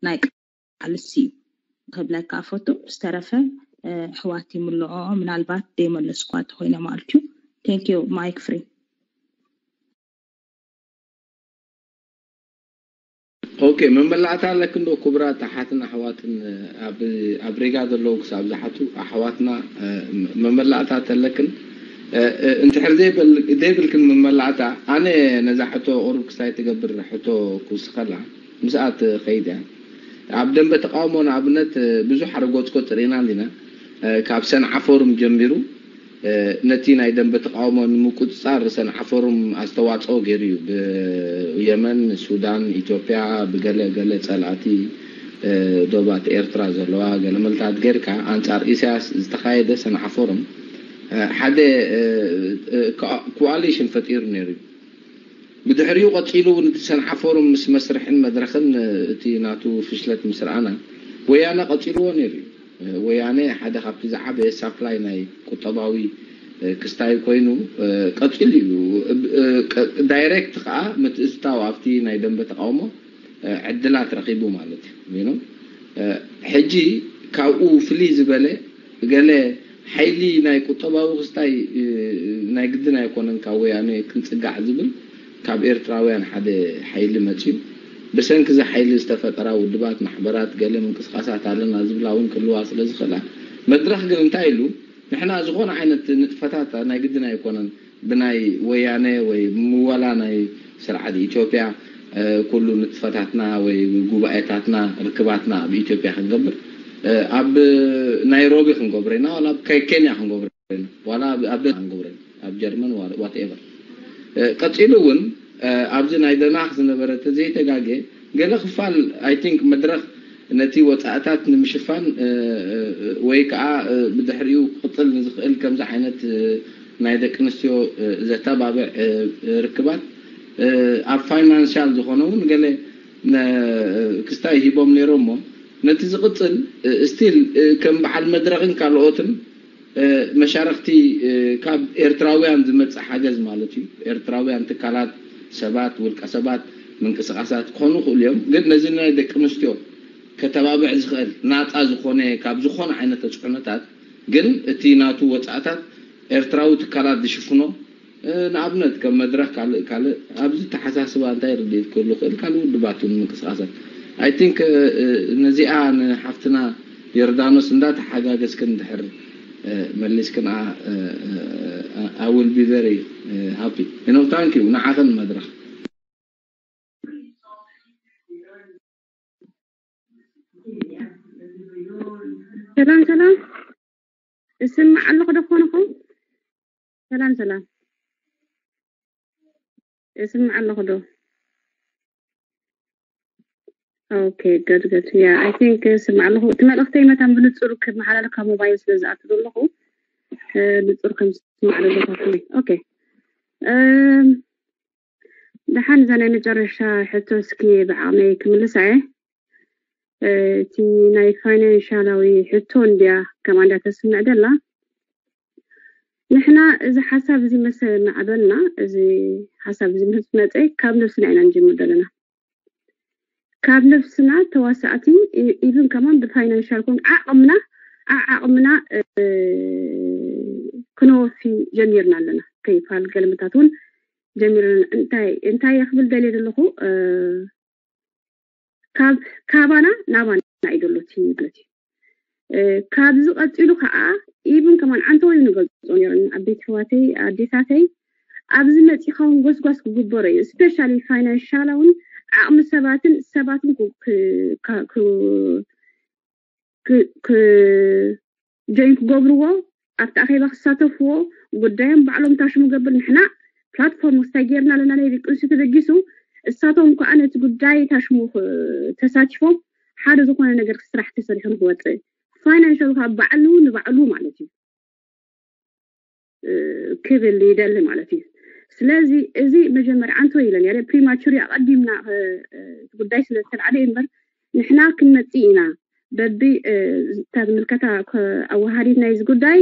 ናይ ቃልሲ እዩ ክብለካ ፈቱ። ዝተረፈ ኣሕዋት ይምልኦ፣ ምናልባት ዘይመለስኳ ተኮይነ ማለት እዩ። Thank you, mic free። ኦኬ፣ መመላእታ ኣለክን ዶ? ክቡራት ኣሓትን ኣሕዋትን ኣብ ሪጋ ዘለዉ ክሳብ ዝሓቱ ኣሕዋትና፣ መመላእታ ተለክን? እንድሕር ዘይብልክን መመላእታ፣ ኣነ ነዛ ሕቶ ቁሩብ ክስታይ ትገብር ሕቶ ክውስኸላ ምስኣ ትኸይድ እያ። ኣብ ደንበ ተቃውሞ ንኣብነት ብዙሕ ኣረጎፅጎፅ ርኢና እንዲና። ካብ ሰንዓ ፎርም ጀሚሩ ነቲ ናይ ደንበ ተቃውሞ ንምቁፅፃር ሰንዓ ፎርም ኣስተዋፅኦ ገይሩ እዩ። ብየመን፣ ሱዳን፣ ኢትዮጵያ፣ ብገለ ገለ ፀላእቲ ዶባት ኤርትራ ዘለዋ ገለ መልታት ጌርካ ኣንፃር ኢሳያስ ዝተኻየደ ሰንዓ ፎርም ሓደ ኮኣሊሽን ፈጢሩ ነይሩ እዩ። ብድሕሪኡ ቀፂሉ እውን እቲ ሰንዓ ፎርም ምስ መስርሕን መድረኽን እቲ ናቱ ፍሽለት ምስ ረኣና ወያነ ቀፂልዎ ነይሩ እዩ። ወያነ ሓደ ካብቲ ዝዓበየ ሳፕላይ ናይ ቁጠባዊ ክስታይ ኮይኑ ቀፂሉ እዩ። ዳይሬክት ከዓ ምትእትታው ኣብቲ ናይ ደንበ ተቃውሞ ዕድላት ረኺቡ ማለት እዩ። ሕጂ ካብኡ ፍልይ ዝበለ ገለ ሓይሊ ናይ ቁጠባዊ ክስታይ ናይ ግድን ኣይኮነን ካብ ወያነ ክንፅጋዕ ዝብል ካብ ኤርትራውያን ሓደ ሓይሊ መፅዩ ብሰንኪ እዚ ሓይሊ ዝተፈጠራ ውድባት፣ ማሕበራት፣ ገለ ምንቅስቃሳት ኣለና ዝብላ እውን ክህልዋ ስለ ዝኽእላ መድረኽ ግን እንታይ ኢሉ ንሕና ዝኾነ ዓይነት ንጥፈታት ናይ ግድን ኣይኮነን ብናይ ወያነ ወይ ምወላ ናይ ስርዓት ኢትዮጵያ ኩሉ ንጥፈታትና ወይ ጉባኤታትና ርክባትና ኣብ ኢትዮጵያ ክንገብር ኣብ ናይሮቢ ክንገብሮ ኢና፣ ዋላ ኣብ ኬንያ ክንገብሮ ኢና፣ ዋላ ኣብ ክንገብሮ ኢና፣ ኣብ ጀርመን ዋትኤቨር። ቀፂሉ እውን ኣብዚ ናይ ደናክ ዝነበረ ተዘይተጋጌ ገለ ክፋል ኣይ ቲንክ መድረኽ ነቲ ወፃእታት ንምሽፋን ወይ ከዓ ብድሕሪኡ ክቕፅል ንዝኽእል ከምዚ ዓይነት ናይ ደቂ ኣንስትዮ ዘተባብዕ ርክባት ኣብ ፋይናንሻል ዝኾነ እውን ገለ ክስታይ ሂቦም ነይሮም እሞ ነቲ ዝቕፅል ስቲል ከም በዓል መድረኽን ካልኦትን መሻርክቲ ካብ ኤርትራውያን ዝመፅእ ሓገዝ ማለት እዩ። ኤርትራውያን ትካላት፣ ሰባት፣ ውልቀ ሰባት፣ ምንቅስቃሳት ክኾኑ ይኽእሉ እዮም። ግን ነዚ ናይ ደቂ ኣንስትዮ ከተባብዕ ዝኽእል ናፃ ዝኾነ ካብ ዝኾነ ዓይነት ተፅዕኖታት ግን እቲ ናቱ ወፃእታት ኤርትራዊ ትካላት ዝሽፍኖ ንኣብነት ከም መድረኽ ካልእ ካልእ ኣብዚ ተሓሳስባ እንታይ ርድኢት ክህሉ ክእል ካልእ ውድባት እውን ምንቅስቃሳት ኣይ ቲንክ ነዚኣ ንሓፍትና ዮርዳኖስ እንዳተሓጋገዝክን ድሕር መሊስክን I will be very happy you know thank you ንዓኽን መድረኽ ሰላም ሰላም እስምዕ ኣለኹ ዶ ኮንኹም ሰላም ሰላም እስምዕ ኣለኹ ዶ okay good good yeah I think እስምዕ ኣለኹ እቲ መልእኽተይ መታን ብንጹር ክመሓላለፍ ካብ ሞባይል ስለ ዝኣቱ ዘለኹ ንጹር ከም ዝስማዕ ደለታትኒ okay ደሓን እዛ ናይ መጨረሻ ሕቶ እስኪ ብዓቕመይ ክምልሳ እየ እቲ ናይ ፋይናንሻላዊ ሕቶ እንድያ ከምኣ እንዳ ተስምዕ ደላ ንሕና እዚ ሓሳብ እዚ መሰ ማዕበልና እዚ ሓሳብ እዚ ምህዝ መፀ ካብ ነብስና ኢና ንጅምር ዘለና ካብ ነብስና ተዋሳእቲ ኢቭን ከማን ብፋይናንሻል ኮን ዓቕምና ዓዓቕምና ክነወፊ ጀሚርና ኣለና ከይፋል ገልምታት እውን ጀሚርና እንታይ እንታይ ክብል ደልየ ዘለኹ ካብ ካባና ናባና እዩ ዘሎ እቲ ማለት እዩ ካብዚ ቀፂሉ ከዓ ኢቭን ከማን ዓንተወይ ንገልፆ ነይረን ዓበይቲ ኣሕዋተይ ኣዴታተይ ኣብዚ መፂኻ እውን ጎስጓስ ክግበሮ እዩ ስፔሻሊ ፋይናንሻላ እውን ዓቕሚ ሰባትን ሰባትን ጆይን ክገብርዎ ኣብቲ ኣኼባ ክሳተፍዎ ጉዳዮም ባዕሎም ታሽሙ ገብር ንሕና ፕላትፎርም ክስታይ ጌርና ኣለና ናይ ደቂ ኣንስትዮ ተበጊሱ እሳቶም ከዓ ነቲ ጉዳይ ታሽሙ ተሳቲፎም ሓደ ዝኾነ ነገር ስራሕ ተሰሪሑ ንክወፅእ ፋይናንሻል ከዓ ባዕሉ ንባዕሉ ማለት እዩ ክብል ይደሊ ማለት እዩ ስለዚ እዚ መጀመርያ ኣንቶ ኢለን ያ ፕሪማቹሪ ኣቀዲምና ጉዳይ ስለ ዝተልዓለ እምበር ንሕና ክንመፅእ ኢና በቢ እታ ዝምልከታ ኣወሃዲት ናይዚ ጉዳይ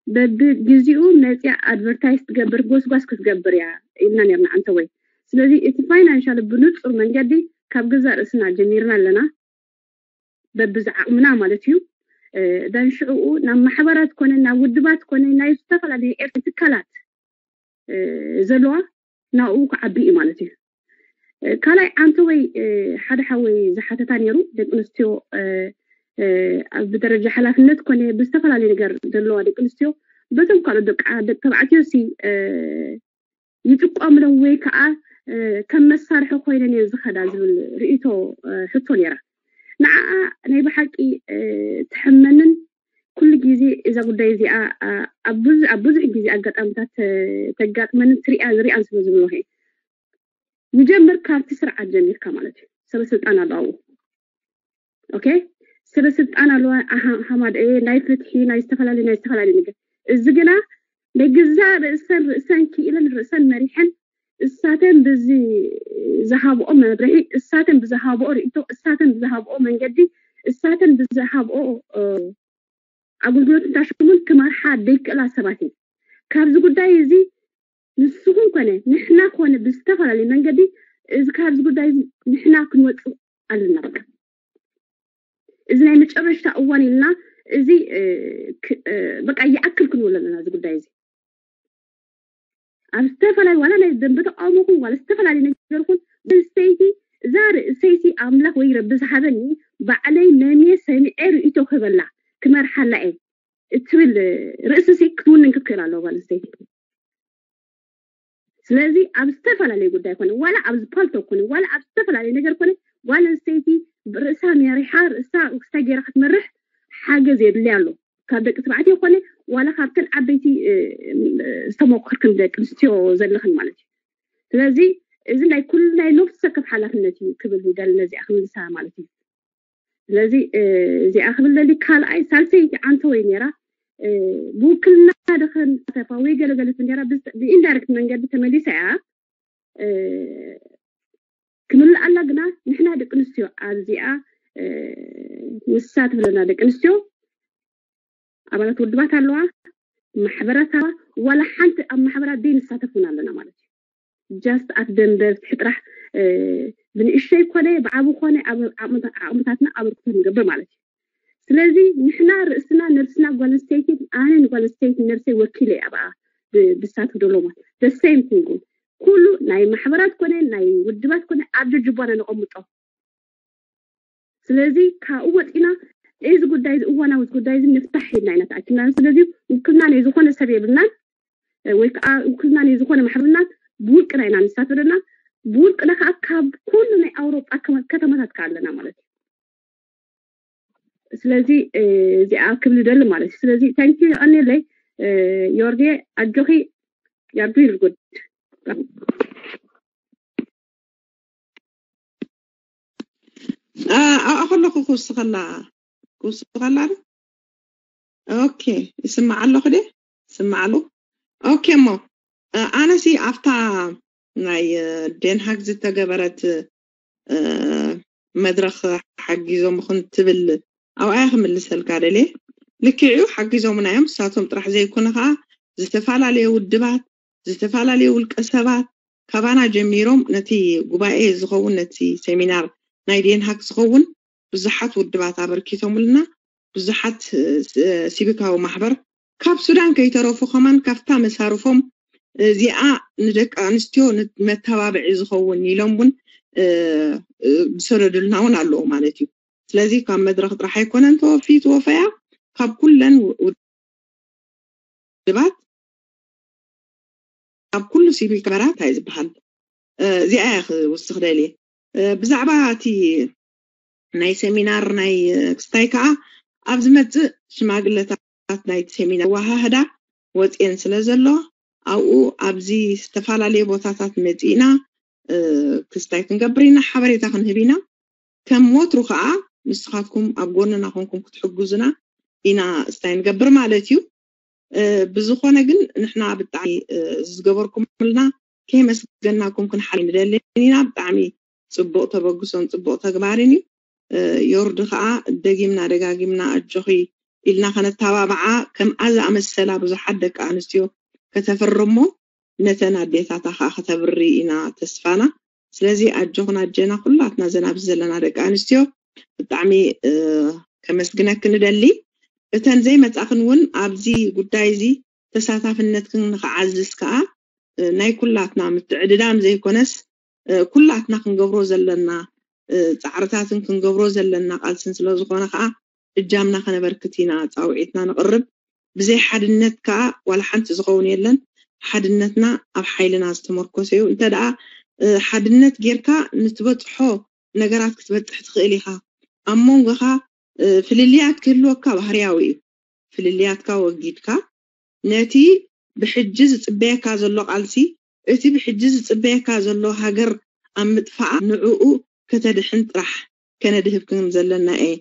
በቢ ግዜኡ መፅያ ኣድቨርታይዝ ትገብር ጎስጓስ ክትገብር እያ ኢልና ነርና ኣንተወይ ስለዚ እቲ ፋይናንሻል ብንፁር መንገዲ ካብ ገዛ ርእስና ጀሚርና ኣለና በብዝዓቕምና ማለት እዩ። ደን ሽዕኡ ናብ ማሕበራት ኮነ ናብ ውድባት ኮነ ናይ ዝተፈላለዩ ኤርትራ ትካላት ዘለዋ ናብኡ ክዓቢ እዩ ማለት እዩ። ካልኣይ ዓንተ ወይ ሓደ ሓወይ ዝሓተታ ነይሩ፣ ደቂ ኣንስትዮ ብደረጃ ሓላፍነት ኮነ ብዝተፈላለዩ ነገር ዘለዋ ደቂ ኣንስትዮ በቶም ካልኦት ደቂ ተባዕትዮ ሲ ይጥቀምሎም ወይ ከዓ ከም መሳርሒ ኮይነን እየን ዝኸዳ ዝብል ርእቶ ሕቶ ነይራ። ንዓኣ ናይ ብሓቂ ትሕመንን ኩሉ ግዜ እዛ ጉዳይ እዚኣ ኣብ ብዙሕ ግዜ ኣጋጣሚታት ተጋጥመንን ትሪኣን ሪኣን ስለ ዝብለኹ ይጀምር ካብቲ ስርዓት ጀሚርካ ማለት እዩ። ሰበ ስልጣን ኣለዋ። ኦኬ፣ ሰበ ስልጣን ኣለዋ። ሃማደ ናይ ፍትሒ ናይ ዝተፈላለዩ ናይ ዝተፈላለዩ ነገር እዚ ግና ናይ ግዛ ርእሰን ርእሰን ክኢለን ርእሰን መሪሐን እሳተን ብዚ ዝሃብኦ መብርሒ እሳተን ብዝሃብኦ ርእቶ እሳተን ብዝሃብኦ መንገዲ እሳተን ብዝሃብኦ ኣገልግሎት እንታሽሙን ክመርሓ ደይክእላ ሰባት እዩ። ካብዚ ጉዳይ እዚ ንስኹም ኮነ ንሕና ኮነ ብዝተፈላለየ መንገዲ እዚ ካብዚ ጉዳይ እዚ ንሕና ክንወፅእ ኣለና። በቃ እዚ ናይ መጨረሽታ እዋን ኢልና እዚ በቃ ይኣክል ክንብል ኣለና። እዚ ጉዳይ እዚ ኣብ ዝተፈላለዩ ዋላ ናይ ደንበ ተቃውሞ ኹን ዋላ ዝተፈላለዩ ነገር ኹን ሰይቲ እዛ ርእሰይቲ ኣምላኽ ወይ ረቢ ዝሃበኒ ባዕለይ መምየ ሰሚዐ ርእቶ ክህበላ ክመርሓላ እየ እትብል ርእስሲ ክትውንን ክትክእል ኣለዎ ጓል ኣንስተይቲ። ስለዚ ኣብ ዝተፈላለዩ ጉዳይ ኮነ ዋላ ኣብዚ ፓልቶ ኮነ ዋላ ኣብ ዝተፈላለዩ ነገር ኮነ ጓል ኣንስተይቲ ርእሳ መሪሓ ርእሳ ክስታይ ገይራ ክትመርሕ ሓገዝ የድልያ ኣሎ። ካብ ደቂ ተባዕትዮ ኮነ ዋላ ካብተን ዓበይቲ ዝተመኮርክን ደቂ ኣንስትዮ ዘለኽን ማለት እዩ። ስለዚ እዚ ናይ ኩሉ ናይ ነፍሲ ወከፍ ሓላፍነት እዩ ክብል ይደሊ ነዚኣ ክምልሳ ማለት እዩ። ስለዚ እዚኣ ክብል ደሊ ካልኣይ ሳልሰይቲ ዓንተ ወይ ነራ ብውክልና ደኸን ተፋ ወይ ገለገለት እንዲራ ብኢንዳይሬክት መንገዲ ተመሊሳ እያ ክምልኣላ ግና ንሕና ደቂ ኣንስትዮ ኣብዚኣ ንሳ ትብለና ደቂ ኣንስትዮ ኣባላት ውድባት ኣለዋ ማሕበራት ኣለዋ ዋላ ሓንቲ ኣብ ማሕበራት ዘይንሳተፍ እውን ኣለና ማለት እዩ። ጃስት ኣፍ ደንበ ፍትሒ ጥራሕ ብንእሽተይ ኮነ ብዓቢ ኮነ ኣብ ዓቕምታትና ኣበርክቶ ንገብር ማለት እዩ። ስለዚ ንሕና ርእስና ነብስና ጓል ኣንስተይቲ ኣነ ንጓል ኣንስተይቲ ነብሰይ ወኪለ ኣብኣ ብሳት ደሎማ ደሰይም ቲንግ ኩሉ ናይ ማሕበራት ኮነ ናይ ውድባት ኮነ ኣብ ጀጅቧና ነቐምጦ። ስለዚ ካብኡ ወፂና እዚ ጉዳይ እዚ እዋናዊ ጉዳይ እዚ ንፍታሕ ኢልና ኢና ተኣኪብና። ስለዚ ውክልና ናይ ዝኾነ ሰብ የብልናን ወይ ከዓ ውክልና ናይ ዝኾነ ማሕበርና ብውልቅና ኢና ንሳተፍ ዘለና። ብውልቅና ከዓ ካብ ኩሉ ናይ ኣውሮጳ ከተማታት ከዓ ኣለና ማለት እዩ። ስለዚ እዚኣ ክብል ደሊ ማለት እዩ። ስለዚ ታንኪ ኣኔለይ ዮርጌ ኣጆኺ ያርዱ ይርጉድ ኣብኣ ከለኹ ክውስኸላ ክውስኸላ ዶ ኦኬ ይስማዕ ኣለኹ ደ ይስማዕ ኣለኹ ኦኬ እሞ ኣነሲ ኣብታ ናይ ደንሃግ ዝተገበረት መድረኽ ሓጊዞም ትብል ኣብኣያ ክምልሰልካ ደልየ ልክዕዩ ሓጊዞምና እዮም ንሳቶም ጥራሕ ዘይኮነ ከዓ ዝተፈላለየ ውድባት ዝተፈላለየ ውልቀ ሰባት ካባና ጀሚሮም ነቲ ጉባኤ ዝኸውን ነቲ ሴሚናር ናይ ዴንሃክ ዝኸውን ብዙሓት ውድባት ኣበርኪቶምልና ብዙሓት ሲቪካዊ ማሕበር ካብ ሱዳን ከይተረፉ ከማን ካብታ መሳርፎም እዚኣ ንደቂ ኣንስትዮ መተባብዒ ዝኸውን ኢሎም እውን ዝሰደዱልና እውን ኣለዉ ማለት እዩ ስለዚ ካብ መድረክ ጥራሕ ኣይኮነን ተወፊ ትወፈያ ካብ ኩለን ውድባት ኣብ ኩሉ ሲቪል ማሕበራት እንታይ ዝበሃል እዚኣ እያ ክውስኽ ደልየ ብዛዕባ እቲ ናይ ሴሚናር ናይ ክስታይ ከዓ ኣብ ዝመፅእ ሽማግለታት ናይቲ ሴሚናር ኣወሃህዳ ወፅኤን ስለ ዘሎ ኣብኡ ኣብዚ ዝተፈላለየ ቦታታት መፂእና ክስታይ ክንገብር ኢና ሓበሬታ ክንህብ ኢና ከም ወትሩ ከዓ ንስኻትኩም ኣብ ጎንና ኮንኩም ክትሕግዙና ኢና ስታይ ንገብር ማለት እዩ ብዝኾነ ግን ንሕና ብጣዕሚ ዝገበርኩምልና ከየመስገናኩም ክንሓል ንደልን ኢና ብጣዕሚ ፅቡቅ ተበግሶን ፅቡቅ ተግባርን እዩ ዮርዲ ከዓ ደጊምና ደጋጊምና ኣጆኺ ኢልና ከነተባብዓ ከምኣ ዝኣመሰላ ብዙሓት ደቂ ኣንስትዮ ከተፍርሞ ነተን ኣዴታታ ከዓ ከተብሪ ኢና ተስፋና ስለዚ ኣጆኽን ኣጀና ኩላትና ዘን ኣብዚ ዘለና ደቂ ኣንስትዮ ብጣዕሚ ከመስግነክን እደሊ። እተን ዘይመጻኽን እውን ኣብዚ ጉዳይ እዚ ተሳታፍነትክን ንኽዓዝዝ ከዓ ናይ ኩላትና ምትዕድዳም ዘይኮነስ ኩላትና ክንገብሮ ዘለና ፃዕርታትን ክንገብሮ ዘለና ቃልስን ስለዝኾነ ከዓ እጃምና ከነበርክት ኢና ፃውዒትና ንቕርብ። ብዘይ ሓድነት ከዓ ዋላ ሓንቲ ዝኸውን የለን። ሓድነትና ኣብ ሓይልና ዝተመርኮሰ እዩ። እንተ ደኣ ሓድነት ጌርካ ንትበፅሖ ነገራት ክትበፅሕ ትኽእል ኢኻ። ኣብ መንጎኻ ፍልልያት ክህልወካ ባህርያዊ እዩ። ፍልልያትካ ወጊድካ ነቲ ብሕጂ ዝፅበየካ ዘሎ ቃልሲ፣ እቲ ብሕጂ ዝፅበየካ ዘሎ ሃገር ኣብ ምጥፋኣ ንዕኡ ከተድሕን ጥራሕ ከነድህብ ከም ዘለና እየ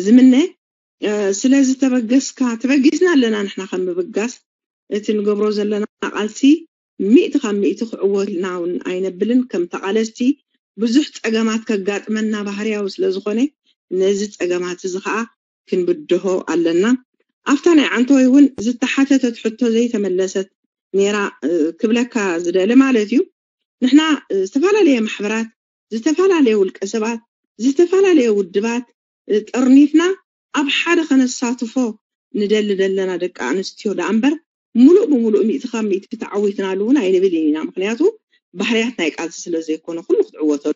ዝምነ። ስለዚ ተበገስካ፣ ተበጊስና ኣለና ንሕና ከም ምብጋስ። እቲ ንገብሮ ዘለና ቃልሲ ሚእቲ ካብ ሚእቲ ክዕወትና እውን ኣይነብልን። ከም ተቓለስቲ ብዙሕ ፀገማት ከጋጥመና ባህርያዊ ስለዝኾነ ነዚ ፀገማት እዚ ከዓ ክንብድሆ ኣለና። ኣብታ ናይ ዓንተወይ እውን ዝተሓተተት ሕቶ ዘይተመለሰት ነይራ ክብለካ ዝደሊ ማለት እዩ። ንሕና ዝተፈላለየ ማሕበራት፣ ዝተፈላለየ ውልቀ ሰባት፣ ዝተፈላለየ ውድባት ጠርኒፍና ኣብ ሓደ ከነሳትፎ ንደሊ ዘለና ደቂ ኣንስትዮ ደኣ እምበር ሙሉእ ብሙሉእ ሚእቲ ካብ ሚእቲ ተዓዊትናሉ እውን ኣይንብል ኢና። ምክንያቱ ባህርያት ናይ ቃልሲ ስለ ዘይኮነ ኩሉ ክትዕወተሉ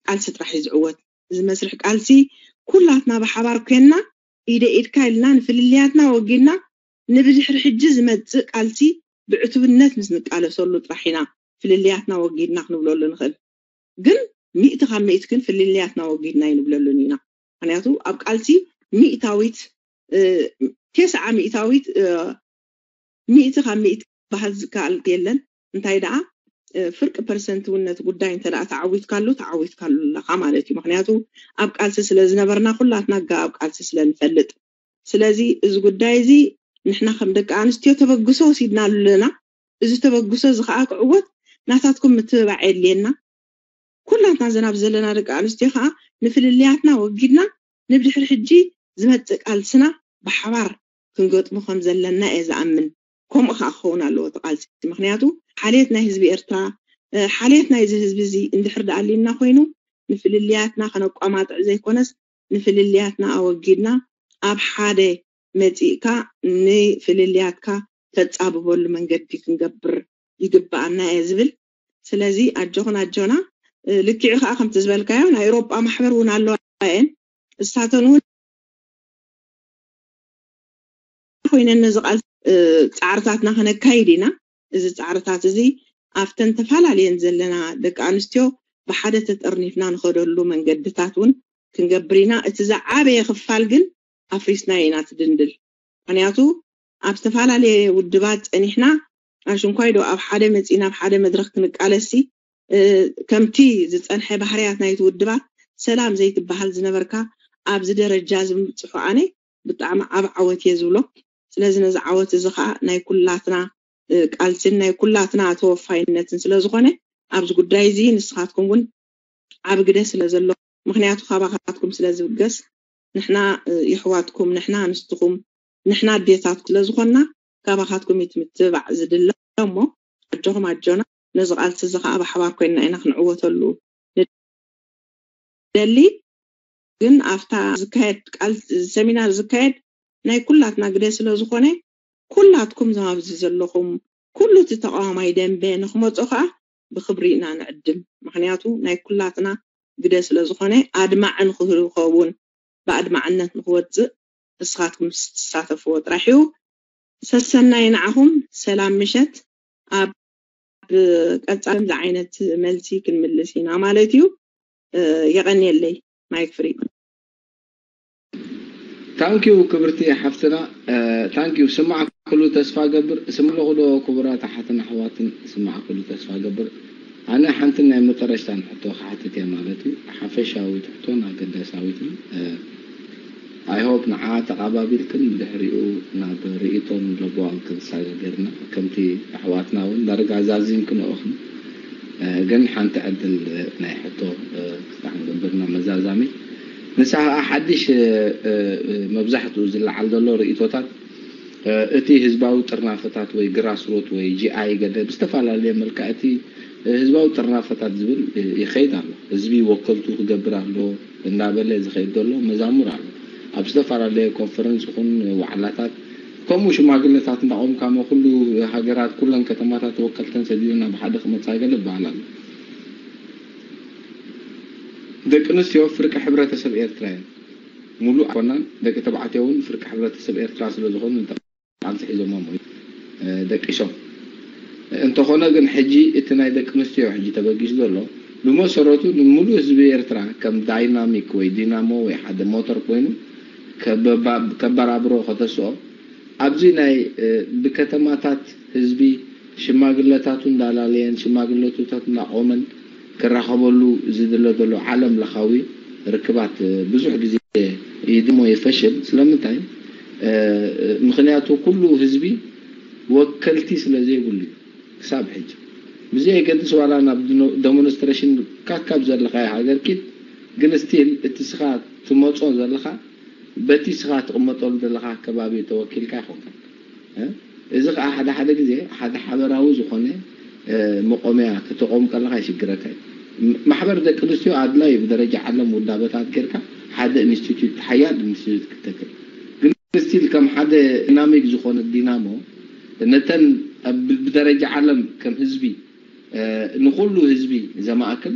ቃልሲ ጥራሕ እዩ ዝዕወት። እዚ መስርሕ ቃልሲ ኩላትና ብሓባር ኮይንና ኢደ ኢድካ ኢልና ንፍልልያትና ወጊድና ንብድሕሪ ሕጂ ዝመፅእ ቃልሲ ብዕቱብነት ምስ ንቃለሰሉ ጥራሕ ኢና ፍልልያትና ወጊድና ክንብለሉ ንኽእል። ግን ሚእቲ ካብ ሚእቲ ግን ፍልልያትና ወጊድና ኣይንብለሉን ኢና። ምክንያቱ ኣብ ቃልሲ ሚእታዊት ተስዓ ሚእታዊት ሚእቲ ካብ ሚእቲ በሃል ዝከኣል የለን። እንታይ ደኣ ፍርቂ ፐርሰንት እውን ነቲ ጉዳይ እንተ ደኣ ተዓዊትካሉ ተዓዊትካሉ ኣለኻ ማለት እዩ። ምክንያቱ ኣብ ቃልሲ ስለ ዝነበርና ኩላትና ጋ ኣብ ቃልሲ ስለ ንፈልጥ። ስለዚ እዚ ጉዳይ እዚ ንሕና ከም ደቂ ኣንስትዮ ተበግሶ ወሲድናሉ ኣለና። እዚ ተበግሶ እዚ ከዓ ክዕወት ናታትኩም ምትብባዕ የድልየና። ኩላትና ዘናብ ዘለና ደቂ ኣንስትዮ ከዓ ንፍልልያትና ወጊድና ንብድሕሪ ሕጂ ዝመፅእ ቃልስና ብሓባር ክንገጥሞ ከም ዘለና እየ ዝኣምን። ከምኡ ከዓ ክኸውን ኣለዎ እቲ ቃልሲ። ምክንያቱ ሓልየት ናይ ህዝቢ ኤርትራ፣ ሓልየት ናይዚ ህዝቢ እዚ እንድሕር ደኣሊና ኮይኑ ንፍልልያትና ከነቋማጥዕ ዘይኮነስ ንፍልልያትና ኣወጊድና ኣብ ሓደ መፂእካ ንፍልልያትካ ተፃብበሉ መንገዲ ክንገብር ይግበኣና እየ ዝብል። ስለዚ ኣጆኹን ኣጆና። ልክዕ ከዓ ከምቲ ዝበልካዮ ናይ ኤውሮጳ ማሕበር እውን ኣለዋ እየን። እሳተን እውን ኮይነን ነዚ ቃል ፃዕርታትና ከነካይድ ኢና። እዚ ፃዕርታት እዚ ኣብተን ተፈላለየን ዘለና ደቂ ኣንስትዮ ብሓደ ተጠርኒፍና ንኸደሉ መንገድታት እውን ክንገብር ኢና። እቲ ዝዓበየ ክፋል ግን ኣፍሪስና ኢና ትድንድል። ምክንያቱ ኣብ ዝተፈላለየ ውድባት ፀኒሕና ኣሽንኳይ ዶ ኣብ ሓደ መፂና ኣብ ሓደ መድረክ ክንቃለሲ ከምቲ ዝፀንሐ ባህርያት ናይቲ ውድባት ሰላም ዘይትበሃል ዝነበርካ ኣብዚ ደረጃ ዝምፅሑ ኣነ ብጣዕሚ ዓብ ዓወት እየ ዝብሎ። ስለዚ ነዚ ዓወት እዚ ከዓ ናይ ኩላትና ቃልስን ናይ ኩላትና ተወፋይነትን ስለዝኾነ ኣብዚ ጉዳይ እዚ ንስኻትኩም እውን ዓብ ግደ ስለ ዘሎ ምክንያቱ ካባኻትኩም ስለ ዝብገስ ንሕና ይሕዋትኩም ንሕና ኣንስትኹም ንሕና ኣዴታት ስለዝኾንና ካባኻትኩም እዩ ምትብባዕ ዝድለ እሞ ኣጆኹም ኣጆና ነዚ ቃልሲ እዚ ከዓ ብሓባር ኮይንና ኢና ክንዕወተሉ ንደሊ። ግን ኣብታ ዝካየድ ቃል ሰሚናር ዝካየድ ናይ ኩላትና ግደ ስለዝኾነ ኩላትኩም ኣብዚ ዘለኹም ኩሉ እቲ ተቃዋማይ ደንበ ንክመፆ ከዓ ብክብሪ ኢና ንዕድም። ምክንያቱ ናይ ኩላትና ግደ ስለዝኾነ ኣድማዒ ንክኸውን ብኣድማዕነት ንክወፅእ ንስኻትኩም ትሳተፍዎ ጥራሕ እዩ። ሰሰናይ ንዓኹም። ሰላም ምሸት። ኣብ ቀፃሊ ከምዚ ዓይነት መልሲ ክንምልስ ኢና ማለት እዩ። የቐንየለይ። ማይክ ፍሪ። ታንኪዩ ክብርቲ ሓፍትና። ታንኪዩ። ስማዕ ኩሉ ተስፋ ገብር። ስምለኹ ዶ ክቡራት ኣሓትን ኣሕዋትን? ስማዕ ኩሉ ተስፋ ገብር። ኣነ ሓንትን ናይ መጠረሽታን ሕቶ ክሓትት እየ ማለት እዩ። ሓፈሻዊት ሕቶን ኣገዳሳዊትን። I hope ንዓ ተቓባቢልክን ብድሕሪኡ ናብ ርእይቶን ለበዋን ክንሳገ ገርና ከምቲ ኣሕዋትና እውን ዳርጋ ኣዛዚምክንኦኽን ግን ሓንቲ ዕድል ናይ ሕቶ ክሳዕ ንገብርና መዛዛሚ ንሳ ከዓ ሓድሽ መብዛሕትኡ ዝለዓል ዘሎ ርእይቶታት እቲ ህዝባዊ ጥርናፈታት ወይ ግራስሮት ወይ ጂኣይ ገለ ብዝተፈላለየ መልክዕ እቲ ህዝባዊ ጥርናፈታት ዝብል ይኸይድ ኣሎ። ህዝቢ ወከልቱ ክገብር ኣሎ እናበለ ዝኸይድ ዘሎ መዛሙር ኣሎ። ኣብ ዝተፈላለየ ኮንፈረንስ ይኹን ዋዕላታት፣ ከምኡ ሽማግለታት እንዳቆምካ፣ ኩሉ ሃገራት፣ ኩለን ከተማታት ወከልተን ሰዲድና ብሓደ ክመጻ ገለ ይበሃል ኣሎ። ደቂ ኣንስትዮ ፍርቂ ሕብረተሰብ ኤርትራ እየን። ሙሉእ ኣይኮናን፣ ደቂ ተባዕትዮ እውን ፍርቂ ሕብረተሰብ ኤርትራ ስለ ዝኾኑ፣ ቃልሲ ሒዞሞም ወይ ደቂሶም። እንተኾነ ግን፣ ሕጂ እቲ ናይ ደቂ ኣንስትዮ ሕጂ ተበጊሱ ዘሎ፣ ብመሰረቱ ንምሉእ ህዝቢ ኤርትራ ከም ዳይናሚክ ወይ ዲናሞ ወይ ሓደ ሞተር ኮይኑ ከበባ-፣ ከበራብሮ ከተስኦ፣ ኣብዚ ናይ ብከተማታት ህዝቢ ሽማግለታቱ እንዳላለየን ሽማግለቱታት እንዳቆመን ክራኸበሉ ዝድለ ዘሎ ዓለም ለኻዊ ርክባት ብዙሕ ግዜ ይድሞ ይፈሽል። ስለምንታይ? ምኽንያቱ ኩሉ ህዝቢ ወከልቲ ስለ ዘይብሉ እዩ። ክሳብ ሕጂ ብዘየገድስ ዋላ ናብ ዲኖ-፣ ዴሞንስትሬሽን ካካብ ዘለኻዮ ሃገር ኪድ፣ ግን ስቲል እቲ ስኻ ትመጾ ዘለኻ በቲ ስኻ ትቕመጠሉ ዘለኻ ከባቢ ተወኪልካ ኣይኮንካን። እ? እዚ ከኣ ሓደ ሓደ ግዜ ሓደ ሓበራዊ ዝኾነ፣ እ፣ መቆምያ ከተቆም ከለኻ ይሽግረካ እዩ። ም-፣ ማሕበር ደቂ ኣንስትዮ ኣድላይ እዩ ብደረጃ ዓለም ውዳበታት ጌርካ ሓደ ኢንስቲትዩት፣ ሓያል ኢንስቲትዩት ክትተክል። ግን ስቲል ከም ሓደ ዳይናሚክ ዝኾነ ዲናሞ ነተን ኣብ ብ-፣ ብደረጃ ዓለም ከም ህዝቢ፣ እ፣ ንኹሉ ህዝቢ ዘማእክል፣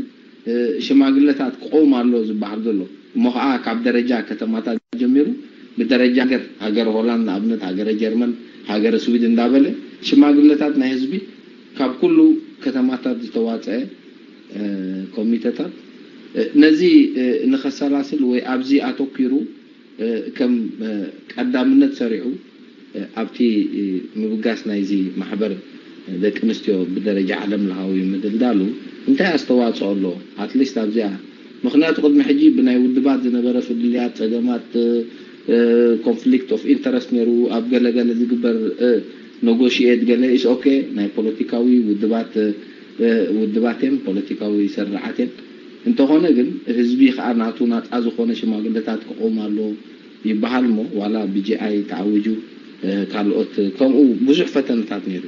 እ፣ ሽማግለታት ክቆም ኣሎ ዝበሃል ዘሎ። እሞ ኸዓ ካብ ደረጃ ከተማታት ጀሚሩ ብደረጃ ሃገር፣ ሃገረ ሆላንድ ንኣብነት፣ ሃገረ ጀርመን፣ ሃገረ ስዊድን እንዳበለ ሽማግለታት ናይ ህዝቢ ካብ ኩሉ ከተማታት ዝተዋፀአ፣ እ፣ ኮሚተታት፣ እ፣ ነዚ፣ እ፣ ንኸሰላስል ወይ ኣብዚ ኣተኪሩ እ፣ ከም፣ እ፣ ቀዳምነት ሰሪዑ፣ እ፣ ኣብቲ፣ እ፣ ምብጋስ ናይዚ ማሕበር ደቂ ኣንስትዮ ብደረጃ ዓለም ለኻዊ ምድልዳሉ እንታይ ኣስተዋጽኦ ኣሎ? ኣትሊስት ኣብዚኣ። ምኽንያቱ ቅድሚ ሕጂ ብናይ ውድባት ዝነበረ ፍልልያት፣ ጸገማት፣ እ፣ እ፣ ኮንፍሊክት ኦፍ ኢንተረስት ነይሩ፣ ኣብ ገለ ገለ ዝግበር፣ እ፣ ነጎሽኤት ገለ ኢስ ኦኬ፣ ናይ ፖለቲካዊ ውድባት፣ እ፣ ውድባት እየን፣ ፖለቲካዊ ስርዓት እየን። እንተኾነ ግን ህዝቢ ኸኣ ናቱ ናጻ ዝኾነ ሽማግለታት ክቆም ኣሎ ይበሃል እሞ፣ ዋላ ቢ ጂ ኣይ ተዓዊጁ፣ እ፣ ካልኦት ከምኡ ብዙሕ ፈተነታት ነይሩ።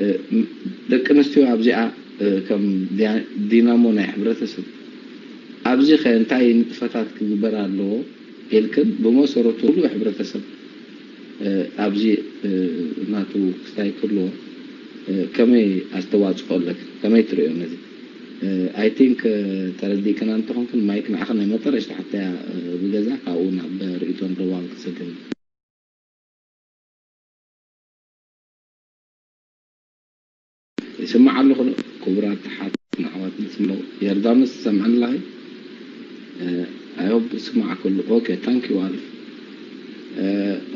እ፣ ም-፣ ደቂ ኣንስትዮ ኣብዚኣ፣ እ፣ ከም ዲያ-፣ ዲናሞ ናይ ሕብረተሰብ፣ ኣብዚ ኸ እንታይ ንጥፈታት ክግበር ኣለዎ ኢልክን፣ ብመሰረቱ ኩሉ ሕብረተሰብ እ፣ ኣብዚ፣ እ፣ ናቱ ክስታይ ክህልዎ፣ እ፣ ከመይ ኣስተዋጽኦ ኣለክን? ከመይ ትርእዮ ነዚ? እ፣ ኣይ ቲንክ፣ እ፣ ተረዲእክና እንተኾንክን፣ ማይክ ንዓኽን ናይ መጠረሽታ ሕቶያ፣ እ፣ ብገዛ ካብኡ ናብ ርእይቶን ርዋን ክሰግን። ይስማዕ ኣለኹ ዶ? ክቡራት ኣሓትን ኣሕዋትን፣ ስምዑ። ዮርዳኖስ ትሰምዐኒ ኣለኺ? እ፣ ኣይ ሆፕ ይስማዕ ከሎ። ኦኬ፣ ታንክ ዩ ኣልፍ። እ፣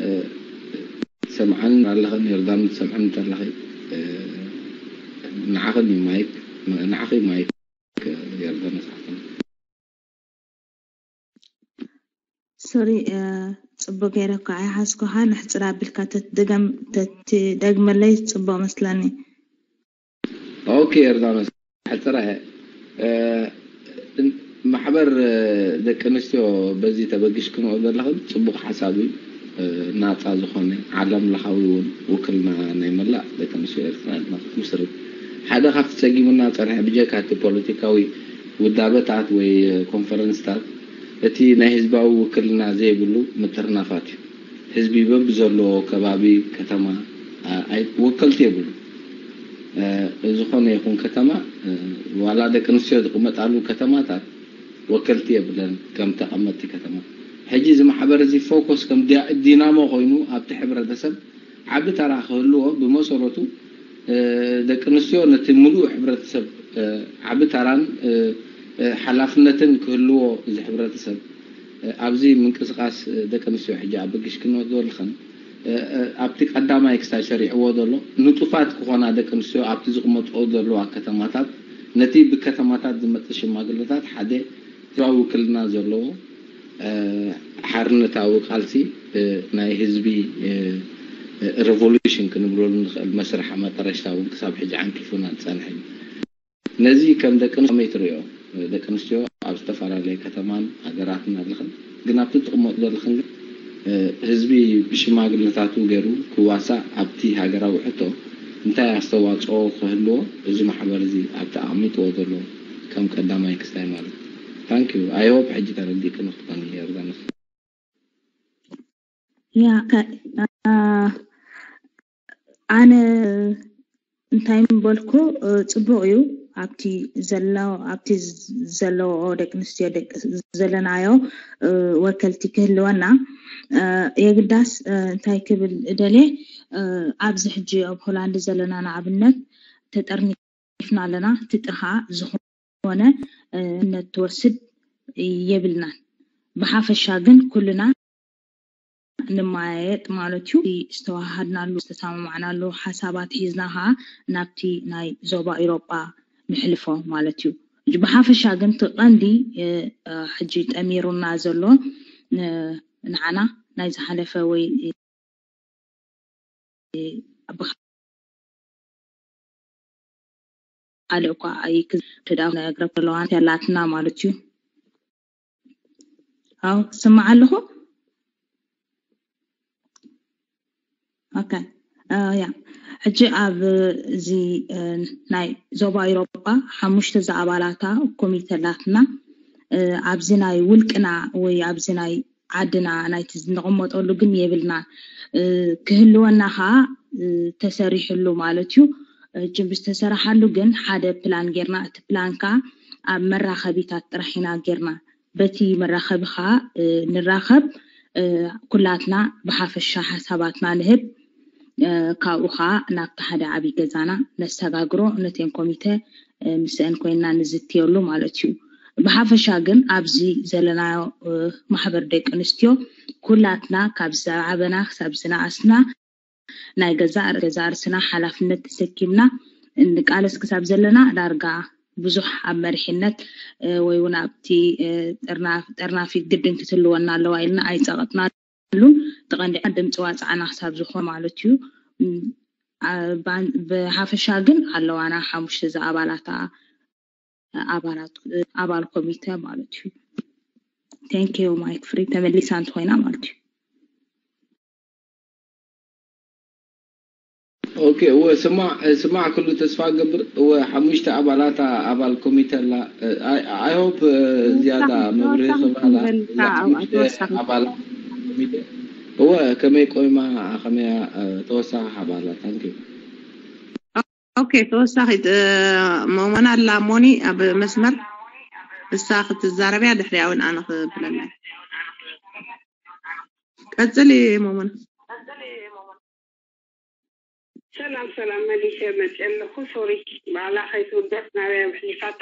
እ፣ ትሰምዓኒ ኣለኽን? ዮርዳኖስ ትሰምዐኒ ኣለኺ? እ፣ ንዓኽን እዩ ማይክ፣ ንዓኺ ማይክ፣ ዮርዳኖስ ሓፍትና። ሶሪ፣ እ፣ ጽቡቅ ገይረ እኳ ኣይሓዝኩኻ፣ ንሕጽር ኣቢልካ ተትደገም-፣ ተትደግመለይ ጽቡቅ መስለኒ። ኦኬ፣ ዮርዳኖስ፣ ሕጽረ፣ እ፣ ማሕበር፣ እ፣ ደቂ ኣንስትዮ በዚ ተበጊስክንኦ ዘለኽን ጽቡቅ ሓሳብ እዩ። እ፣ ናጻ ዝኾነ ዓለም ለኻዊ እውን ውክልና ናይ መላእ ደቂ ኣንስትዮ ኤርትራ ድማ ክትምስርት ሓደ ካብቲ ጸጊሙና ጸንሐ ብጀካ እቲ ፖለቲካዊ ውዳበታት ወይ ኮንፈረንስታት እቲ ናይ ህዝባዊ ውክልና ዘይብሉ ምጥርናፋት እዩ። ህዝቢ በብዘለዎ ከባቢ፣ ከተማ፣ ኣ-፣ ኣይ-፣ ወከልቲ የብሉ። እ፣ ዝኾነ ይኹን ከተማ፣ እ፣ ዋላ ደቂ ኣንስትዮ ዝቕመጣሉ ከተማታት ወከልቲ የብለን ከም ተቐመጥቲ ከተማ። ሕጂ እዚ ማሕበር እዚ ፎከስ ከም ዲያ-፣ ዲናሞ ኮይኑ ኣብቲ ሕብረተሰብ ዓቢ ተራ ክህልዎ ብመሰረቱ፣ እ፣ ደቂ ኣንስትዮ ነቲ ምሉእ ሕብረተሰብ፣ እ፣ ዓቢ ተራን፣ እ፣ እ፣ ሓላፍነትን ክህልዎ እዚ ሕብረተሰብ፣ እ፣ ኣብዚ ምንቅስቃስ፣ እ፣ ደቂ ኣንስትዮ ሕጂ ኣብ በጊሽ ክንወስዶ ኣለኽን፣ እ፣ እ፣ ኣብቲ ቀዳማይ ክሳይ ሰሪዕዎ ዘሎ ንጡፋት ክኾና ደቂ ኣንስትዮ ኣብቲ ዝቕመጥኦ ዘለዋ ከተማታት ነቲ ብከተማታት ዝመጽእ ሽማግለታት ሓደ ህዝባዊ ውክልና ዘለዎ፣ እ፣ ሓርነታዊ ቃልሲ፣ እ፣ ናይ ህዝቢ፣ እ፣ እ፣ ሬቮሉሽን ክንብለሉ ንኽእል መስርሕ መጠረሽታ እውን ክሳብ ሕጂ ዓንቂፉና ዝጸንሐ እዩ። ነዚ ከም ደቂ ኣንስትዮ ከመይ ትርእዮ? እ፣ ደቂ ኣንስትዮ ኣብ ዝተፈላለየ ከተማን ሃገራትን ኣለኽን፣ ግን ኣብቲ ትቕመጡ ዘለኽን ግን፣ እ፣ ህዝቢ ብሽማግለታቱ ገይሩ ክዋሳእ ኣብቲ ሃገራዊ ሕቶ እንታይ ኣስተዋጽኦ ክህልዎ እዚ ማሕበር እዚ ኣብቲ ኣቕሚጥዎ ዘሎ ከም ቀዳማይ ክስታይ ማለት። Thank you. I hope ሕጂ ተረዲእክኒ ክትኮኒ ዮርዳኖስ። ያ ኣነ እንታይ ምበልኩ፣ ጽቡቕ እዩ። ኣብቲ ዘሎ ኣብቲ ዘለዎኦ ደቂ ኣንስትዮ ዘለናዮ ወከልቲ ክህልወና፣ የግዳስ እንታይ ክብል ደልየ፣ ኣብዚ ሕጂ ኣብ ሆላንድ ዘለና ንኣብነት ተጠርኒፍና ኣለና። እቲ ጥርሃ ዝኾነ ነት ትወስድ የብልናን። ብሓፈሻ ግን ኩልና ንመያየጥ ማለት እዩ። ዝተዋሃድናሉ ዝተሰማማዕናሉ ሓሳባት ሒዝና ከዓ ናብቲ ናይ ዞባ ኤውሮጳ ንሕልፎ ማለት እዩ። ብሓፈሻ ግን እቲ ቀንዲ ሕጂ ጠሚሩና ዘሎ ንዓና ናይ ዝሓለፈ ወይ ካልእ እኳ ኣይክተዳ ናይ ኣግረብ ዘለዋ ያላትና ማለት እዩ። ኣው ስማዕ ኣለኹ። ኦኬ ያ ሕጂ ኣብ እዚ ናይ ዞባ ኤውሮጳ ሓሙሽተ ዝኣባላታ ኮሚተ ኣላትና። ኣብዚ ናይ ውልቅና ወይ ኣብዚ ናይ ዓድና ናይቲ ንቕመጠሉ ግን የብልና። ክህልወና ከዓ ተሰሪሕሉ ማለት እዩ። ጅም ዝተሰረሓሉ ግን ሓደ ፕላን ጌርና፣ እቲ ፕላን ከዓ ኣብ መራኸቢታት ጥራሕ ኢና ጌርና። በቲ መራኸቢ ከዓ ንራኸብ፣ ኩላትና ብሓፈሻ ሓሳባትና ንህብ። ካብኡ ከዓ ናብቲ ሓደ ዓብዪ ገዛና ነሰጋግሮ፣ ነቴን ኮሚተ ምስአን ኮይና ንዝትየሉ ማለት እዩ። ብሓፈሻ ግን ኣብዚ ዘለናዮ ማሕበር ደቂ ኣንስትዮ ኩላትና ካብ ዝዓበና ክሳብ ዝነኣስና ናይ ገዛእ ገዛእ ርእስና ሓላፍነት ተሰኪምና እንቃለስ ክሳብ ዘለና ዳርጋ ብዙሕ ኣብ መሪሕነት ወይ እውን ኣብቲ ጠርናፊ ግድን ክትህልወና ኣለዋ ኢልና ኣይፀቐጥናሉን። ተቐንዲዕና ድምፂ ዋፅዓና ክሳብ ዝኾነ ማለት እዩ። ብሓፈሻ ግን ኣለዋና ሓሙሽተ ዝኣባላታ ኣባላት ኣባል ኮሚተ ማለት እዩ። Thank you ማይክ ፍሪ ተመሊሳ እንተኮይና ማለት እዩ። ኦኬ እወ ስማዕ ስማዕ ኩሉ ተስፋ ገብር እወ ሓሙሽተ ኣባላት ኣባል ኮሚተ ኣላ። I hope ዝያዳ መብርሂ ክባላ ኣባላት ኮሚተ እወ ከመይ ቆይማ ከመያ ተወሳኺ ሓባላ ታንኪ ኦኬ ተወሳኺት መሞና ኣላ ሞኒ ኣብ መስመር እሳ ክትዛረብያ ድሕሪያ እውን ኣነ ክብለላ ቀፅሊ መሞና ሰላም ሰላም መሊሰ መፅእ ኣለኹ ሶሪ ባዕላ ከይትውደስ ናበይ ኣሕሊፋታ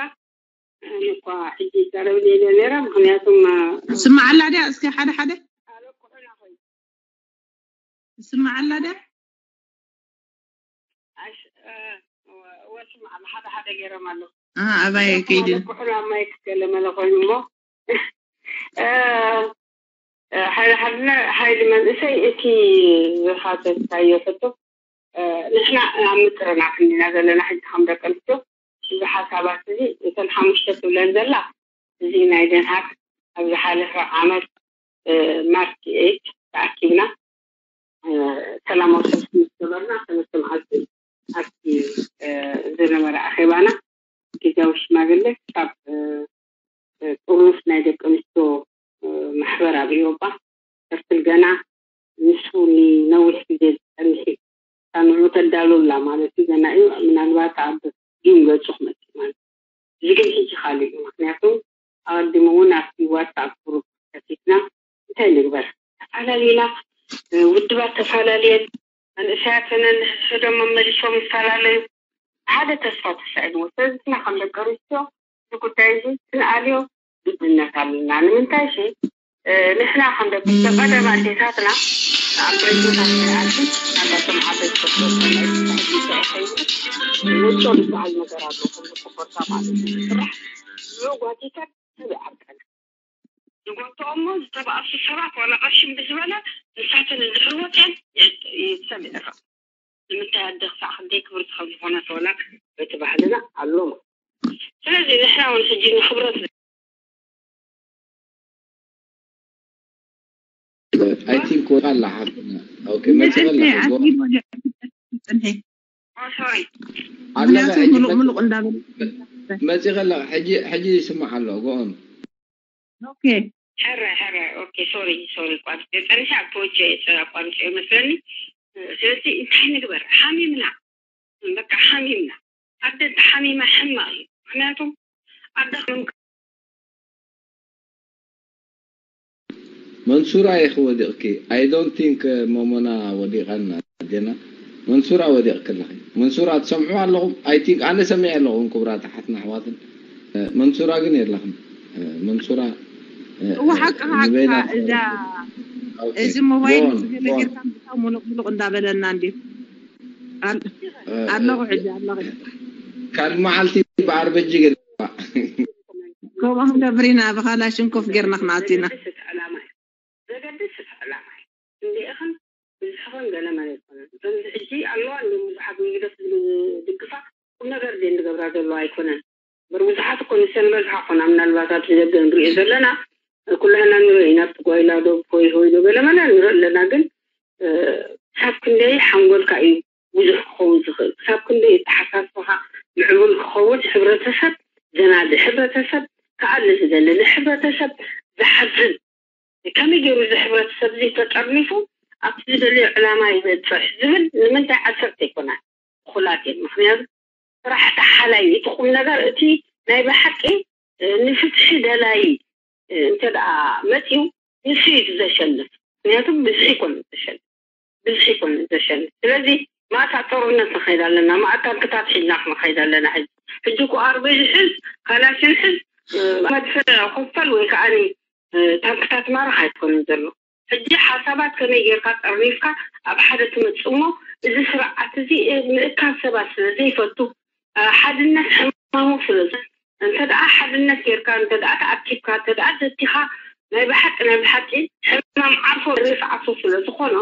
እኳ ሕጂ ይዛረብ ሌለ ነራ ምክንያቱም ስማዓላ ድያ እስኪ ሓደ ሓደ ስማዓላ ድያ ወስም ኣብ ሓደ ሓደ ገይሮም ኣለዉ ኣባየ ከይዲ ኩሕላ ማይ ክገለመለ ኮይኑ እሞ ሓይሊ ሓድነ ሓይሊ መንእሰይ እቲ ዝሓተትካዮ ሕቶ ንሕና ኣብ ምጥርናፍ እንዲና ዘለና ሕጂ ከም ደቂ ኣንስትዮ እዚ ሓሳባት እዚ እተን ሓሙሽተ ትብለን ዘላ እዚ ናይ ደንሃክ ኣብ ዝሓለፈ ዓመት ማርች ኤይት ተኣኪብና ሰላማዊ ሰልፊ ምስ ገበርና ሰለስተ መዓልቲ ኣብቲ ዝነበረ ኣኼባና ግዝያዊ ሽማግለ ካብ ጥርኑፍ ናይ ደቂ ኣንስትዮ ማሕበር ኣብ ኢሮጳ ሕርትል ገና ንሱ ንነዊሕ ግዜ ዝፀንሕ እዩ። እታ ንዑ ተዳሉላ ማለት እዩ ገና እዩ ምናልባት ኣብ ጁን ገፁ ክመፅእ ማለት እዩ። እዚ ግን ሕጂ ካልእ እዩ ምክንያቱ ኣቐዲሙ እውን ኣብቲ ዋትሳፕ ግሩፕ ከፊትና እንታይ ንግበር ተፈላለዩና ውድባት ተፈላለየን መንእሰያት ነንሕድሕዶም መመሊሶም ይፈላለዩ ሓደ ተስፋ ተሳኢንዎ ስለዚ ንሕና ከም ደቂ ኣንስትዮ እዚ ጉዳይ እዚ ክንኣልዮ ግድነት ኣለና ንምንታይ ሲ ንሕና ከም ደቂ ኣንስትዮ ቀደም ኣዴታትና ኣብ በይኖታት ናይ ዓዲ ናባቶም ዓበይቲ ተስፋ ውጮ ዝበሃል ነገር ኣሎ ከም ዝኮቦርታ ማለት እዩ ዝስራሕ ንዑ ጓቲተን ተቢዓርቀን ዝጎትኦሞ ዝተባእሱ ሰባት ዋላ ቀሽም ብዝበለ ንሳተን እንድሕር ወፅየን ይሰምዕኻ ንምንታይ ኣደ ክሳዕ ክንደይ ክብርቲ ከም ዝኾነት ዋላ በቲ ባህልና ኣሎ ማለት ስለዚ ንሕና እውን ሕጂ ንክብረት I think ወጣ ኣላ ሓፍትና okay መፅእ ኣላ ምሉእ ምሉእ እንዳበለ መፂ ከለ ሕጂ ሕጂ ይስማዕ ኣሎ ጎን ኦኬ ሕረ ሕረ ኦኬ ሶሪ ሶሪ ቋርጭ ጸንሻ ፖቼ ጸ ቋርጭ መስለኒ። ስለዚ እንታይ ንግበር? ሓሚምና በቃ ሓሚምና። ኣደ ተሓሚማ ሕማቕ እዩ። ምክንያቱም ኣደ መንሱራ ኢኺ ወዲቕኪ። I don't think መሞና ወዲቓን ኣዴና መንሱራ ወዲቕኪ ኣለኺ። መንሱራ ትሰምዑ ኣለኹም? I think ኣነ ሰሚዐ ኣለኹ። ክቡራት ኣሓትና ኣሕዋትን መንሱራ ግን የላኽን። መንሱራ እወ ሓቅኻ ንበይና ሓቅኻ እዛ ኦኬ። እዚ ሞባይል ጎን፣ እዚ ገለ ጎን። ጌርካ ምሳው ሙሉቕ ሙሉቕ እንዳበለና እንዲ ኣል- ኣለኹ ሕጂ ኣለኹ። ካልእ መዓልቲ ብኣርበጂ ገለ ከምኡ ክንገብር ኢና ብኻላሽንኮፍ ጌርና ክንኣቱ ኢና። ዘገድስ እቲ ዕላማ እዩ። ዘገድስ እቲ ዕላማ እዩ። እንዲእኽን ብዝሕኽን ገለ መለ ኣይኮነን። ከምዚ ሕጂ ኣለዋ እንዲም ብዙሓት ንህግደፍ ዝድግፋ ቁም ነገር ድየን ዝገብራ ዘለዋ ኣይኮነን። እምበር ብዙሓት እኮ ንሰን በዝሓ ኮና ምናልባት ኣብዚ ደገ ንሪኦ ዘለና ኩላህና ንሪኦ ኢና። ኣብቲ ጓይላ ዶ ሆይ ሆይ ዶ ገለ መለ ንሪኦ ኣለና። ግን ክሳብ ክንደይ ሓንጎልካ እዩ ብዙሕ ክኸውን ዝኽእል? ክሳብ ክንደይ ኣተሓሳስባኻ ምዕቡል ክኸውን? ሕብረተሰብ ዘናዲ፣ ሕብረተሰብ ክኣሊ ዝደሊ፣ ንሕብረተሰብ ዝሓዝን ከመይ ገይሩ እዚ ሕብረተሰብ እዚ ተጠርኒፉ ኣብቲ ዝደልዮ ዕላማ ይበፅሕ ዝብል ንምንታይ ዓሰርተ ኣይኮናን? እኹላት እዮም። ምክንያቱ ስራሕ ተሓላይ እቲ ቁም ነገር እቲ ናይ ብሓቂ ንፍትሒ ደላይ እንተ ደኣ መፅዩ ንሱ እዩ ዘሸንፍ። ምክንያቱ ብዝሒ ይኮን ዘሸንፍ ብዝሒ ይኮን ዘሸንፍ። ስለዚ ማእታ ጦርነት ንኸይድ ኣለና፣ ማእታ ታንክታት ሒዝና ክንኸይድ ኣለና። ሕጂ ሕጂ እኮ ኣርበይ ዝሕዝ ካላሽን ሕዝ መድፍዕ ኮፈል ወይ ከዓ ታንክታት ማረኽ ኣይኮነን ዘሎ። ሕጂ ሓሳባት ከመይ ጌርካ ጠርኒፍካ ኣብ ሓደ ትመጽእ እሞ እዚ ስርዓት እዚ ምእካብ ሰባት ስለ ዘይፈቱ ሓድነት ሕማሙ ስለ እንተ ደኣ ሓድነት ጌርካ እንተ ደኣ ተኣኪብካ እንተ ደኣ ዘቲኻ ናይ ብሓቂ ናይ ብሓቂ ሕማም ዓርፎ ርፍ ዓርፎ ስለ ዝኾኖ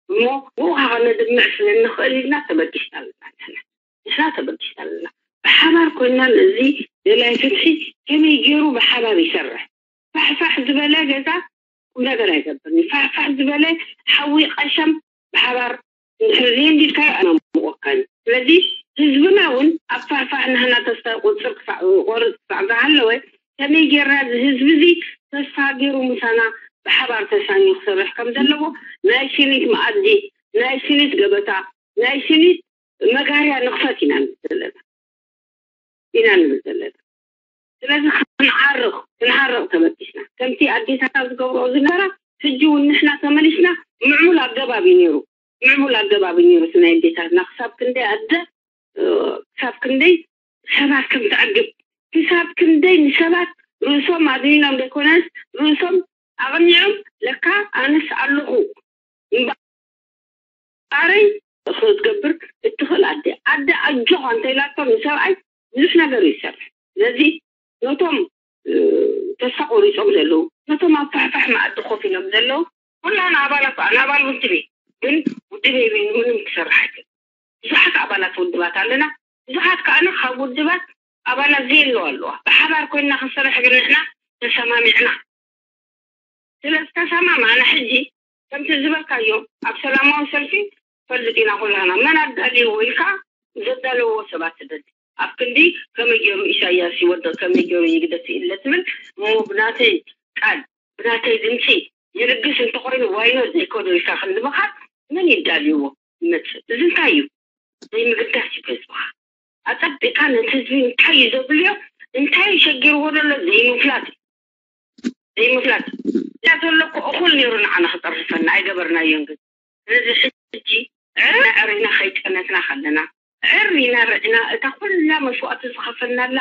እሞ ብኡ ከነድምዕ ስለ እንኽእል ኢልና ተበጊስና ኣለና። ንሕና ተበጊስና ኣለና። ብሓባር ኮይና ነዚ ደላይ ፍትሒ ከመይ ገይሩ ብሓባር ይሰርሕ? ፋሕፋሕ ዝበለ ገዛ ቁም ነገር ኣይገብርን። ፋሕፋሕ ዝበለ ሓዊ ቀሸም ብሓባር እንድሕር ዘየንዲድካዮ ኣናምቆካ እዩ። ስለዚ ህዝብና እውን ኣብ ፋሕፋሕ ናህና ተስፋ ቁፅር ክሳዕ ቆርፅ ክሳዕ ዝሃለወ ከመይ ጌርና እዚ ህዝቢ እዚ ተስፋ ገይሩ ምሳና ብሓባር ተሳንዩ ክሰርሕ ከም ዘለዎ ናይ ስኒት መኣዲ ናይ ስኒት ገበታ ናይ ስኒት መጋርያ ንኽፈት ኢና ንብል ዘለና ኢና ንብል ዘለና። ስለዚ ክንዓርቕ ክንዓርቕ ተበጊስና ከምቲ ኣዴታትና ዝገብርኦ ዝነበራ ሕጂ እውን ንሕና ተመሊስና ምዕቡል ኣገባብ እዩ ነይሩ። ምዕቡል ኣገባብ እዩ ነይሩ እቲ ናይ ኣዴታትና ክሳብ ክንደይ ኣደ ክሳብ ክንደይ ሰባት ከም ተዕግብ ክሳብ ክንደይ ንሰባት ርእሶም ኣድኒኖም ዘይኮነስ ርእሶም ኣቕኒዖም ለካ ኣነስ ኣለኹ እምበኣረይ ክትገብር እትኽእል ኣደ ኣደ ኣጆኻ እንተኢላቶ ንሰብኣይ ብዙሕ ነገር እዩ ዝሰርሕ። ስለዚ ነቶም ተስፋ ቆሪፆም ዘለዉ ነቶም ኣብ ፋሕፋሕ መኣዲ ኮፍ ኢሎም ዘለዉ ኩላና ኣባላት ኣነ ኣባል ውድብ እየ ግን ውድበይ ምንም ክሰርሕ ኣይክእል ብዙሓት ኣባላት ውድባት ኣለና። ብዙሓት ከዓነ ካብ ውድባት ኣባላት ዘየለዋ ኣለዋ። ብሓባር ኮይንና ክንሰርሕ ግን ንሕና ተሰማሚዕና ስለ ዝተሰማማዕና ሕጂ ከምቲ ዝበልካዮ ኣብ ሰላማዊ ሰልፊ ፈልጥ ኢና ኩላና መን ኣዳልይዎ ኢልካ ዘዳለውዎ ሰባት ትደሊ ኣብ ክንዲ ከመይ ገይሩ ኢሳያስ ይወድቕ ከመይ ገይሩ ይግደፍ ኢለ ትብል እሞ ብናተይ ቃል ብናተይ ድምፂ ይልግስ እንተኾይኑ ዋይኖ ዘይከዶ ኢልካ ክንዲ ምኻድ መን ይዳልይዎ ይመፅእ እዚ እንታይ እዩ ዘይምግዳስ እዩ ህዝብኻ ኣፀቢቕካ ነቲ ህዝቢ እንታይ እዩ ዘብልዮ እንታይ ሸጊርዎ ዘሎ ዘይምፍላጥ እዩ ዘይምፍላጥ ያ ዘሎ እኮ እኹል ነይሩ ንዓና ክፀርፈና ኣይገበርናዮን ግን ስለዚ ሕጂ ዕርና ዕሪና ከይጠነትና ከለና ዕር ኢና ርዕና እታ ኩላ መስዋእቲ ዝኸፈልናላ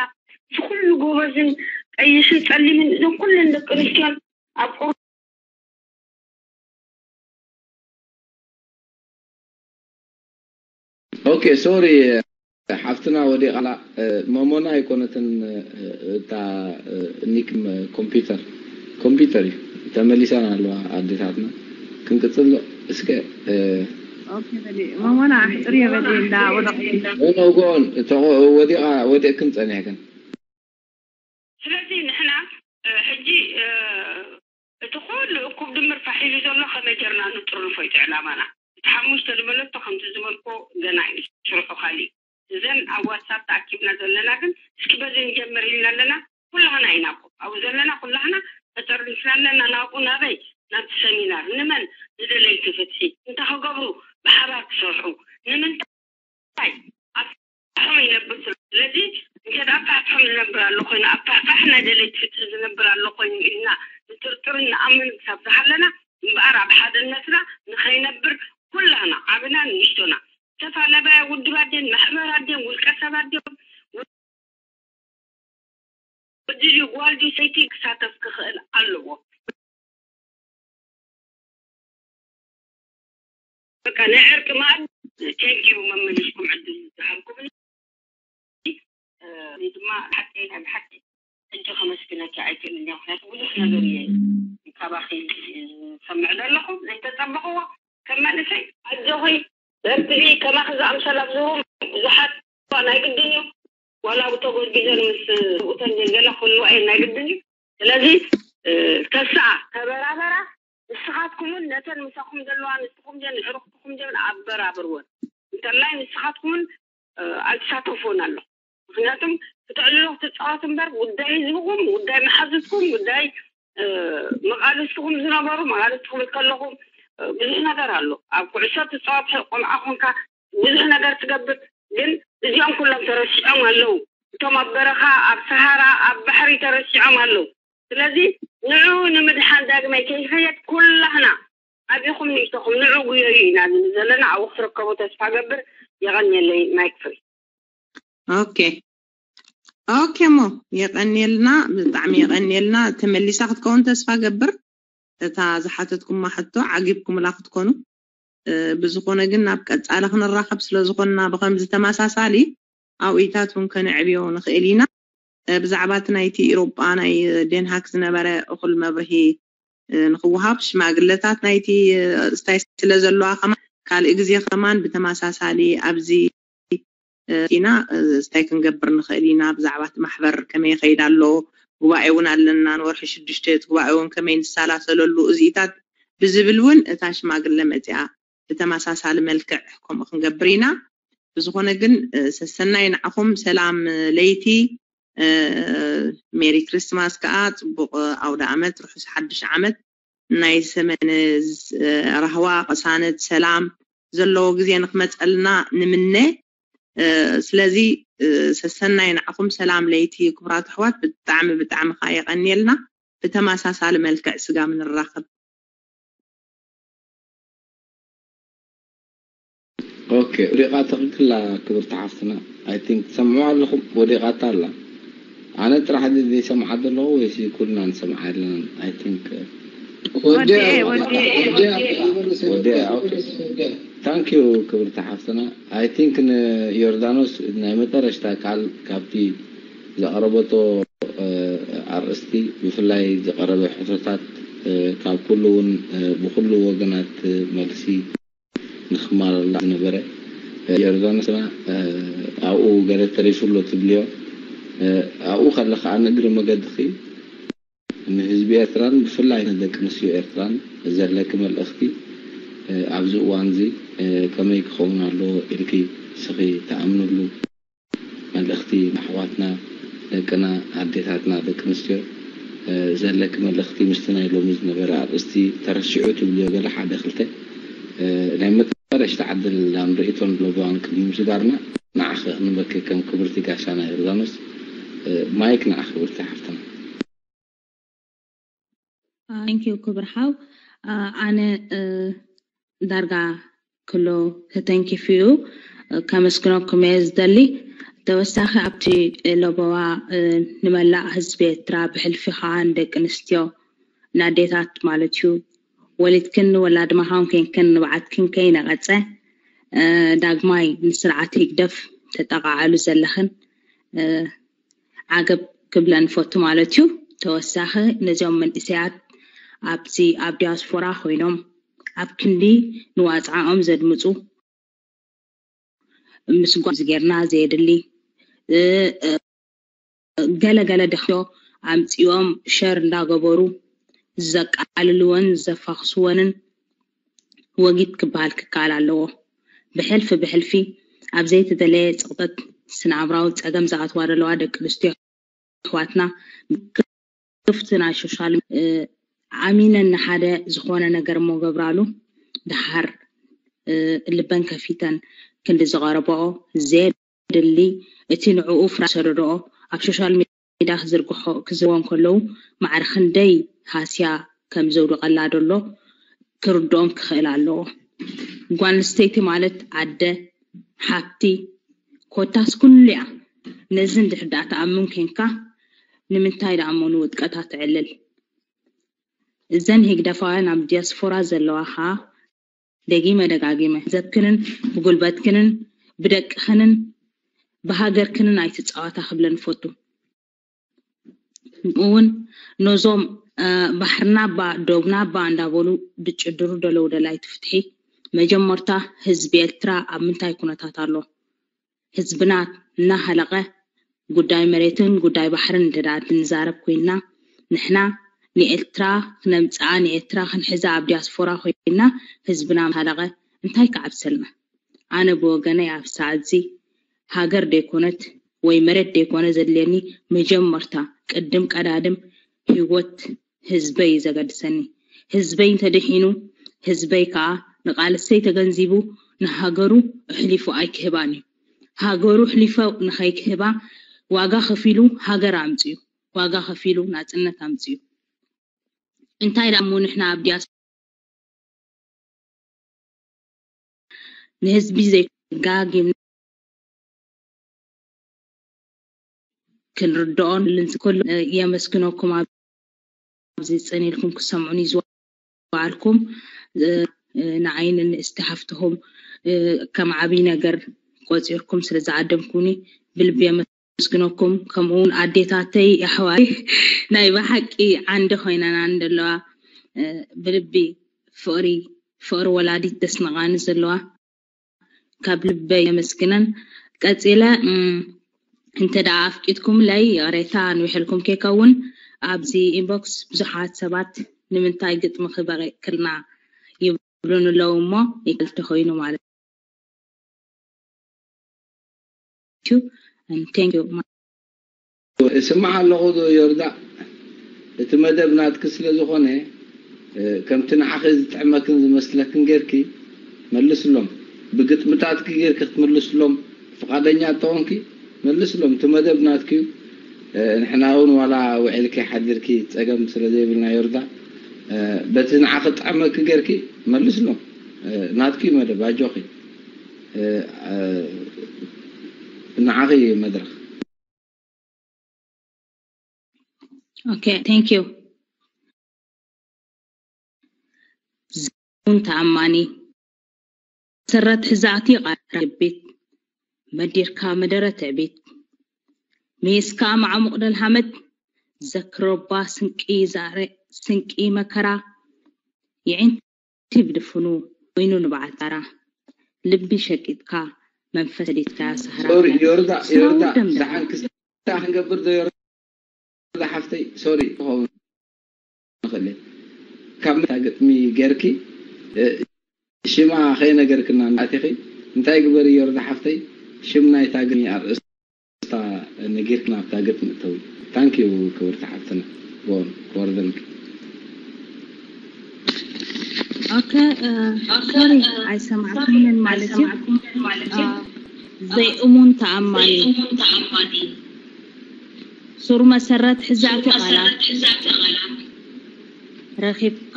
እዚ ኩሉ ጎበዝን ቀይሽን ፀሊምን እዞም ኩለን ደቂ ኣንስትዮን ኣብ ቁር ኦኬ ሶሪ ሓፍትና ወዲቓ ኣላ መሞና ኣይኮነትን እታ ኒክ ኮምፒውተር ኮምፒውተር እዩ ተመሊሰን ኣለዋ ኣዴታትና ክንቅፅል እስከ ኦኬ በሊ መሞና ኣሕፅር የበሊ እንዳ ወደቕ ኖ ጎን ወዲቓ ወዲቕክን ፀኒሕክን ስለዚ ንሕና ሕጂ እቲ ኩሉ እኩብ ድምር ፋሕ ኢሉ ዘሎ ከመይ ጌርና ንጥርንፎ እዩ እቲ ዕላማና። እቲ ሓሙሽተ ዝበለቶ ከምቲ ዝበልኮ ገና እዩ ስርሑ ካሊእ እዩ። እዘን ኣብ ዋትሳፕ ተኣኪብና ዘለና ግን እስኪ በዚ ንጀምር ኢልና ኣለና። ኩላህና ኢና እኮ ኣብኡ ዘለና፣ ኩላህና ተጠርኒፍና ኣለና። ናብኡ ናበይ? ናብቲ ሰሚናር። ንመን? ንደለይቲ ፍትሒ። እንታይ ክገብሩ? ብሓባር ክሰርሑ። ንምንታይ? ኣፋሕም ይነብር። ስለዚ እንተ ደኣ ኣፋሕም ዝነብር ኣሎ ኮይኑ፣ ኣፋሕፋሕ ናይ ደለይቲ ፍትሒ ዝነብር ኣሎ ኮይኑ ኢልና ንጥርጥርን ንኣምን ክሳብ ዝሃለና እምበኣር ኣብ ሓድነትና ንኸይነብር ኩላህና ዓብና ንእሽቶና ዝተፈላለያ ውድባት ድየን ማሕበራት ድየን ውልቀ ሰባት ድዮም ወዲ ድዩ ጓል ድዩ ሰይቲ ክሳተፍ ክኽእል ኣለዎ። በቃ ናይ ዕርቂ መኣዲ ቴንኪዩ መመሊስኩም ዕድል ዝሃብኩምኒ። እ፣ እኔ ድማ ሓቂ ናይ ብሓቂ ሕጂ ከመስግነኪ ኣይክእልን እየ፣ ምክንያቱ ብዙሕ ነገር እየ ካባኺ ዝሰምዕ ዘለኹ ዘይተጸበኽዎ። ከም መንእሰይ ኣጆኺ በርትዒ፣ ከማኺ ዝኣምሰላ ብዙ ብዙሓት ናይ ግድን እዩ። ዋላ ኣብ ተጎዝጊዘን ምስ ሰብኡተን ገለ ክህልዋ እየን ናይ ግድን እዩ። ስለዚ እ፣ ተስኣ ተበራበራ። ንስኻትኩምን ነተን ምሳኹም ዘለዋ ንስኹም ጀን ንዕሩኽትኹም ጀን ኣበራብርወን። እንተላይ ንስኻትኩምን እ፣ ኣይትሳተፉን ኣሎ። ምክንያቱም ክትዕልሉ ክትፃወት እምበር ጉዳይ ህዝብኹም ጉዳይ መሓዙትኩም ጉዳይ እ፣ መቓልስትኹም ዝነበሩ መቓልስትኩም ከለኹም እ፣ ብዙሕ ነገር ኣሎ። ኣብ ኩዕሶ ትፃወት ቆልዓ ኮንካ ብዙሕ ነገር ትገብር። ግን እዚኦም ኩሎም ተረሲዖም ኣለዉ። እቶም ኣብ በረኻ ኣብ ሰሃራ ኣብ ባሕሪ ተረሲዖም ኣለዉ። ስለዚ ንዑ ንምድሓን ዳግማይ ከይኸየድ ኩላህና ዓቢኹም ንእሽቶኹም ንዑ ጉየዩ ኢና ዝብል ዘለና። ኣብኡ ክትርከቡ ተስፋ ገብር። የቐንየለይ። ማይክ ፍሪ። ኦኬ ኦኬ እሞ የቐንየልና፣ ብጣዕሚ የቐንየልና። ተመሊሳ ክትከውን ተስፋ ገብር። እታ ዝሓተትኩማ ሕቶ ዓጊብኩምላ ክትኮኑ። እ፣ ብዝኾነ ግን ናብ ቀጻሊ ክንራኸብ ስለ ዝኾንና ብኸምዚ ተመሳሳሊ ኣብኢታት እውን ከነዕብዮ ንኽእል ኢና። እ፣ ብዛዕባ እቲ ናይቲ ኢሮጳ ናይ ዴንሃክ ዝነበረ እኹል መብርሂ እ፣ ንኽወሃብ ሽማግለታት ናይቲ እ፣ ኣርእስታይ ስለ ዘለዋ ከማን ካልእ ግዜ ከማን ብተመሳሳሊ ኣብዚ እ፣ ኢና እ፣ እንታይ ክንገብር ንኽእል ኢና፣ ብዛዕባ እቲ ማሕበር ከመይ ይኸይድ ኣሎ፣ ጉባኤ እውን ኣለና ንወርሒ ሽዱሽተ እቲ ጉባኤ እውን ከመይ ንሰላሰለሉ እዚኢታት ብዝብል እውን እታ ሽማግለ መፂኣ ብተመሳሳሊ መልክዕ ከምኡ ክንገብር ኢና። ብዝኾነ ግን እ፣ ሰሰናይ ንዓኹም፣ ሰላም እ፣ ለይቲ እ፣ ሜሪ ክርስማስ ከዓ፣ ፅቡቕ ኣውደ ዓመት፣ ርሑስ ሓድሽ ዓመት፣ ናይ ሰመነ ዝ- ራህዋ፣ ቅሳነት፣ ሰላም ዘለዎ ግዜ ንክመፀልና ንምነ። እ፣ ስለዚ እ፣ ሰሰናይ ንዓኹም፣ ሰላም ለይቲ ክቡራት ኣሕዋት፣ ብጣዕሚ ብጣዕሚ ከዓ የቐንየልና። ብተመሳሳሊ መልክዕ ስጋብ ንራኸብ። ኦኬ፣ ወዲቓ ትኽክላ ክብርቲ ሓፍትና። I think ትሰምዑ ኣለኹም፣ ወዲቓታ ኣላ። ኣነ ጥራሕ ድየ ዘይሰምዓ ዘለኹ ወይሲ ኩልና ንሰምዓ ኣለና? I think ወዲኤ ወዲኤ ወዲያ። ኦኬ፣ thank you ክብርቲ ሓፍትና። I think ንዮርዳኖስ ናይ መጨረሽታ ቃል ካብቲ ዘቕረበቶ ኣርእስቲ ብፍላይ ዝቐረበ ሕቶታት ካብ ኩሉ እውን ብኩሉ ወገናት መልሲ ንኽማለላ ዝነበረ ዮርዳኖስና ኣብኡ ገለ ተሪፉ ኣሎ ትብልዮ ኣብኡ ከለኻ ንእግሪ መገድኺ ንህዝቢ ኤርትራን ብፍላይ ንደቂ ኣንስትዮ ኤርትራን ዘለኪ መልእኽቲ ኣብዚ እዋን እዚ ከመይ ክኸውን ኣለዎ ኢልኪ ንስኺ ትኣምንሉ? መልእኽቲ ንኣሕዋትና ደቅና ኣዴታትና ደቂ ኣንስትዮ ዘለኪ መልእኽቲ ምስቲ ናይ ሎሚ ዝነበረ ኣርእስቲ ተረሲዑ ትብልዮ ገለ ሓደ ክልተ ናይ መጨረሽታ ዕድል ላም ርእይቶን ለበዋን ቅድሚ ምስጋርና ንዓኺ ክንበኪ ከም ክብርቲ ጋሻና ዮርዳኖስ ማይክ ንዓኺ ክብርቲ ሓፍትና። Thank you ክብር ሓው ኣነ ዳርጋ ክሎ ተተንኪፉ እዩ ከመስግነኩም እየ ዝደሊ ተወሳኺ ኣብቲ ለበዋ ንመላእ ህዝቢ ኤርትራ ብሕልፊ ከዓ ንደቂ ኣንስትዮ ንኣዴታት ማለት እዩ ወሊድክን ወላድ መኻን ኮይንክን ንባዓትክን ከይነቐፀ ዳግማይ ንስርዓት ህግደፍ ተጠቓዓሉ ዘለኽን ዓገብ ክብለን ፈቱ ማለት እዩ። ተወሳኺ ነዚኦም መንእሰያት ኣብዚ ኣብ ዲያስፖራ ኮይኖም ኣብ ክንዲ ንዋፅዓኦም ዘድምፁ ምስጓዝ ጌርና ዘየድሊ ገለ ገለ ደክዮ ኣምፂኦም ሸር እንዳገበሩ ዘቃልልወን ዘፋኽስወንን ወጊድ ክበሃል ክከኣል ኣለዎ። ብሕልፊ ብሕልፊ ኣብ ዘይተደለየ ጽቕጠት ስነ ኣእምራዊ ጸገም ዝኣትዋ ዘለዋ ደቂ ኣንስትዮ ኣሕዋትና ክፍቲ ናይ ሶሻል ኣሚነን ንሓደ ዝኾነ ነገር እሞ ገብራሉ ድሓር ልበን ከፊተን ክንዲ ዝቐረበኦ ዘየድሊ እቲ ንዕኡ ፍራ ሰደደኦ ኣብ ሶሻል ሚዲያ ክዝርግሖ ክዝርዎ እንከለዉ ማዕረ ክንደይ ሃስያ ከም ዘውድቐላ ደሎ ክርድኦም ክኽእል ኣለዎ። ጓል ኣንስተይቲ ማለት ኣደ፣ ሓብቲ፣ ኮታስ ኩሉ እያ። ነዚ እንድሕር ደኣ ትኣምን ኮንካ ንምንታይ ደኣ እሞ ንውድቀታ ተዕልል? እዘን ህግደፋውያን ኣብ ዲያስፖራ ዘለዋ ኸኣ ደጊመ ደጋጊመ ዘብክንን ብጉልበትክንን ብደቅኽንን ብሃገርክንን ኣይትጻወታ ክብለን እፈቱ። እውን ነዞም ባሕርና ባ ዶብና ባ እንዳበሉ ድጭድሩ ደለው ደላይቲ ፍትሒ መጀመርታ ህዝቢ ኤርትራ ኣብ ምንታይ ኩነታት ኣሎ? ህዝብና እናሃለቐ ጉዳይ መሬትን ጉዳይ ባሕርን እንተ ደኣ ንዛረብ ኮይንና ንሕና ንኤርትራ ክነምጽኣ ንኤርትራ ክንሕዛ ኣብ ዲያስፖራ ኮይንና ህዝብና እናሃለቐ እንታይ ክዓብሰልና? ኣነ ብወገነይ ኣብ ሰዓትዚ ሃገር ደይኮነት ወይ መሬት ደይኮነ ዘድልየኒ መጀመርታ ቅድም ቀዳድም ህይወት ህዝበይ እዩ ዘገድሰኒ። ህዝበይ እንተድሒኑ ህዝበይ ከዓ ንቃልሰይ ተገንዚቡ ንሃገሩ ኣሕሊፉ ኣይክህባን እዩ። ሃገሩ ኣሕሊፉ ንኸይክህባ ዋጋ ከፊሉ ሃገር ኣምፅኡ፣ ዋጋ ከፊሉ ናፅነት ኣምፅኡ። እንታይ ደኣ እሞ ንሕና ኣብ ዲያስ ንህዝቢ ዘይጋጊም ክንርድኦን ልንስ ኩሉ የመስግነኩም ኣብዚ ፅን ኢልኩም ክሰምዑኒ ዝዋልኩም ንዓይን ንእስቲ ሃፍትኹም ከም ዓብይ ነገር ቆፂርኩም ስለ ዝዓደምኩኒ ብልቢ የመስግነኩም። ከምኡ እውን ኣዴታተይ ኣሕዋይ ናይ ብሓቂ ዓንዲ ኮይነና እንደለዋ ብልቢ ፍቕሪ ፍቕሪ ወላዲት ደስንቓኒ ዘለዋ ካብ ልበይ የመስግነን። ቀፂለ እንተ ደኣ ኣፍቂድኩምለይ ይቕሬታ ንውሕልኩም ከይከውን ኣብዚ ኢንቦክስ ብዙሓት ሰባት ንምንታይ ግጥሚ ክበቕልና ይብሉን ኣለዉ እሞ ይቀል ተኾይኑ ማለት እዩ። Thank you. እስማዕ ኣለኹ ዶ ዮርዳ? እቲ መደብ ናትኪ ስለ ዝኾነ ከምቲ ንዓኺ ዝጥዕመክን ዝመስለክን ጌርኪ መልስሎም። ብግጥምታትኪ ጌርኪ ክትምልስሎም ፍቓደኛ እንተኾንኪ መልስሎም። እቲ መደብ ናትኪ እዩ። ንሕና እውን ዋላ ውዒልኪ ሓዲርኪ ጸገም ስለ ዘይብልና ዮርዳ በቲ ንዓኺ ዝጥዕመኪ ጌርኪ መልስሎም። ናትኪ እዩ መደብ ኣጆኺ። ንዓኺ እዩ መድረኽ። Okay, thank you. ዝውን ተኣማኒ ሰረት ሕዛእቲ ቃልቤት መዲርካ መደረ ትዕቤት ሜስካ ማዕሙቕ ደልሃመት ዘክረባ ስንቂ ዛረ ስንቂ መከራ የዒንቲ ብድፍኑ ኮይኑ ንበዓል ታራ ልቢ ሸቂጥካ መንፈስ ሰዲድካ ሰህራ ዮርዳ ዮርዳ ደሓን ክስታ ክንገብር ዶ ዮርዳ ሓፍተይ ሶሪ ክኸውን ንኽእል ካብ ምታ ግጥሚ ጌርኪ ሽማ ከይነገርክና እናእቲኺ እንታይ ግበሪ ዮርዳ ሓፍተይ ሽም ናይታ ግጥሚ ኣርእስታ ነጊርክና ኣብታ ግጥሚ እተዊ ታንኪዩ ክብርቲ ሓፍትና ጎን ክወርደልኪ ኦኬ ሶሪ ኣይሰማዕኩምን ማለት እዩ ዘይእሙን ተኣማኒ ሱር መሰረት ሕዛእቲ ቃላት ረኺብካ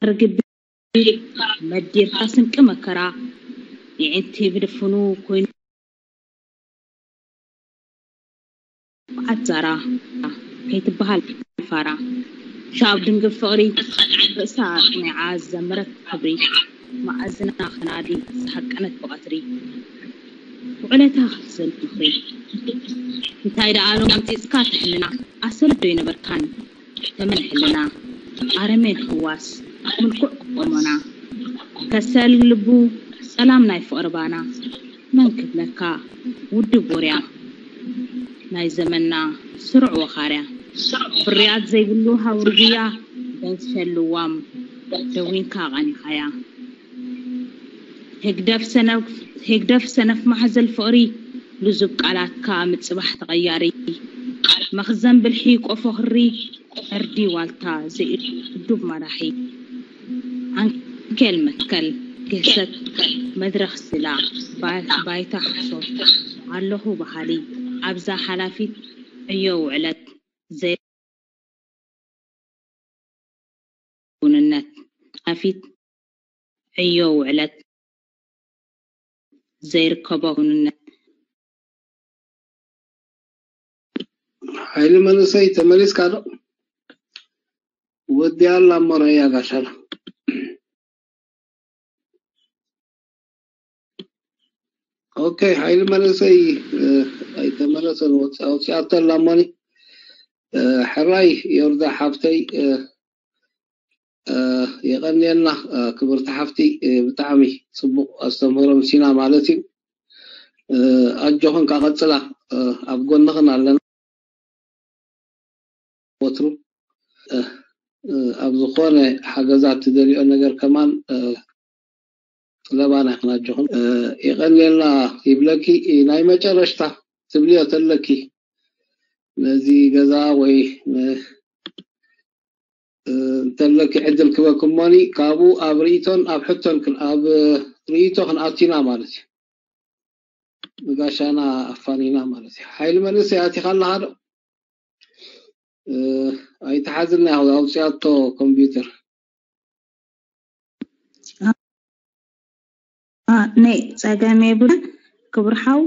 ርግቢ መዲርካ ስንቂ መከራ የዒንቲ ብድፍኑ ኮይኑ ኣዛራ ከይትበሃል ፋራ ሻብ ድንግል ፍቕሪ ርእሳ ኣጽኒዓ ዝዘመረት ክብሪ መኣዝና ከናዲ ዝሃቀነት ብቐትሪ ውዕለታ ክትዘል ምኽሪ እንታይ ደኣ ሎም ኣምጺጽካ ትሕልና ኣሰለዶ ይነበርካን ተመንሕልና ኣረሜን ህዋስ ምልኩዕ ቆሞና ከሰል ልቡ ጸላም ናይ ፍቕሪ ባና መን ክብለካ ውድብ ወርያ ናይ ዘመንና ስሩዕ ወኻርያ ፍርያት ዘይብሉ ሃውርግያ በንሰ ልዋም ደዊንካ ቐኒኻያ ህግደፍ ሰነፍ ህግደፍ ሰነፍ ማሕዘል ፍቕሪ ልዙብ ቃላትካ ምጽባሕ ተቐያሪ መኽዘን ብልሒ ቆፎ ክሪ ዕርዲ ዋልታ ዘይእዱብ መራሒ ዓንኬል መትከል ግህሰት መድረኽ ስላ ባይታ ሓሶት ኣለኹ በሃሊ ኣብዛ ሓላፊት ዕዮ ውዕለት ዘይብሉ ውንነት ሓላፊት ዕዮ ውዕለት ዘይርከቦ ውንነት ሓይሊ መንእሰይ ተመሊስካ ዶ? ወዲያ ኣላ እሞ ረእያ ጋሻና። ኦኬ፣ ሓይሊ መንእሰይ ኣይተመለሰን፣ ወፂኣቶ ኣላ እሞኒ። ሕራይ ዮርዳ ሓፍተይ፣ የቐንየልና ክብርቲ ሓፍቲ። ብጣዕሚ ፅቡቕ ኣስተምህሮ ምሲና ማለት እዩ። ኣጆኽን ካቐፅላ ኣብ ጎንኽን ኣለና። ወትሩ ኣብ ዝኾነ ሓገዛት ትደልዮ ነገር ከማን ጥለባና ይኽናጆኹም። የቐንየልና ይብለኪ። ናይ መጨረሽታ ትብልዮ ተለኪ ነዚ ገዛ ወይ እንተለኪ ዕድል ክበክሞኒ ካብኡ ኣብ ርእቶን ኣብ ሕቶን ኣብ ርእቶ ክንኣቲና ማለት እዩ። ብጋሻና ኣፋኒና ማለት እዩ። ሓይሊ መንእሰይ ኣቲኻ ኣለኻ ዶ? ኣይተሓዝና ኣውፅኣቶ ኮምፒውተር። ናይ ፀገም የብሉ ክቡር ሓው።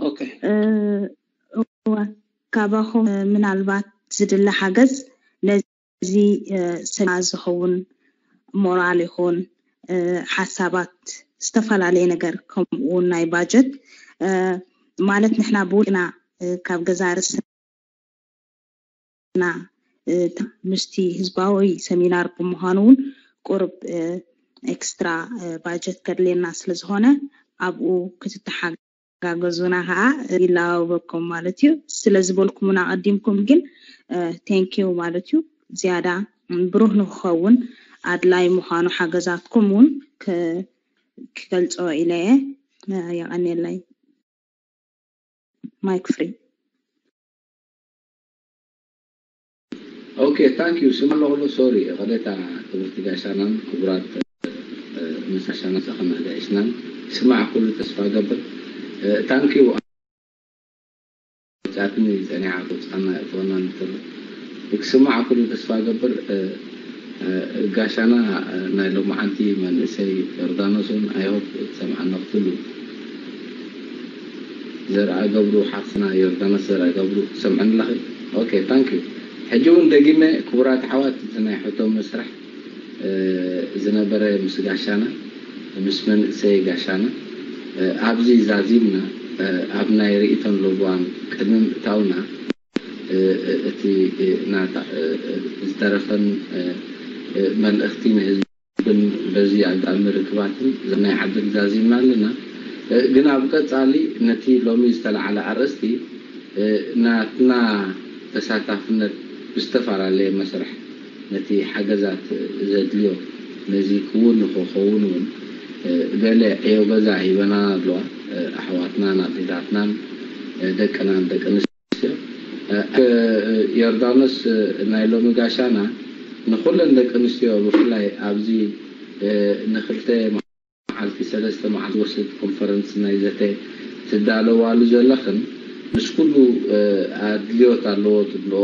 ካባኹም ምናልባት ዝድለ ሓገዝ ነዚ ሰሚናር ዝኸውን ሞራል ይኹን ሓሳባት ዝተፈላለየ ነገር ከምኡ እውን ናይ ባጀት ማለት ንሕና ብውልቅና ካብ ገዛ ርእስና ምስቲ ህዝባዊ ሰሚናር ብምዃኑ እውን ቁርብ ኤክስትራ ባጀት ከድልየና ስለዝኾነ ኣብኡ ክትተሓጋገዙና ከዓ ይላበበኩም ማለት እዩ። ስለዝበልኩምና ኣቐዲምኩም ግን ቴንኪዩ ማለት እዩ። ዝያዳ ብሩህ ንክኸውን ኣድላይ ምዃኑ ሓገዛትኩም እውን ክገልፆ ኢለ እየ። የቐንየለይ። Mic free. Okay, thank you. ስም ኣለኹ ዶ? ሶሪ፣ ቐደታ ክብርቲ ጋሻናን ክቡራት ምስ ጋሻና ዝኸመ ጋይስናን ስማዕ ኩሉ ተስፋ ገብር። Thank you። ጻትኒ ጸኒዓ ክውጻና እተወና ንትር ብክስማዕ ኩሉ ተስፋ ገብር። ጋሻና ናይ ሎማዓንቲ መንእሰይ ዮርዳኖስን ኣይሆፕ ትሰምዓና ክትሉ ዘርኣ ገብሩ ሓፍትና ዮርዳኖስ ዘርኣ ገብሩ ትሰምዕኒ ኣለኺ? Okay, thank you። ሕጂ እውን ደጊመ ክቡራት ኣሕዋት እቲ ናይ ሕቶ መስርሕ ዝነበረ ምስ ጋሻና ምስ መንእሰይ ጋሻና ኣብዚ ዛዚምና ኣብ ናይ ርእይቶን ለበዋን ቅድሚ ምእታውና እቲ ናታ ዝተረፈን መልእኽቲ ንህዝብን በዚ ኣጋጣሚ ርክባትን ናይ ዓድን ዛዚምና ኣለና። ግን ኣብ ቀጻሊ ነቲ ሎሚ ዝተለዓለ ኣርእስቲ ናትና ተሳታፍነት ብዝተፈላለየ መስርሕ ነቲ ሓገዛት ዘድልዮ ነዚ ክውን ንክኸውን እውን ገለ ዕዮ ገዛ ሂበና ኣለዋ ኣሕዋትናን ኣዴታትናን ደቅናን ደቂ ኣንስትዮ። ዮርዳኖስ ናይ ሎሚ ጋሻና ንኩለን ደቂ ኣንስትዮ ብፍላይ ኣብዚ ንክልተ መዓልቲ ሰለስተ መዓልቲ ዝወስድ ኮንፈረንስ ናይ ዘተ ትዳለዋሉ ዘለኽን ምስ ኩሉ ኣድልዮት ኣለዎ ትብልኦ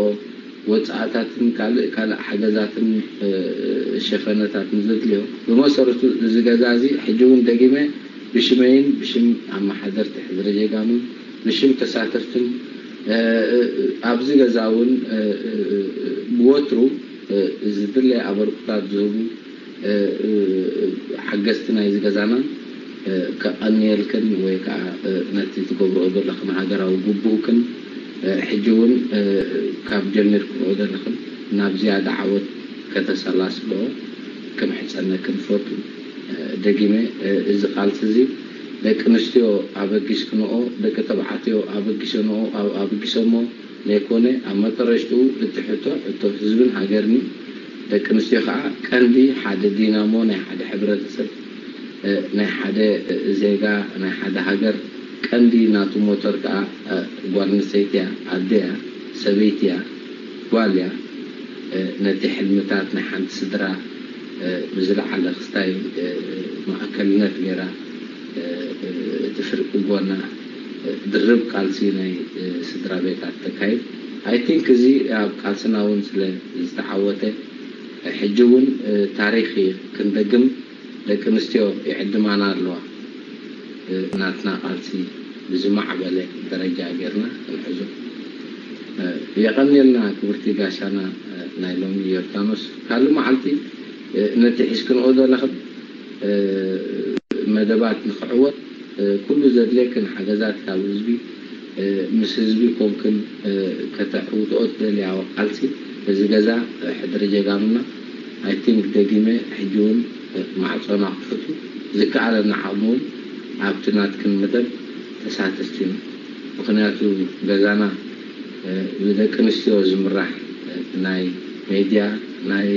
ወፃእታትን ካልእ ካልእ ሓገዛትን ሸፈነታትን ዘድልዮ ብመሰረቱ እዚ ገዛ እዚ ሕጂ እውን ደጊመ ብሽመይን ብሽም ኣመሓደርቲ ሕድረ ጀጋኑን ብሽም ተሳተፍትን ኣብዚ ገዛ እውን ብወትሩ ዝድለ ኣበርኩታት ዝህቡ ሓገዝቲ ናይዚ ገዛና ከቐንየልክን ወይ ከዓ ነቲ ትገብርኦ ዘለኽን ሃገራዊ ግቡእክን ሕጂ እውን ካብ ጀሚርክንኦ ዘለኽን ናብ ዝያዳ ዓወት ከተሰላስልኦ ክምሕፀነክን ፈቱ። ደጊመ እዚ ቃልሲ እዚ ደቂ ኣንስትዮ ኣበጊስክንኦ ደቂ ተባዕትዮ ኣበጊሰንኦ ኣበጊሰሞ ዘይኮነ ኣብ መጠረሽትኡ እቲ ሕቶ ሕቶ ህዝብን ሃገርን እዩ። ደቂ ኣንስትዮ ከዓ ቀንዲ ሓደ ዲናሞ ናይ ሓደ ሕብረተሰብ ናይ ሓደ ዜጋ ናይ ሓደ ሃገር ቀንዲ ናቱ ሞተር ከዓ ጓል ኣንስተይቲ እያ፣ ኣደ እያ፣ ሰበይቲ እያ፣ ጓል እያ። ነቲ ሕልምታት ናይ ሓንቲ ስድራ ብዝለዓለ ክስታይ ማእከልነት ገይራ እቲ ፍርቂ ጎና ድርብ ቃልሲ ናይ ስድራ ቤታት ተካይድ። I think እዚ ኣብ ቃልስና እውን ስለ ዝተዓወተ ሕጂ እውን ታሪኽ ክንደግም ደቂ ኣንስትዮ ይዕድማና ኣለዋ። ናትና ቃልሲ ብዝማዕበለ ደረጃ ጌርና ክንሕዞ። የቐንየልና ክብርቲ ጋሻና ናይ ሎሚ ዮርዳኖስ። ካልእ መዓልቲ ነቲ ሒዝክንኦ ዘለኽን መደባት ንክዕወት ኩሉ ዘድልየክን ሓገዛት ካብ ህዝቢ ምስ ህዝቢ ኮንክን ከተዕውትኦ ትደልያ ቃልሲ እዚ ገዛ ሕድሪ ጀጋኑና። I think ደጊመ ሕጂ እውን ማዕፆና ክፈቱ ዝከኣለና ዓቕሚ እውን ኣብቲ ናትክን መደብ ተሳተፍቲ ኢና። ምክንያቱ ገዛና ብደቂ ኣንስትዮ ዝምራሕ ናይ ሜድያ ናይ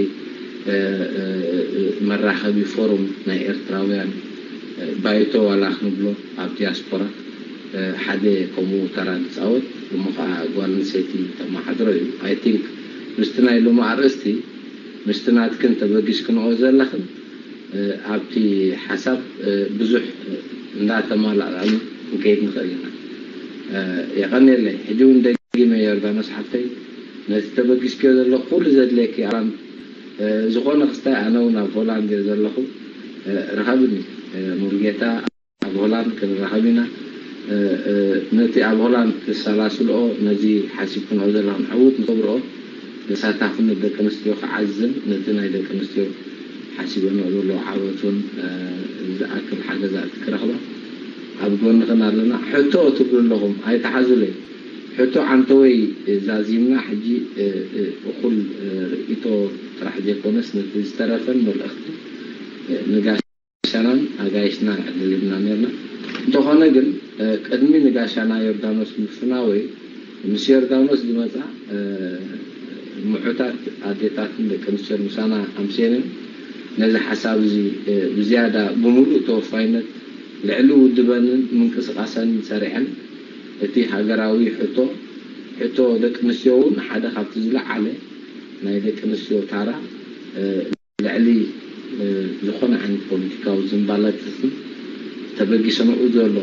መራኸቢ ፎሩም ናይ ኤርትራውያን ባይቶ ዋላ ክንብሎ ኣብ ዲያስፖራ ሓደ ከምኡ ተራ ዝፃወት እሞ ከዓ ጓል ኣንስተይቲ ተመሓድሮ እዩ። I think ምስቲ ናይ ሎሚ ኣርእስቲ ምስቲ ናትክን ተበጊስክንኦ ዘለኽን ኣብቲ ሓሳብ ብዙሕ እንዳተማላእና ክንከይድ ንኽእል ኢና። የቐንየለይ። ሕጂ እውን ደጊመ ዮርዳኖስ ሓፍተይ ነቲ ተበጊስክዮ ዘሎ ኩሉ ዘድልየኪ ኣባን ዝኾነ ክስታይ ኣነ እውን ኣብ ሆላንድ እየ ዘለኹ። ርኸብኒ ሙሉጌታ። ኣብ ሆላንድ ክንራኸብ ኢና። ነቲ ኣብ ሆላንድ ክሰላስልኦ ነዚ ሓሲብክንኦ ዘለኹም ዕዉት ንገብርኦ ተሳታፍነት ደቂ ኣንስትዮ ክዓዝን ነቲ ናይ ደቂ ኣንስትዮ ሓሲበንኦ ዘለዉ ዓወት እውን ዝኣክል ሓገዛት ክረኽባ ኣብ ጎንኽን ኣለና። ሕቶ ትብሉ ኣለኹም ኣይትሓዙለይ። ሕቶ ዓንተወይ ዛዚምና ሕጂ እኹል ርእይቶ ጥራሕ ዘይኮነስ ነቲ ዝተረፈን መልእኽቲ ንጋ ጋሻናን ኣጋይሽናን ዕድል ሂብና ነርና። እንተኾነ ግን ቅድሚ ንጋሻና ዮርዳኖስ ምፍናወይ ምስ ዮርዳኖስ ዝመፃ ምዑታት ኣዴታትን ደቂ ኣንስትዮን ምሳና ኣምስየንን ነዚ ሓሳብ እዚ ብዝያዳ ብምሉእ ተወፋይነት ልዕሊ ውድበንን ምንቅስቃሰን ሰሪዐን እቲ ሃገራዊ ሕቶ ሕቶ ደቂ ኣንስትዮ እውን ሓደ ካብቲ ዝለዓለ ናይ ደቂ ኣንስትዮ ታራ ልዕሊ ዝኾነ ዓይነት ፖለቲካዊ ዝንባለታትን ተበጊሰንኡ ዘሎ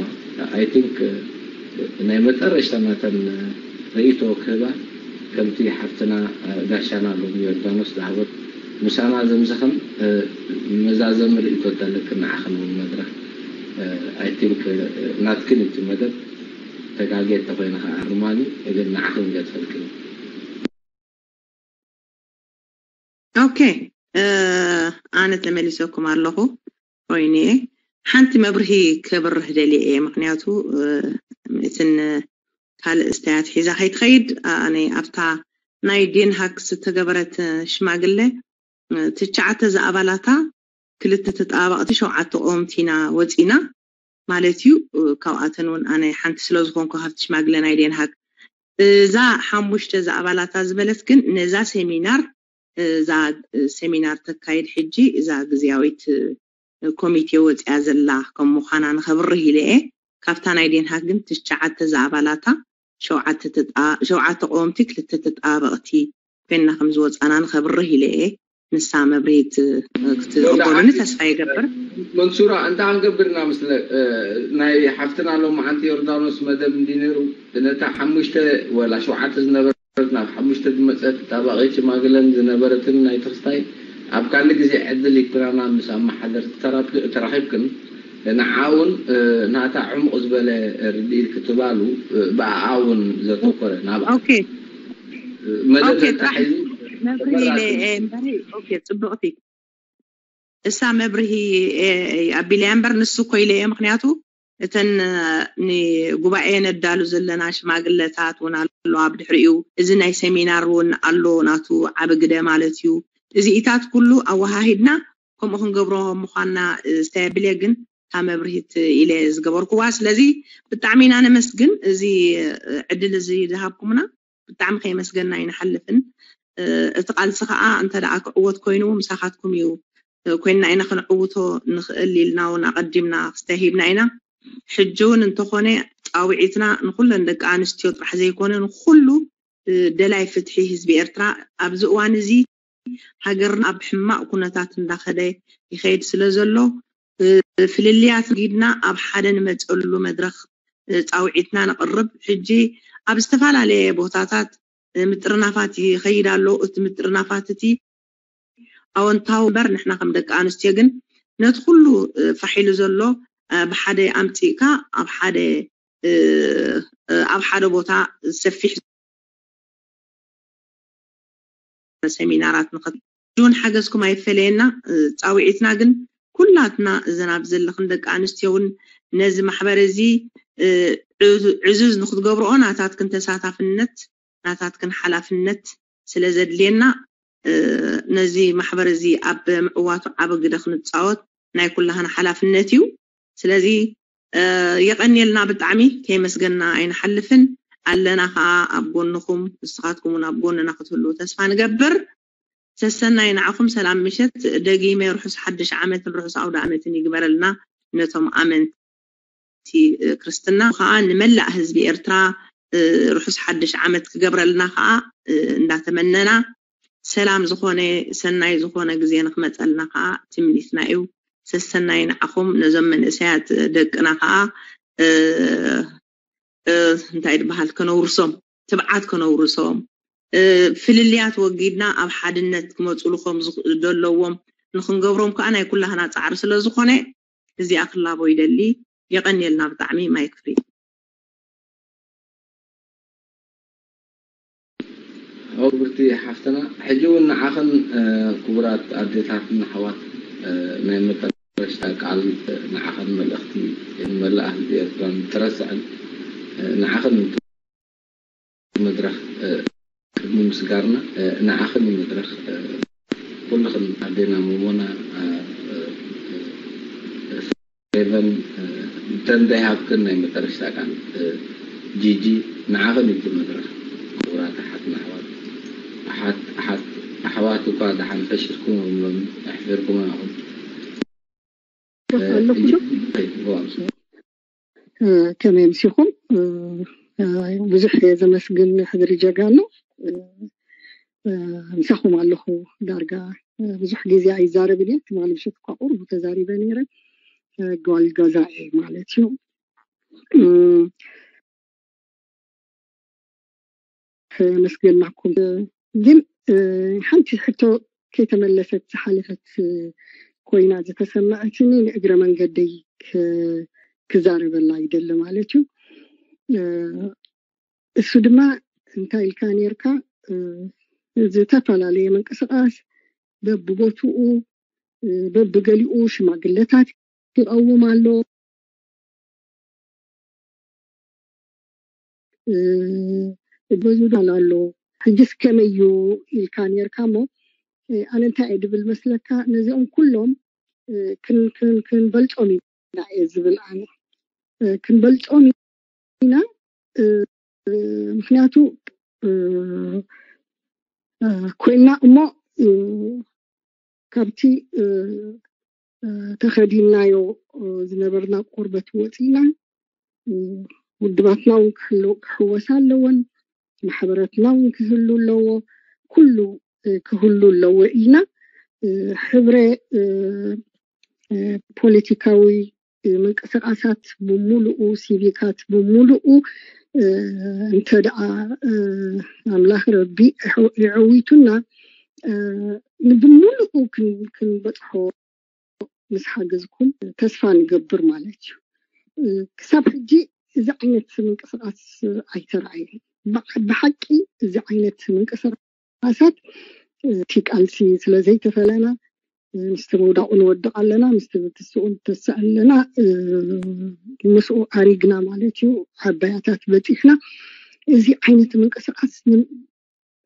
I think ናይ መጠረሽታ ናተን ርእይቶ ክህባ ከምቲ ሓፍትና ጋሻና ሎሚ ዮርዳኖስ ዝሃበት ምሳና ዘምዘኸን መዛዘሚ ርእይቶ ኣለክን ንዓኽን እውን መድረኽ I think ናትክን እቲ መደብ ተጋጌ እንተኮይነ ከዓ ኣርማኒ ግን ንዓኽን ገድፈልክን። ኦኬ ኣነ ተመሊሰኩም ኣለኹ ኮይነ ሓንቲ መብርሂ ከብርህ ደልየ እየ ምክንያቱ እትን ካልእ እስተያት ሒዛ ከይትኸይድ ኣነ ኣብታ ናይ ዴንሃክ ዝተገበረት ሽማግለ ትሽዓተ ዝኣባላታ ክልተ ተጣባቕቲ ሸውዓተ ቆምቲና ወፂና ማለት እዩ ካብኣተን እውን ኣነ ሓንቲ ስለዝኮንኩ ካብቲ ሽማግለ ናይ ዴንሃክ እዛ ሓሙሽተ ዝኣባላታ ዝበለት ግን ነዛ ሴሚናር እዛ ሴሚናር ተካይድ ሕጂ እዛ ግዝያዊት ኮሚቴ ወፅያ ዘላ ከም ምዃና ንኸብርህ ኢለ እየ ካብታ ናይ ዴንሃክ ግን ትሽዓተ ዝኣባላታ ሸውዓተ ተጣ- ሸውዓተ ቆምቲ ክልተ ተጣበቕቲ ኮይንና ከም ዝወፃና ንኸብርህ ኢለ እየ ንሳ መብርሂት ክትቕበሉኒ ተስፋ ይገብር መንሱራ እንታይ ክንገብር ኢና ምስለ ናይ ሓፍትና ሎማዓንቲ ዮርዳኖስ መደብ እንዲ ነይሩ ነታ ሓሙሽተ ወላ ሸውዓተ ዝነበረት ናብ ሓሙሽተ ዝመፀት ጣባቒት ሽማግለን ዝነበረትን ናይ ተኽስታይ ኣብ ካልእ ግዜ ዕድል ይኩናና ምስ ኣመሓደርቲ ተራኺብክን ንዓ እውን ናታ ዕሙቕ ዝበለ ርድኢት ክትባሉ ብኣኣ እውን ዘተኮረ ናብኣ መደብ ተታሒዙ መብርሂ ኢለ እምበሪ ጽብቕቲ እሳ መብርሂ ኣቢለያ እምበር ንሱ እኮ ኢለ እየ ምክንያቱ እተን ንጉባኤ ነዳሉ ዘለና ሽማግለታት እውን ኣሎ ኣብ ድሕሪኡ እዚ ናይ ሴሚናር እውን ኣሎ ናቱ ዓቢ ግደ ማለት እዩ እዚኢታት ኩሉ ኣወሃሂድና ከምኡ ክንገብሮ ምዃንና ዝተብለ ግን እታ መብርሂት ኢለ ዝገበርኩዋ ስለዚ ብጣዕሚ ኢና ነመስግን እዚ ዕድል እዚ ዝሃብኩምና ብጣዕሚ ከየመስገንና ኣይንሓልፍን እቲ ቃልሲ ከዓ እንተ ደኣ ክዕወት ኮይኑ ምሳኻትኩም እዩ ኮይንና ኢና ክንዕውቶ ንኽእል ኢልና እውን ኣቐዲምና ክስተሂብና ኢና። ሕጂ እውን እንተኾነ ፃውዒትና ንኩለን ደቂ ኣንስትዮ ጥራሕ ዘይኮነ ንኩሉ ደላይ ፍትሒ ህዝቢ ኤርትራ ኣብዚ እዋን እዚ ሃገርና ኣብ ሕማቕ ኩነታት እንዳኸደ ይኸይድ ስለ ዘሎ ፍልልያት ጊድና ኣብ ሓደ ንመፀሉ መድረኽ ፃውዒትና ነቕርብ። ሕጂ ኣብ ዝተፈላለየ ቦታታት ምጥርናፋት ይኸይድ ኣሎ። እቲ ምጥርናፋት እቲ ኣወንታዊ እምበር ንሕና ከም ደቂ ኣንስትዮ ግን ነቲ ኩሉ ፋሕ ኢሉ ዘሎ ብሓደ ኣምፂእካ ኣብ ሓደ ኣብ ሓደ ቦታ ሰፊሕ ሰሚናራት ንኸ እውን ሓገዝኩም ኣይፈለየና። ፃውዒትና ግን ኩላትና እዘን ኣብ ዘለኽን ደቂ ኣንስትዮ እውን ነዚ ማሕበር እዚ ዕዙዝ ንክትገብርኦ ናታትክን ተሳታፍነት ናታትክን ሓላፍነት ስለ ዘድልየና ነዚ ማሕበር እዚ ኣብ ምዕዋቱ ዓቢ ግደ ክንፃወት ናይ ኩላህና ሓላፍነት እዩ። ስለዚ የቐንየልና ብጣዕሚ ከይመስገንና ኣይንሓልፍን። ኣለና ከዓ ኣብ ጎንኹም፣ ንስኻትኩም እውን ኣብ ጎንና ክትህልዉ ተስፋ ንገብር። ሰሰናይ ንዓኹም፣ ሰላም ምሸት። ደጊመ ርሑስ ሓድሽ ዓመትን ርሑስ ኣውደ ዓመትን ይግበረልና ነቶም ኣመንቲ ክርስትና ከዓ ንመላእ ህዝቢ ኤርትራ ርሑስ ሓድሽ ዓመት ክገብረልና ከዓ እንዳተመነና ሰላም ዝኾነ ሰናይ ዝኾነ ግዜ ንክመፀልና ከዓ ትምኒትና እዩ። ሰሰናይ ንዓኹም። ነዞም መንእሰያት ደቅና ከዓ እንታይ ዝበሃል ከነውርሶም ትብዓት ከነውርሶም ፍልልያት ወጊድና ኣብ ሓድነት ክመፁሉ ከም ዘለዎም ንክንገብሮም ከዓ ናይ ኩላህና ፃዕሪ ስለ ዝኾነ እዚኣ ክላቦ ይደሊ። የቐንየልና ብጣዕሚ ማይክ ፍሪ። ክብርቲ ሓፍትና ሕጂ እውን ንዓኽን ክቡራት ኣዴታትን ኣሕዋት ናይ መጠረሽታ ቃል ንዓኽን መልእኽቲ ንመላእ ህዝቢ ኤርትራን ተረስዕን ንዓኽን መድረኽ ቅድሚ ምስጋርና ንዓኽን መድረኽ ኩልኽን ኣዴና ሞሞና ፌቨን እተን ዘይሃብክን ናይ መጠረሽታ ቃል ጂጂ ንዓኽን እዩ መድረኽ ክቡራት ኣሓትና ኣሕዋት ኣሓት ኣሓት ኣሕዋት እኳ ደሓን ፈሽርኩም ኣብሎም ኣሕፊርኩም ኣኹም ኣለኹ ዶ ከመይ ምሲኹም ብዙሕ እየ ዘመስግን ሕድሪ ጀጋኑ ምሳኹም ኣለኹ ዳርጋ ብዙሕ ግዜ ኣይዛረብን እየ ትማሊ ምሸት እኳ ቁሩብ ተዛሪበ ነይረ ጓል ገዛ እየ ማለት እዩ ከመስገናኩም ግን ሓንቲ ሕቶ ከይተመለሰት ዝሓለፈት ኮይና ዝተሰማዐትኒ ንእግረ መንገደይ ክዛረበላ ይደሊ ማለት እዩ እሱ ድማ እንታይ ኢልካ ነርካ ዝተፈላለየ ምንቅስቃስ በብቦትኡ በብገሊኡ ሽማግለታት ይቐውም ኣሎ በዙ ዳል ኣሎ ሕጅስ ከመይ እዩ ኢልካ ነርካ እሞ ኣነ እንታይ እየ ድብል መስለካ ነዚኦም ኩሎም ክንበልፆም ኢና እየ ዝብል ኣነ ክንበልፆም ኢና ምክንያቱ ኮይና እሞ ካብቲ ተኸዲንናዮ ዝነበርና ቆርበት ወፂና ውድባትና እውን ክሕወሳ ኣለወን ማሕበረትና እውን ክህሉ ኣለዎ ኩሉ ክህሉ ኣለዎ ኢልና ሕብረ ፖለቲካዊ ምንቅስቃሳት ብምሉኡ ሲቪካት ብምሉኡ እንተ ደኣ ኣምላኽ ረቢ የዐዊቱና ብምሉኡ ክንበፅሖ ምስ ሓገዝኩም ተስፋ ንገብር ማለት እዩ ክሳብ ሕጂ እዚ ዓይነት ምንቅስቃስ ኣይተረኣየን ብሓቂ እዚ ዓይነት ምንቅስቃሳት እቲ ቃልሲ ስለ ዘይተፈለና ምስቲ ምውዳቁ ንወድቕ ኣለና ምስቲ ብትስኡ ንተስእ ኣለና ምስኡ ኣሪግና ማለት እዩ ዓባያታት በፂሕና እዚ ዓይነት ምንቅስቃስ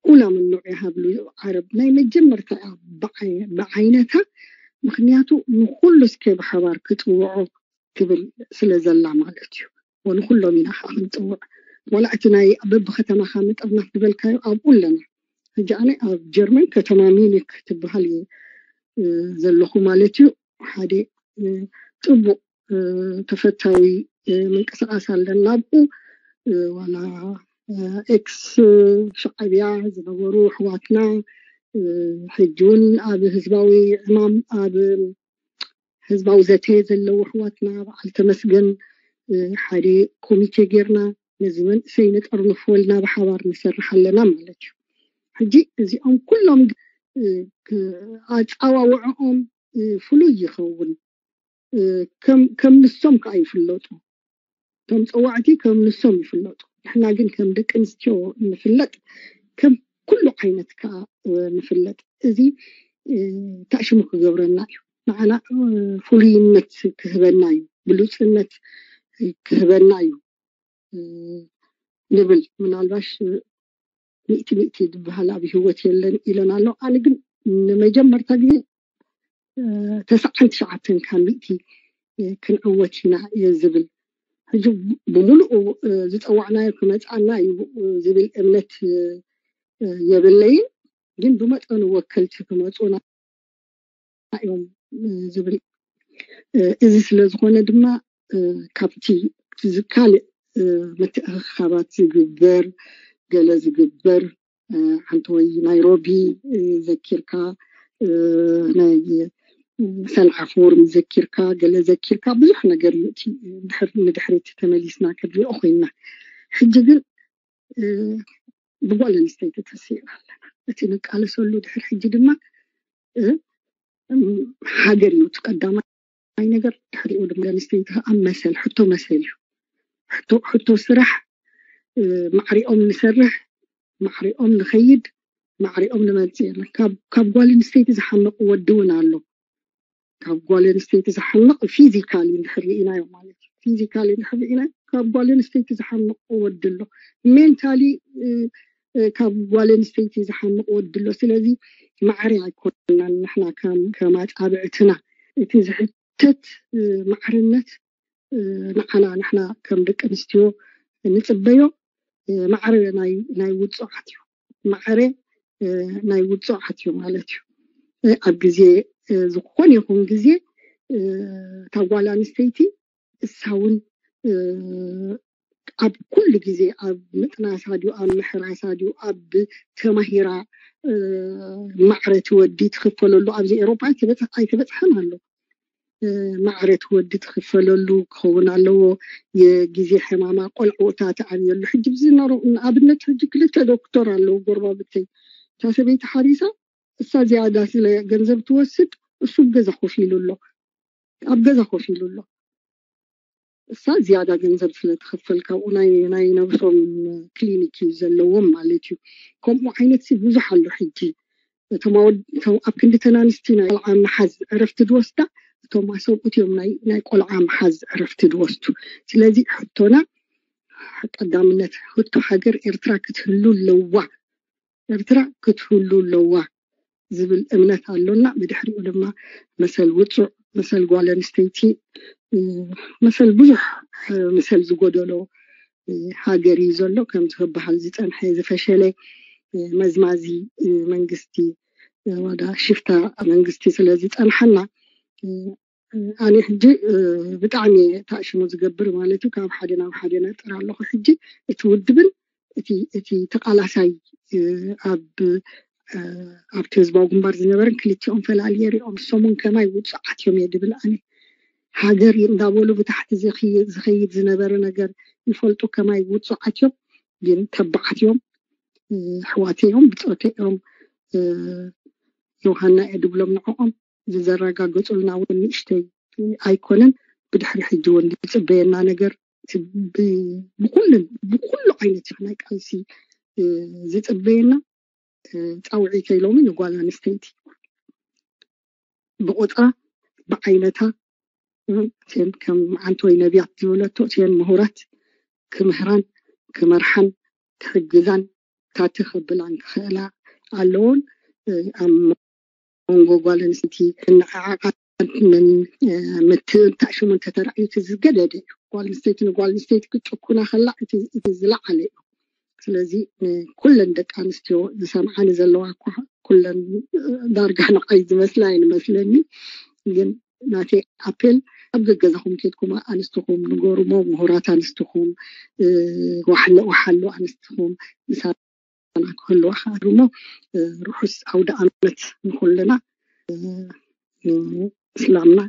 ኡላ ምኑዕ ይሃብሉ ዓረብ ናይ መጀመርታ ብዓይነታ ምክንያቱ ንኩሉ እስከ ብሓባር ክፅውዖ ትብል ስለ ዘላ ማለት እዩ ንኩሎም ኢና ከዓ ክንፅውዕ ዋላ እቲ ናይ በብከተማካ ምጥርናፍ ዝበልካዮ ኣብኡ ኣለና ሕጂ ኣነ ኣብ ጀርመን ከተማ ሚኒክ ትበሃል ዘለኹ ማለት እዩ። ሓደ ጽቡቕ ተፈታዊ ምንቅስቃስ ኣለና ኣብኡ። ዋላ ኤክስ ሻዕብያ ዝነበሩ ኣሕዋትና ሕጂ እውን ኣብ ህዝባዊ ዕማም ኣብ ህዝባዊ ዘተ ዘለዉ ኣሕዋትና በዓል ተመስገን ሓደ ኮሚቴ ጌርና ነዚ መንእሰይ ንጠርንፎ ኢልና ብሓባር ንሰርሕ ኣለና ማለት እዩ። ሕጂ እዚኦም ኩሎም ኣጻዋውዕኦም ፍሉይ ይኸውን። ከም ንሶም ከዓ ይፍለጡ። ከም ፀዋዕቲ ከም ንሶም ይፍለጡ። ንሕና ግን ከም ደቂ ኣንስትዮ ንፍለጥ፣ ከም ኩሉ ዓይነት ከዓ ንፍለጥ። እዚ ታሽሙ ክገብረና እዩ። ንዓና ፍሉይነት ክህበና እዩ፣ ብሉፅነት ክህበና እዩ ንብል። ምናልባሽ ሚእቲ ሚእቲ ዝበሃል ኣብ ህይወት የለን ኢለን ኣሎ። ኣነ ግን ንመጀመርታ ግዜ ተስዓን ትሽዓተን ካብ ሚእቲ ክንዕወት ኢና ዝብል ሕጂ ብምሉኡ ዝፀዋዕናዮ ክመፅኣና እዩ ዝብል እምነት የብለይን። ግን ብመጠኑ ወከልቲ ክመፁና እዮም ዝብል። እዚ ስለ ዝኾነ ድማ ካብቲ ካልእ ምትእኽኻባት ዝግበር ገለ ዝግበር ሓንቲ ወይ ናይሮቢ ዘኪርካ ናይ ሰንዓ ፎርም ዘኪርካ ገለ ዘኪርካ ብዙሕ ነገር እዩ። እቲ ንድሕሪት ተመሊስና ክንሪኦ ኮይንና። ሕጂ ግን ብጓል ኣንስተይቲ ተሲእና ኣለና። እቲ ንቃለሰሉ ድሕር ሕጂ ድማ ሃገር እዩ እቲ ቀዳማይ ነገር። ድሕሪኡ ድማ ኣንስተይቲ ኣብ መሰል ሕቶ መሰል እዩ። ሕቶ ስራሕ ማዕሪኦም ንሰርሕ፣ ማዕሪኦም ንኸይድ፣ ማዕሪኦም ንመፅእ የለን። ካብ ጓል ኣንስተይቲ ዝሓመቕ ወዲ እውን ኣሎ። ካብ ጓል ኣንስተይቲ ዝሓመቕ ፊዚካሊ እንድሕር ርኢናዮ ማለት እዩ። ፊዚካሊ እንድሕር ርኢናዮ ካብ ጓል ኣንስተይቲ ዝሓመቕ ወዲ ኣሎ። ሜንታሊ ካብ ጓል ኣንስተይቲ ዝሓመቕ ወዲ ኣሎ። ስለዚ ማዕረ ኣይኮናን ንሕና ከም ኣጻብዕትና እቲ ዝሕተት ማዕርነት ንዓና ንሕና ከም ደቂ ኣንስትዮ ንፅበዮ ማዕረ ናይ ውፅዓት እዩ። ማዕረ ናይ ውፅዓት እዩ ማለት እዩ። ኣብ ግዜ ዝኾነ ይኹን ግዜ እታ ጓል ኣንስተይቲ እሳ እውን ኣብ ኩሉ ግዜ ኣብ ምጥናሳ ድዩ ኣብ ምሕራሳ ድዩ ኣብ ተማሂራ ማዕረ ትወዲ ትኽፈለሉ ኣብዚ ኤሮጳ ኣይተበፅሐን ኣሎ። ማዕረ ትወዲ ትኽፈለሉ ክኸውን ኣለዎ። የግዜ ሕማማ ቆልዕታ ትዓብየሉ። ሕጂ ብዚ ንኣብነት ሕጂ ክልተ ዶክተር ኣለዉ ጎረባብተይ። እታ ሰበይቲ ሓሪሳ እሳ ዝያዳ ስለ ገንዘብ ትወስድ እሱ ኣብ ገዛ ኮፍ ኢሉ ኣሎ። ኣብ ገዛ ኮፍ ኢሉ ኣሎ። እሳ ዝያዳ ገንዘብ ስለ ትኽፈል ካብኡ ናይ ነብሶም ክሊኒክ እዩ ዘለዎም ማለት እዩ። ከምኡ ዓይነት ብዙሕ ኣሎ ሕጂ። እቶም ኣብ ክንዲ ተናንስቲ ናይ ቆልዓ መሓዝ ዕረፍቲ ዝወስዳ እቶም ኣሰብኡት እዮም ናይ ቆልዓ መሓዝ ዕረፍቲ ዝወስዱ። ስለዚ ሕቶና ቀዳምነት ሕቶ ሃገር ኤርትራ ክትህሉ ኣለዋ። ኤርትራ ክትህሉ ኣለዋ ዝብል እምነት ኣሎና። ብድሕሪኡ ድማ መሰል ውፁዕ መሰል ጓል ኣንስተይቲ መሰል ብዙሕ መሰል ዝጎደሎ ሃገር እዩ ዘሎ። ከምዚ ክበሃል ዝፀንሐ ዝፈሸለ መዝማዚ መንግስቲ ዋዳ ሽፍታ መንግስቲ ስለ ዝፀንሐና ኣነ ሕጂ ብጣዕሚ ታእሽሙ ዝገብር ማለት እዩ። ካብ ሓደ ናብ ሓደ ነጥር ኣለኹ። ሕጂ እቲ ውድብን እቲ ተቃላሳይ ኣብ ኣብቲ ህዝባዊ ግንባር ዝነበረን ክልቲኦም ፈላልየ ሪኦም እሶምን ከማይ ውፁዓት እዮም እየ ድብል ኣነ። ሃገር እንዳበሉ ብታሕቲ ዝኸይድ ዝነበረ ነገር ይፈልጡ ከማይ ውፁዓት እዮም። ግን ተባዓት እዮም። ኣሕዋተይ እዮም ብፆተይ እዮም። ዮሃና እየ ድብሎም ንዕኦም። ዝዘረጋገፁልና እውን ንእሽተይ ኣይኮነን። ብድሕሪ ሕጂ እውን ዝፅበየና ነገር ብኩልን ብኩሉ ዓይነት ናይ ቃልሲ ዝፅበየና ፃውዒተይ ሎሚ ንጓል ኣንስተይቲ ብቁፅራ ብዓይነታ እን ከም መዓንተወይ ነቢያት ዝበለቶ እን ምሁራት ክምህራን ክመርሓን ክሕግዛን ታቲ ከብላን ክኽእላ ኣለዎን ኣብ መንጎ ጓል ኣንስተይቲ ንዓዓቃት ምትእንታእ ሽሙ እንተተራእዩ እቲ ዝገደደ እዩ። ጓል ኣንስተይቲ ንጓል ኣንስተይቲ ክትጭኩና ከላ እቲ ዝለዓለ እዩ። ስለዚ ንኩለን ደቂ ኣንስትዮ ዝሰምዓኒ ዘለዋ እኳ ኩለን ዳርጋ ንዓይ ዝመስላ ኣይንመስለኒ። ግን ናተይ ኣፔል ኣብ ገገዛኹም ኬድኩም ኣንስትኹም ንገሩሞ፣ ምሁራት ኣንስትኹም፣ ዋሓሎ ዋሓሎ ኣንስትኹም ምሳና ክህልዋ ከኣድሞ። ርሑስ ኣውደ ኣመት ንኩልና፣ እስላምና፣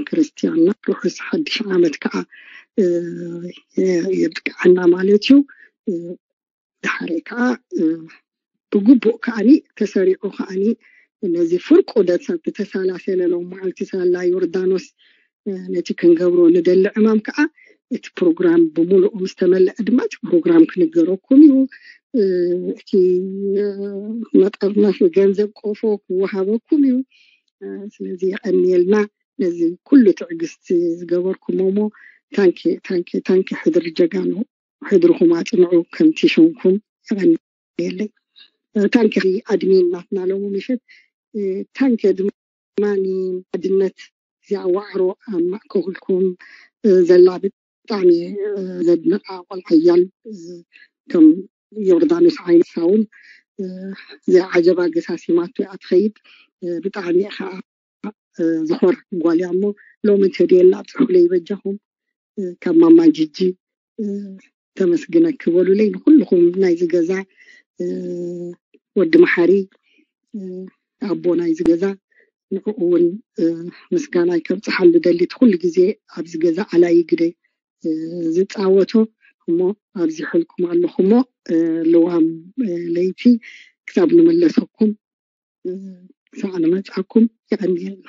ክርስቲያንና። ርሑስ ሓድሽ ዓመት ከዓ የብቅዓና ማለት እዩ። ድሓረይ ከዓ ብግቡእ ከዓኒ ተሰሪዑ ከዓኒ ነዚ ፍርቁ ደሰብ ዝተሰላሰለ ሎም መዓልቲ ሳላ ዮርዳኖስ ነቲ ክንገብሮ ንደሊ ዕማም ከዓ እቲ ፕሮግራም ብምሉኡ ምስ ተመለአ ድማ እቲ ፕሮግራም ክንገረኩም እዩ። እቲ መጠርነፊ ገንዘብ ቆፎ ክወሃበኩም እዩ። ስለዚ የቐንየልና ነዚ ኩሉ ትዕግስቲ ዝገበርኩም። እሞ ታንኪ ታንኪ ታንኪ ሕድሪ ጀጋኑ፣ ሕድርኹም ኣፅንዑ። ከምቲ ሽምኩም የቐንየለይ። ታንኪ ኣድሚን ናትና ሎሚ ምሸት። ታንኪ ድማ ኣድነት እዚኣ ዋዕሮ ኣብ ማእከልኩም ዘላ ብጣዕሚ ዘድንቃ ቆልዓ እያ። ከም ዮርዳኖስ ዓይነት ሳውን እዚኣ ዓጀባ ገሳሲማቶ እያ ትኸይድ። ብጣዕሚ እየ ከዓ ዝኾር ጓል እያ። እሞ ሎሚ እንተድየላ ኣብፅሑለይ በጃኹም። ካብ ማማ ጂጂ ተመስግነኪ በሉለይ። ንኩልኹም ናይዚ ገዛ ወዲ መሓሪ ኣቦ ናይዚ ገዛ ንዕኡ እውን ምስጋናይ ከብፅሓሉ ደሊ። እቲ ኩሉ ግዜ ኣብዚ ገዛ ኣላዪ ግደ ዝፃወቶ እሞ ኣብዚሐልኩም ኣለኹ። እሞ ልዋም ለይቲ ክሳብ ንመለሰኩም ክሳዕ ንመፅኣኩም የቐንየልና።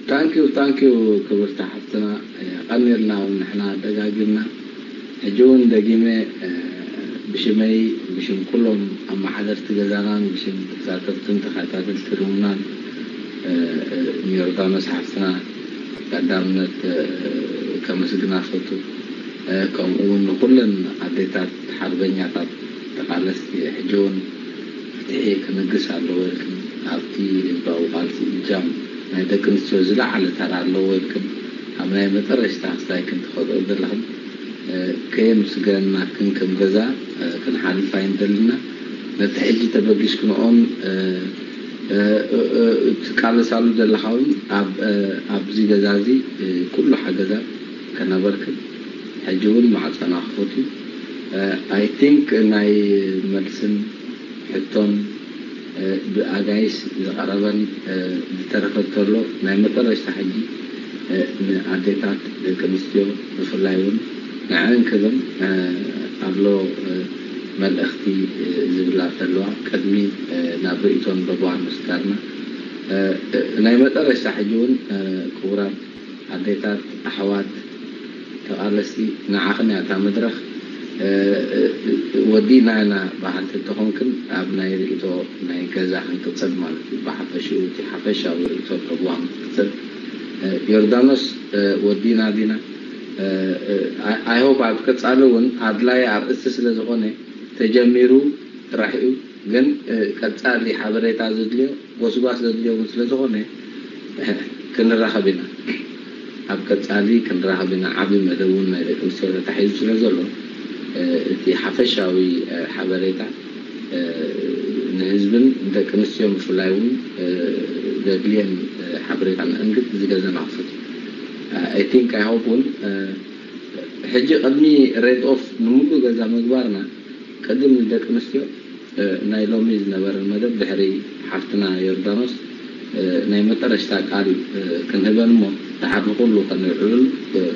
ታንኪዩ ታንኪዩ ክብርቲ ሓፍትና፣ የቐንየልና እውን ንሕና ደጋጊምና። ሕጂ እውን ደጊመ ብሽመይ ብሽም ኩሎም ኣመሓደርቲ ገዛናን ብሽም ተሳተፍትን ተኸታተልቲ ርምናን ንዮርዳኖስ ሓፍትና ቀዳምነት ከመስግና ፈቱ። ከምኡ እውን ንኩለን ኣዴታት ሓርበኛታት ተቓለስቲ ሕጂ እውን ፍትሒ ክንግስ ኣለዎ ኢልክን ኣብቲ ህዝባዊ ቃልሲ እጃም ናይ ደቂ ኣንስትዮ ዝለዓለ ተራ ኣለዎ ኢልክን ኣብ ናይ መጠረሽታ ክስታይ ክንትኸድኦ ዘለኽን ከየምስገንናክን ከም ገዛ ክንሓልፍ ኣይንደልና። ነቲ ሕጂ ተበጊስክንኦን ትቃለሳሉ ዘለኻ እውን ኣብዚ ገዛ እዚ ኩሉ ሓገዛት ከነበርክን ሕጂ እውን ማዕፀና ክፉት እዩ። I think ናይ መልስን ሕቶን ብኣጋይሽ ዝቐረበን ዝተረፈ ተሎ ናይ መጠረሽታ ሕጂ ንኣዴታት ደቂ ኣንስትዮ ብፍላይ እውን ንዐን ክብል ኣሎ መልእኽቲ ዝብላ ተለዋ ቅድሚ ናብ ርእይቶን በብዋን ምስጋርና ናይ መጠረሽታ ሕጂ እውን ክቡራት ኣዴታት ኣሕዋት ተቓለስቲ ንዓኽን እያ እታ መድረኽ። ወዲእና ኢና በሃልቲ እንተኾንክን ኣብ ናይ ርእይቶ ናይ ገዛ ክንቅፅል ማለት እዩ። ብሓፈሽኡ እቲ ሓፈሻዊ ርእይቶ ፕሮግራም ክንቅፅል። ዮርዳኖስ ወዲእና ዲና? I hope ኣብ ቀፃሊ እውን ኣድላይ ኣርእስቲ ስለ ዝኾነ ተጀሚሩ ጥራሕ እዩ። ግን ቀፃሊ ሓበሬታ ዘድልዮ ጎስጓስ ዘድልዮ እውን ስለ ዝኾነ ክንራኸብ ኢና። ኣብ ቀፃሊ ክንራኸብ ኢና። ዓብዪ መደብ እውን ናይ ደቂ ኣንስትዮ ተታሒዙ ስለ ዘሎ እቲ ሓፈሻዊ ሓበሬታ ንህዝብን ንደቂ ኣንስትዮን ብፍላይ እውን ዘድልየን ሓበሬታ ንእንግድ ዝገዘና ክፉት እዩ። I think I hope እውን ሕጂ ቅድሚ ሬድ ኦፍ ንምሉእ ገዛ ምግባርና ቅድም ንደቂ ኣንስትዮ ናይ ሎሚ ዝነበረን መደብ ድሕሪ ሓፍትና ዮርዳኖስ ናይ መጠረሽታ ቃል ክንህበን እሞ ደሓር ንኩሉ ከነውዕሉን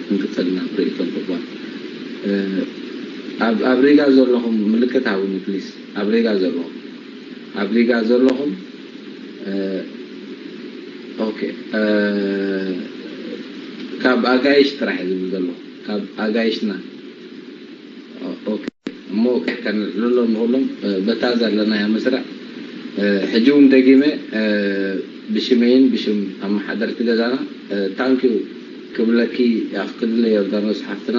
ክንቅፅል ኢና ብርእይቶን ተግባር። ኣብ ሪጋ ዘለኹም ምልክት ሃቡኒ ፕሊስ። ኣብ ሪጋ ዘለኹም ኣብ ሪጋ ዘለኹም ኦኬ ካብ ኣጋይሽ ጥራሕ ዝብል ዘለኹ ካብ ኣጋይሽና እሞ ከነልዕሎ ንኽእሎም በታ ዘለናያ መስርዕ ሕጂ እውን ደጊመ ብሽመይን ብሽም ኣመሓደርቲ ገዛና ታንኪዩ ክብለኪ ኣፍቅድለ ዮርዳኖስ ሓፍትና።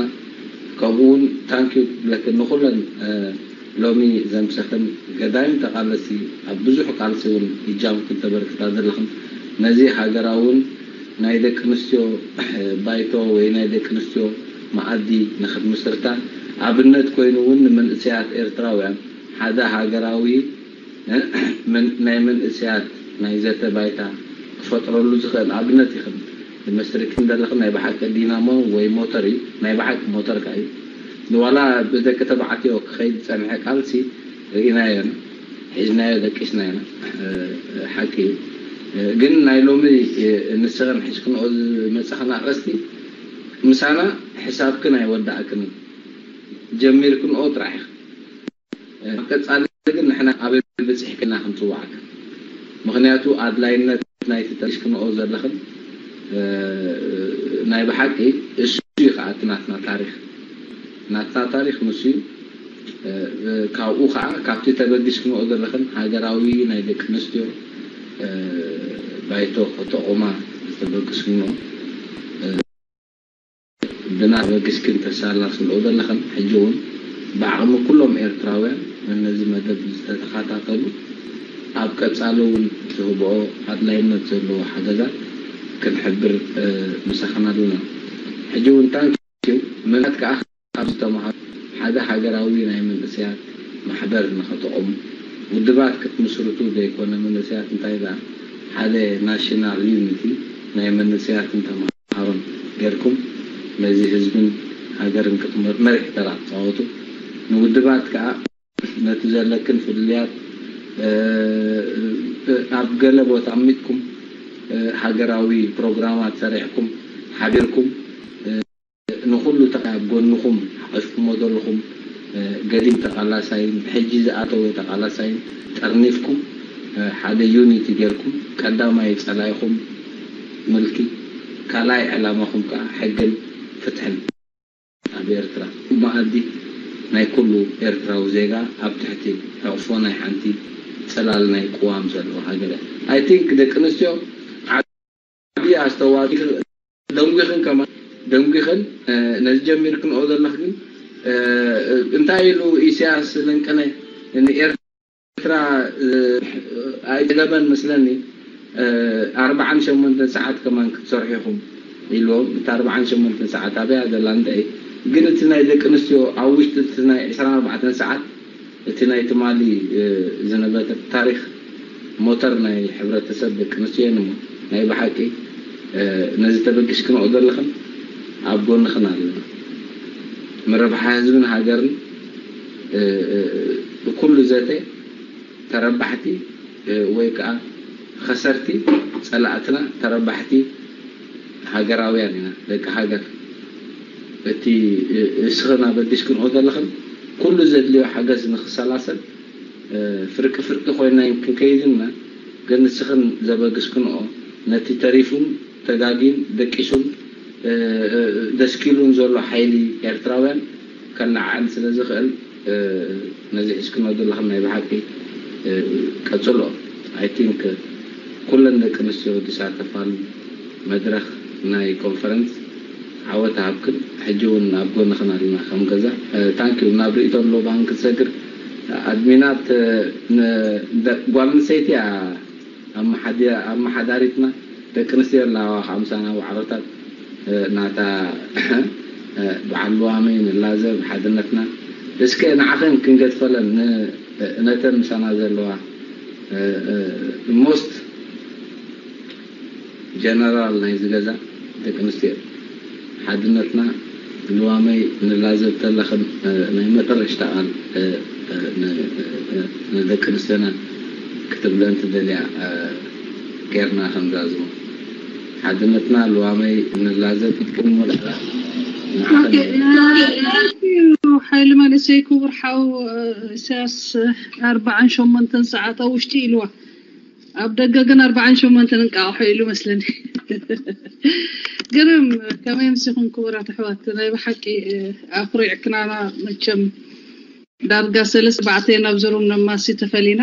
ከምኡ እውን ታንኪዩ ክብለኪ ንኩለን ሎሚ ዘምሰኽን ገዳይም ተቓለስቲ ኣብ ብዙሕ ቃልሲ እውን እጃምክን ተበርክታ ዘለኽን ነዚ ሃገራውን ናይ ደቂ ኣንስትዮ ባይቶ ወይ ናይ ደቂ ኣንስትዮ መኣዲ ንኽትምስርታ ኣብነት ኮይኑ እውን ንመንእሰያት ኤርትራውያን ሓደ ሃገራዊ ናይ መንእሰያት ናይ ዘተ ባይታ ክፈጥረሉ ዝኽእል ኣብነት ኢኽን ዝመስልክን ዘለኽን። ናይ ብሓቂ ዲናሞ ወይ ሞተር እዩ፣ ናይ ብሓቂ ሞተር ከኣ እዩ። ዋላ ብደቂ ተባዕትዮ ክኸይድ ዝጸንሐ ቃልሲ ርኢናዮ ኢና፣ ሒዝናዮ ደቂስና ኢና። ሓቂ እዩ። ግን ናይ ሎሚ ንስኽን ሒዝክንኦ ዝመጻኽን ኣርእስቲ ምሳና ሕሳብክን ኣይወዳእክንን፣ ጀሚርክንኦ ጥራሕ ኢኽን። ኣብ ቀጻሊ ግን ንሕና ኣበይ በጺሕክና ክንጽዋዕካ። ምኽንያቱ ኣድላይነት ናይቲ ጠቂስክንኦ ዘለኽን ናይ ብሓቂ እሱ እዩ ከኣ እቲ ናትና ታሪኽ። ናትና ታሪኽ ንሱ እዩ። ካብኡ ከኣ ካብቲ ተበጊስክንኦ ዘለኽን ሃገራዊ ናይ ደቂ ኣንስትዮ ባይቶ ከተቑማ ዝተበግስክንኦ ብና ተበግስክን ተሳላስንኦ ዘለኽን ሕጂ እውን ብዓቕሚ ኩሎም ኤርትራውያን ነዚ መደብ ዝተተኻታተሉ ኣብ ቀጻሊ እውን ትህብኦ ኣድላይነት ዘለዎ ሓገዛት ክንሕብር ምሳኽን ኣለና። ሕጂ እውን ታንኪዩ። መንእሰያት ከኣ ካብ ዝተምሃሩ ሓደ ሃገራዊ ናይ መንእሰያት ማሕበር ንኸተቑሙ ውድባት ክትምስርቱ ዘይኮነ መንእሰያት እንታይ ደኣ ሓደ ናሽናል ዩኒቲ ናይ መንእሰያትን ተምሃሮን ጌርኩም ነዚ ህዝብን ሃገርን ክትመር መሪሕ ተራ ትጻወቱ። ንውድባት ከኣ ነቲ ዘለክን ፍልልያት ኣብ ገለ ቦታ ኣሚጥኩም ሃገራዊ ፕሮግራማት ሰሪሕኩም ሓቢርኩም ንኹሉ ተቓ ኣብ ጎንኹም ሓቐፍኩሞ ዘለኹም ገዲም ተቓላሳይን ሕጂ ዝኣተወ ተቓላሳይን ጠርኒፍኩም ሓደ ዩኒቲ ጌርኩም ቀዳማይ ጸላኢኹም ምልኪ ካልኣይ ዕላማኹም ከኣ ሕግን ፍትሕን ኣብ ኤርትራ መኣዲ ናይ ኩሉ ኤርትራዊ ዜጋ ኣብ ትሕቲ ሕቕፎ ናይ ሓንቲ ጽላል ናይ ቅዋም ዘለዎ ሃገር እያ። I think ደቂ ኣንስትዮ ዓብዪ ኣስተዋጽኦ ደንጒኽን ከማን ደንጒኽን ነዚ ጀሚርክንኦ ዘለኽ ግን እንታይ ኢሉ ኢሳያስ ለንቀነ ንኤርትራ ኣይጠገበን መስለኒ። ኣርብዓን ሸሞንተን ሰዓት ከማን ክትሰርሑ ኢኹም ኢልዎም። እቲ ኣርብዓን ሸሞንተን ሰዓት ኣበያ ዘላ እንታይ ግን እቲ ናይ ደቂ ኣንስትዮ ኣብ ውሽጢ እቲ ናይ ዕስራን ኣርባዕተን ሰዓት እቲ ናይ ትማሊ ዝነበረ ታሪኽ ሞተር ናይ ሕብረተሰብ ደቂ ኣንስትዮ እሞ ናይ ብሓቂ ነዚ ተበጊስክንኦ ዘለኽን ኣብ ጎንኽን ኣለና። ምርብሓ ህዝብን ሃገርን ብኩሉ ዘተ ተረባሕቲ ወይ ከዓ ኸሰርቲ ጸላእትና ተረባሕቲ ሃገራውያን ኢና፣ ደቂ ሃገር። እቲ እስኽን ኣበጊስክንኦ ዘለኽን ኩሉ ዘድልዮ ሓገዝ ንኽሰላሰል ፍርቂ ፍርቂ ኮይና ክንከይድና ግን ንስኽን ዘበግስክንኦ ነቲ ተሪፉን ተጋጊን ደቂሱን ደስኪሉን ዘሎ ሓይሊ ኤርትራውያን ከለዓዕል ስለ ዝኽእል ነዚ ሒዝክኖ ዘለኽን ናይ ብሓቂ ቀጽሎ። I think ኩለን ደቂ ኣንስትዮ ዝሳተፋሉ መድረኽ ናይ ኮንፈረንስ ዓወት ሃብክን ሕጂ እውን ኣብ ጎንኽን ኣለና ከም ገዛ። Thank you። ናብ ርእይቶ ኣሎ ባንክ ሰግር ኣድሚናት ጓል ኣንስተይቲ እያ ኣመሓዳሪትና። ደቂ ኣንስትዮ ኣለዋ ካብ ምሳና ዋዕሮታት ናታ በዓል ልዋመይ ንላዘብ ሓድነትና እስከ ንዓኸን ክንገድፈለን ነተን ምሳና ዘለዋ most ጀነራል ናይዚ ገዛ ደቂ ኣንስትዮ ሓድነትና ልዋመይ ንላዘብ ተለኽን ናይ መጠረሽታ ቃል ንደቂ ኣንስትዮና ክትብለን ትደልያ ጌርና ከምዛዝሞ ሓድነትና ልዋመይ ንላዘብ ክትክን መልእኽታ ንዓኸን ሓይሊ መንእሰይ ክቡር ሓው ኢሳያስ ኣርባዓን ሸሞንተን ሰዓት ኣብ ውሽጢ ኢልዋ ኣብ ደገ ግን ኣርባዓን ሸሞንተን እንቃቕሖ ኢሉ መስለኒ። ግርም ከመይ ምሲኹም ክቡራት ኣሕዋት ናይ ብሓቂ ኣኩሪዕክናና መቸም ዳርጋ ሰለስተ ኣርባዕተ ናብ ዘሩም ነማሲ ተፈሊና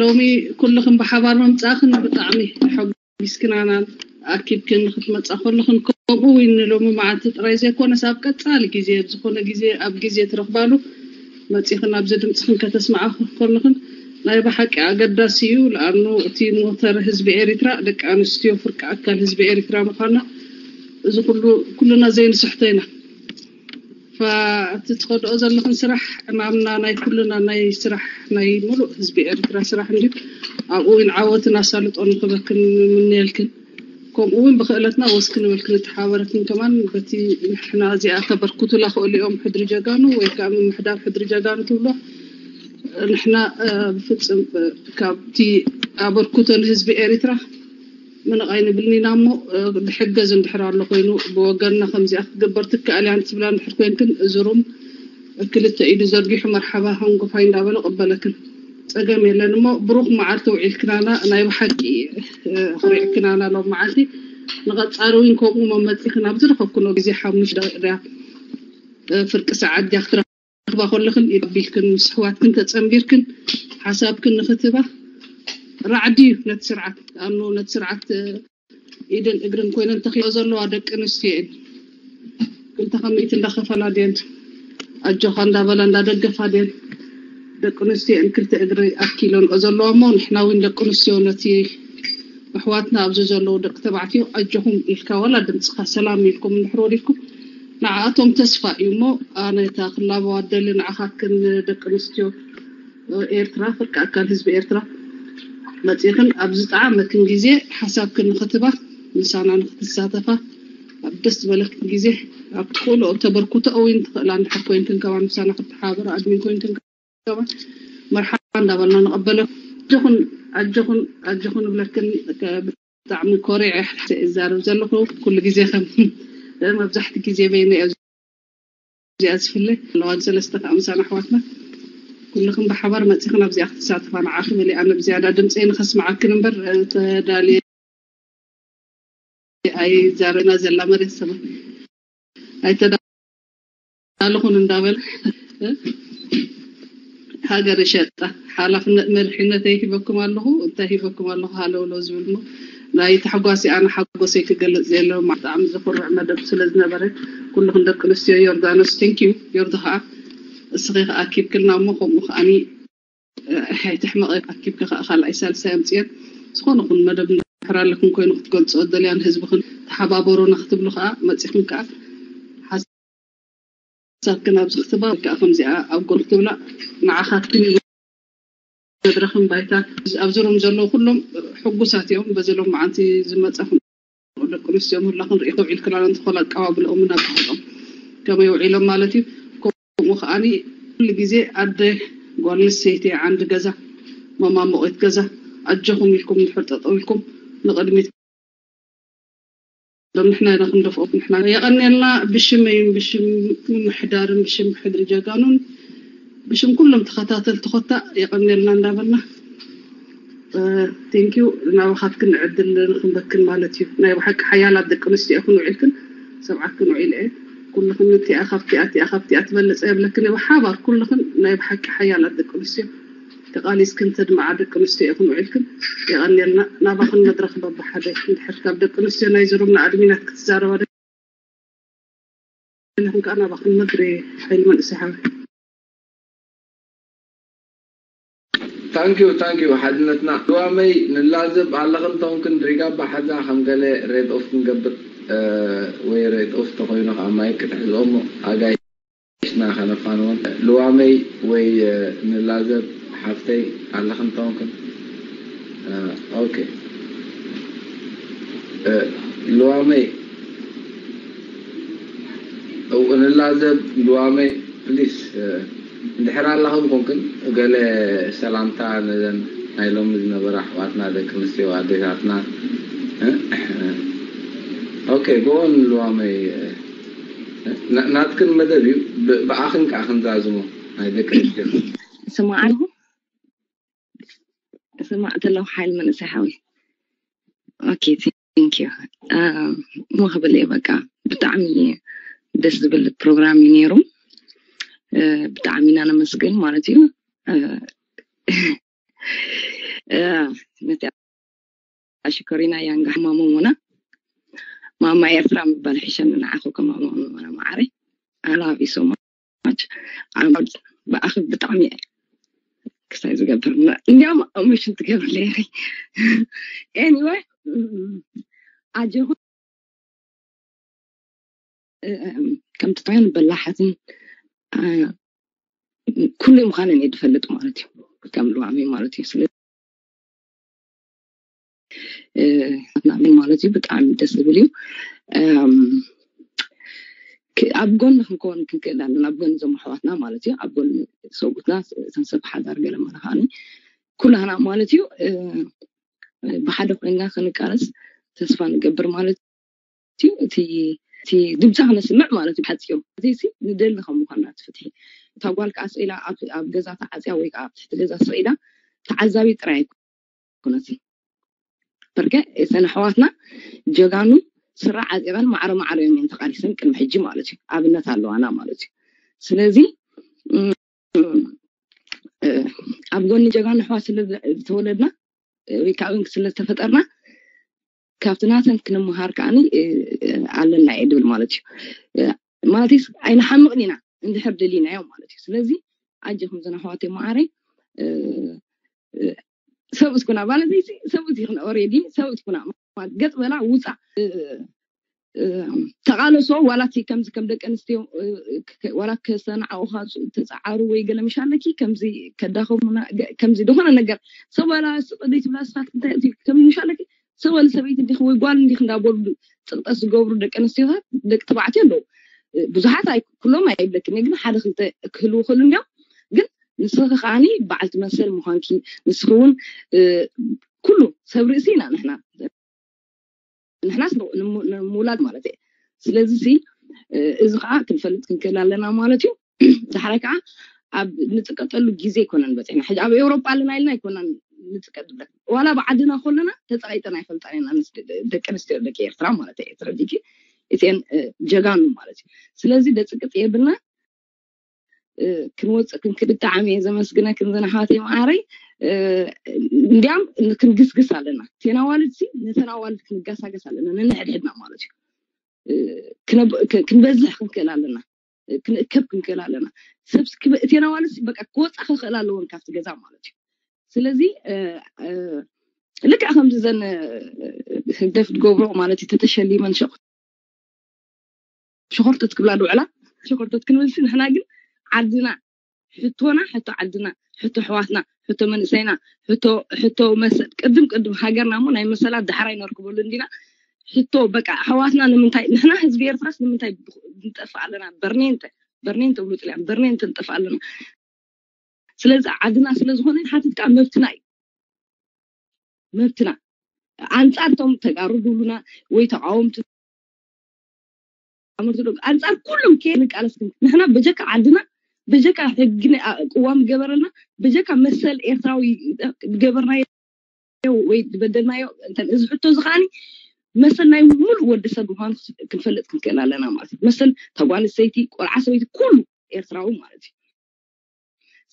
ሎሚ ኩልኽን ብሓባር ምምጻእኽን ብጣዕሚ ሓጒስክናናን ኣኪብክን ክትመጻ ከለኽን ከምኡ እውን ንሎሚ መዓልቲ ጥራይ ዘይኮነስ ኣብ ቀጻሊ ግዜ ኣብ ዝኾነ ግዜ ኣብ ግዜ ትረኽባሉ መጺኽን ኣብዚ ድምፅኽን ከተስምዓ ከለኽን ናይ ብሓቂ ኣገዳሲ እዩ። ለኣኑ እቲ ሞተር ህዝቢ ኤሪትራ ደቂ ኣንስትዮ ፍርቂ ኣካል ህዝቢ ኤሪትራ ምዃና እዚ ኩሉ ኩልና ዘይንስሕቶ ኢና። እቲ ትኸድኦ ዘለኽን ስራሕ ዕማምና ናይ ኩልና ናይ ስራሕ ናይ ሙሉእ ህዝቢ ኤርትራ ስራሕ እንድዩ። ኣብኡ እውን ዓወትን ኣሳልጦን ንክበክን ንምነየልክን። ከምኡ እውን ብክእለትና ወስ ክንብል ክንተሓባበረክን ከማን በቲ ንሕና እዚኣ ከበርክቱላ ክእሉ እዮም ሕድሪ ጀጋኑ ወይ ከዓ ምምሕዳር ሕድሪ ጀጋኑ ትብሎ ንሕና ብፍፅም ካብቲ ኣበርክቶ ንህዝቢ ኤርትራ ምንቕ ኣይንብልን ኢና እሞ ዝሕገዝ እንድሕር ኣሎ ኮይኑ ብወገንና ከምዚኣ ክትግበር ትከኣል እያ ትብላ እንድሕር ኮይንክን እዚ ሩም ክልተ ኢዱ ዘርጊሑ መርሓባ ሃንጎፋይ እንዳበለ ቀበለክን። ፀገም የለን እሞ ብሩኽ መዓልቲ ውዒልክናና ናይ ብሓቂ ክሪዕክናና ሎም መዓልቲ ንቐፃሊ እውን ከምኡ መመፂኽን ኣብ ዝረኸብክኖ ግዜ ሓሙሽ ደቂቕ ድያ ፍርቂ ሰዓት ድያ ክትረኽባ ከለኽን ኢድ ኣቢልክን ምስ ኣሕዋትክን ተፀንቢርክን ሓሳብክን ንክትህባ ራዕዲ እዩ ነቲ ስርዓት ኣኑ ነቲ ስርዓት ኢድን እግርን ኮይነን ተኽዮ ዘለዋ ደቂ ኣንስትዮ እየን። ክልተ ከሚእቲ እንዳኸፈላ ድየን ኣጆኻ እንዳበላ እንዳደገፋ ድየን ደቂ ኣንስትዮ እየን ክልተ እግሪ ኣትኪለንኦ ዘለዋ እሞ ንሕና እውን ደቂ ኣንስትዮ ነቲ ኣሕዋትና ኣብዚ ዘለዉ ደቂ ተባዕትዮ ኣጆኹም ኢልካ ዋላ ድምፅኻ ሰላም ኢልኩም እንድሕር ወሪድኩም ንዓኣቶም ተስፋ እዩ እሞ ኣነ እታ ክላበዋ ደሊ ንዓኻትክን ደቂ ኣንስትዮ ኤርትራ ፍርቂ ኣካል ህዝቢ ኤርትራ መፂእክን ኣብ ዝጠዓመክን ግዜ ሓሳብክን ንክትባ ምሳና ንክትሳተፋ ኣብ ደስ ዝበለክን ግዜ ኣብ ትኽእሎ ተበርኩቶ እውን ትኽእላ እንድሕር ኮይንክን ከማን ምሳና ክትሓባበራ ኣድሚን ኮይንክን ከማን መርሓባ እንዳበልና ንቐበለኩም ኣጆኹን ኣጆኹን ኣጆኹን ንብለክን ብጣዕሚ ኮሪዐ እዛረብ ዘለኹ ኩሉ ግዜ ከም መብዛሕቲ ግዜ በይነ እየ እዚኣ ዝፍለ ኣለዋ ሰለስተ ከዓ ምሳና ኣሕዋትና ኩልኽም ብሓባር መፂኽን ኣብዚኣ ክትሳተፋ ንዓኺ በሊ ኣነ ብዝያዳ ድምፀይ ንኸስምዓክን እምበር ተዳልየ ኣይዛረና ዘላ መሬት ሰማ ኣይተዳለኹን እንዳበለ ሃገር ይሸጣ ሓላፍነት መሪሕነተይ ሂበኩም ኣለኹ እንታይ ሂበኩም ኣለኹ ሃለውለው ዝብል ናይ ታሕጓሲ ኣነ ሓጎሰይ ክገልፅ የለ ብጣዕሚ ዘኩርዕ መደብ ስለ ዝነበረ ኩልኽን ደቂ ኣንስትዮ ዮርዳኖስ thank you ዮርዲ ከዓ እስኺ ከዓ ኣኪብክልና እሞ ከምኡ ከዓኒ ኣይትሕመቐ ኣኪብኪ ከዓ ካልኣይ ሳልሳይ ኣምፅኤን ዝኾነ ኹን መደብ እንድሕር ኣለክን ኮይኑ ክትገልፅኦ ደልያ ንህዝብኽን ተሓባበሩና ክትብሉ ከዓ መፂኽን ከዓ ሓሳብክን ኣብዚ ክትባ ወይ ከዓ ከምዚኣ ኣብ ጎን ክትብላ ንዓኻትክን እዩ መድረኽን ባይታ ኣብዚ ሩም ዘለዉ ኩሎም ሕጉሳት እዮም በዚ ሎም መዓንቲ ዝመፀ ደቂ ኣንስትዮ ምህላ ክንርኢ ከውዒል ክላለን ዝኾነ ኣቀባብልኦምን ኣባህልኦም ከመይ ውዒሎም ማለት እዩ ከምኡ ከዓኒ ኩሉ ግዜ ኣደ ጓል ኣንስተይቲ ዓንዲ ገዛ መማሞቂት ገዛ ኣጆኹም ኢልኩም እንድሕር ጠጠው ኢልኩም ንቕድሚት ንሕና ኢና ክንደፍኦም ንሕና የቐንየልና ብሽመይን ብሽም ምምሕዳርን ብሽም ሕድሪ ጀጋኑን ብሽም ኩሎም ተኸታተልቲ ኮታ የቐንየልና እንዳበልና thank you ናባኻትክን ዕድል ንክንበክን ማለት እዩ ናይ ብሓቂ ሓያላት ደቂ ኣንስትዮ ኢኹን ውዒልክን ሰብዓትክን ውዒለ እየ ኩልኽን እቲኣ ካብቲኣ እቲኣ ካብቲኣ ትበልፀ የብለክን ብሓባር ኩልኽን ናይ ብሓቂ ሓያላት ደቂ ኣንስትዮ ተቓሊስክን ተድምዓ ደቂ ኣንስትዮ ኢኹን ውዒልክን የቐንየልና ናባኽን መድረኽ በብሓደ እንድሕር ካብ ደቂ ኣንስትዮ ናይ ዝሩም ንኣድሚናት ክትዛረባ ንሕን ከዓ ናባኽን ምክሪ ሓይሊ መንእሰይ ሓወይ ታንኪዩ ታንኪዩ ሓድነትና ልዋመይ ንላዘብ ኣለኽን ተውንክን ድሪጋ ባሓዛ ከም ገለ ሬድ ኦፍ ክንገብር ወይ ሬድ ኦፍ ተኮይኑ ከዓ ማይ ክትሕዝኦሞ ኣጋይ ሽና ከነፋንወን ልዋመይ ወይ ንላዘብ ሓፍተይ ኣለኽን ተውንክን ኦኬ ልዋመይ ንላዘብ ልዋመይ ፕሊስ እንድሕር ኣለኽን ኮንክን ገለ ሰላምታ ነዘን ናይ ሎሚ ዝነበራ ኣሕዋትና ደቂ ኣንስትዮ ኣዴታትና ኦኬ ጎን ልዋመይ ናትክን መደብ እዩ ብኣኽን ከዓ ክንዛዝሞ ናይ ደቂ ኣንስትዮ ስማዕ ኣለኹ ስማዕ ተለኹ ሓይል መንእሰይ ሓዊ ኦኬ thank you እሞ ክብል እየ በቃ ብጣዕሚ ደስ ዝብል ፕሮግራም እዩ ነይሩ ብጣዕሚ ኢና ነመስግን ማለት እዩ ነቲ ኣሽከሪና ያንጋ ሕማሙ ሙና ማማ ኤርትራ ምባል ሒሸኒ ንዓኹ ከማሙ ሙና ማዓረይ I love you so much ብኣኺ ብጣዕሚ ክሳይ ዝገብር እንዲያውም ኣሙሽን ትገብር ነይሪ anyway ኣጆኹ እ፣ ከም ተጠውያን በላሓትን፣ እ፣ ኩሉ ምዃነን እየ ዝፈልጥ ማለት እዩ። ከም ልዋመይ ማለት እዩ። ስለ እ፣ ናምን ማለት እዩ። ብጣዕሚ ደስ ዝብል እዩ። እም፣ ክ-፣ ኣብ ጎኒ ክንከውን ክንክእል ኣለና። ኣብ ጎኒ እዞም ኣሕዋትና ማለት እዩ። ኣብ ጎኒ ሰብኡትና፣ እቶም ሰብ ሓዳር ገለ ማለት ከዓኒ ኩላህና ማለት እዩ። እ፣ ብሓደ ኮይንና ክንቃለስ ተስፋ ንገብር ማለት እዩ። እቲ፣ እቲ ድምፂ ክነስምዕ ማለት እዩ። ሓፂሩ እዚ ንደሊ ከም ምዃንና እቲ ፍትሒ። እታ ጓል ከዓ ስኢላ ኣብ፣ ኣብ ገዛ ተዓፅያ ወይ ከዓ ኣብ ትሕቲ ገዛ ስኢላ ተዓዛቢ ጥራይ ኣይኮነትን። በርከ እተን ኣሕዋትና ጀጋኑ ስራ ዓጢቐን ማዕረ ማዕረ እዮም ተቃሊሰን ቅድሚ ሕጂ ማለት እዩ። ኣብነት ኣለዋና ማለት እዩ። ስለዚ፣ እም፣ እ፣ ኣብ ጎኒ ጀጋኑ ኣሕዋት ስለ ዝተወለድና፣ እ፣ ወይ ከዓ ስለ ዝተፈጠርና፣ ካብቲ ናተን ክንመሃር ከዓኒ፣ እ፣ ኣለና እየ ድብል ማለት እዩ። እ፣ ማለት እዩ፣ ኣይንሓምቕን ኢና እንድሕር ደሊናዮ ማለት እዩ። ስለዚ ኣጆኹም ዘን ኣሕዋተይ መዓረይ፣ እ፣ እ፣ ሰብኡት ኩና ማለት እዩ፣ ሰብኡት ይኹን ኦሬዲ ሰብኡት ኩና ማለት ገጥ በላ ውፃ፣ እ፣ እ፣ ተቓለሶ ዋላ እቲ ከምዚ ከም ደቂ ኣንስትዮ፣ እ፣ ክ-፣ ዋላ ከሰናዕቑኻ ፅ-፣ ተፀዓሩ ወይ ገለ ምሽ ኣለኪ ከምዚ ከዳኸሙና ገ-፣ ከምዚ ዝኾነ ነገር ሰብ ዋላ ስቕ ደይ ትብላ ስፋት እንታይ እቲ ከም ምሽ ኣለኪ ሰብ ዋላ ሰበይቲ እንዲኽ ወይ ጓል እንዲኽ እንዳበሉ ፅቕጠት ዝገብሩ ደቂ ኣንስትዮታት ደቂ ተባዕትዮ ኣለዉ። እ፣ ብዙሓት ኣይ-፣ ኩሎም ኣይብለክን እየ፣ ግን ሓደ ክልተ ክህልዉ ክእሉ እንዲዮም። ግን ንስኺ ከዓኒ በዓልቲ መሰል ምዃንኪ፣ ንስኺ እውን፣ እ፣ ኩሉ ሰብ ርእሲ ኢና ንሕና። ንሕናስ ን-፣ ንሙ-፣ ንምውላድ ማለት እየ። ስለዚ ሲ፣ እ፣ እዚ ከዓ ክንፈልጥ ክንክእል ኣለና ማለት እዩ። ዳሕራይ ከዓ ኣብ ንጥቀጠሉ ግዜ ኣይኮነን በፂሕና። ሕጂ ኣብ ኤውሮጳ ኣለና ኢልና ኣይኮናን ንጥቀጥ ዝብለካ። ዋላ ብዓድና ከለና ተፀቂጠን ኣይፈልጣን ኢና፣ ምስ ደ-፣ ደቂ ኣንስትዮ ደቂ ኤርትራ ማለት እየ። ትረዲኪ? እተን፣ እ፣ ጀጋኑ ማለት እዩ። ስለዚ ደፅቅጥ የብልና፣ እ፣ ክንወፅእ ክንክእል ብጣዕሚ እየ ዘመስግነክን ዘን ኣሕዋተይ መዓረይ። እ፣ እንዲያም ክንግስግስ ኣለና። እተን ኣዋልድ ሲ፣ ነተን ኣዋልድ ክንጋሳገስ ኣለና፣ ነንሕድሕድና ማለት እዩ። እ፣ ክነብ-፣ ክ-፣ ክንበዝሕ ክንክእል ኣለና፣ እ፣ ክንእከብ ክንክእል ኣለና። ሰብ ሲ ክበ-፣ እተን ኣዋልድ ሲ፣ በቃ ክወፃ ክኽእል ኣለዎን ካብቲ ገዛ ማለት እዩ። ስለዚ፣ እ፣ እ፣ ልክዕ ከምዚ ዘን፣ እ፣ ህግደፍ ትገብሮ ማለት እዩ፣ ተተሸሊመን ሸቕ-፣ ሸኾርተት ክብላ ዝውዕላ፣ ሸኾርተት ክንብል ሲ፣ ንሕና ግን ዓድና፣ ሕቶና፣ ሕቶ ዓድና፣ ሕቶ ኣሕዋትና፣ ሕቶ መንእሰይና፣ ሕቶ፣ ሕቶ መሰል፣ ቅድም ቅድም ሃገርና እሞ ናይ መሰላት ዳሕራይ ነርክበሉ እንዲና። ሕቶ በቃ ኣሕዋትና ንምንታይ፣ ንሕና ህዝቢ ኤርትራስ ንምንታይ ንጠፍእ ኣለና? በርኔንተ፣ በርኔንተ ብሉ ጥልያን፣ በርኔንተ ንጠፍእ ኣለና። ስለዚ ዓድና ስለ ዝኾነ ንሓትት ከዓ መብትና እዩ። መብትና። ኣንጻር እቶም ተጋሩ ድብሉና ወይ ተቃወምቲ ኣመርቲ ዶ-፣ ኣንጻር ኩሎም ከ ንቃለስ ግን ንሕና በጀካ ዓድና፣ በጀካ ሕጊ ነ-፣ ኣ-፣ ቅዋም ገበረልና፣ በጀካ መሰል ኤርትራዊ ገበርናዮ ወይ ዝበደልናዮ፣ እንተ እዚ ሕቶ እዚ ከዓኒ መሰል ናይ ሙሉእ ወዲ ሰብ ምዃኑ ክንፈልጥ ክንክእል ኣለና ማለት እዩ። መሰል ተጓል ሰይቲ፣ ቆልዓ ሰበይቲ፣ ኩሉ ኤርትራዊ ማለት እዩ።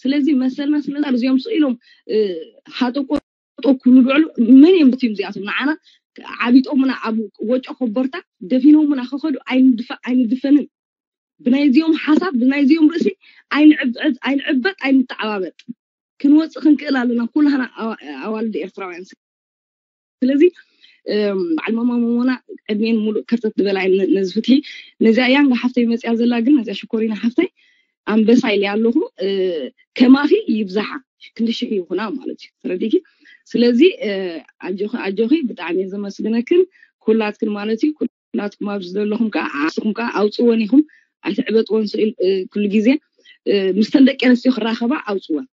ስለዚ መሰልና ስለ እዚኦም ስኢሎም፣ እ፣ ሃጠቆ ጠው ክብሉ ዝውዕሉ መን እዮም? እዚኦም እዚኣቶም ንዓና ዓቢጦምና ኣብ ወጮ ኮቦርታ ደፊኖምና ክኸዱ ኣይንድፈ-፣ ኣይንድፈንን። ብናይዚኦም ሓሳብ፣ ብናይዚኦም ርእሲ ኣይንዕብዕብ፣ ኣይንዕበጥ፣ ኣይንተዓባበጥ። ክንወፅእ ክንክእል ኣለና ኩላህና ኣዋ-፣ ኣዋልድ ኤርትራውያን። ስለዚ፣ እም፣ በዓል ማማ መሞና ዕድሜን ሙሉእ ከርተት ዝበላ እየን ነ-፣ ነዚ ፍትሒ። ነዚኣ ያንጋ ሓፍተይ መፅያ ዘላ ግን፣ ነዚኣ ሽኮሪና ሓፍተይ ኣንበሳ ኢለ ኣለኹ። እ፣ ከማኺ ይብዛሓ፣ ክንዲ ሽሕ ይኹና ማለት እዩ። ተረዲእኪ? ስለዚ፣ እ፣ ኣጆኺ፣ ኣጆኺ፣ ብጣዕሚ እየ ዘመስግነክን ኩላትክን ማለት እዩ። ኩላትኩም ኣብዚ ዘለኹም ከዓ፣ ንስኹም ከዓ ኣውፅወን ኢኹም፣ ኣይትዕበጥወን ስኢል፣ እ፣ ኩሉ ግዜ፣ እ፣ ምስተን ደቂ ኣንስትዮ ክራኸባ ኣውፅወን።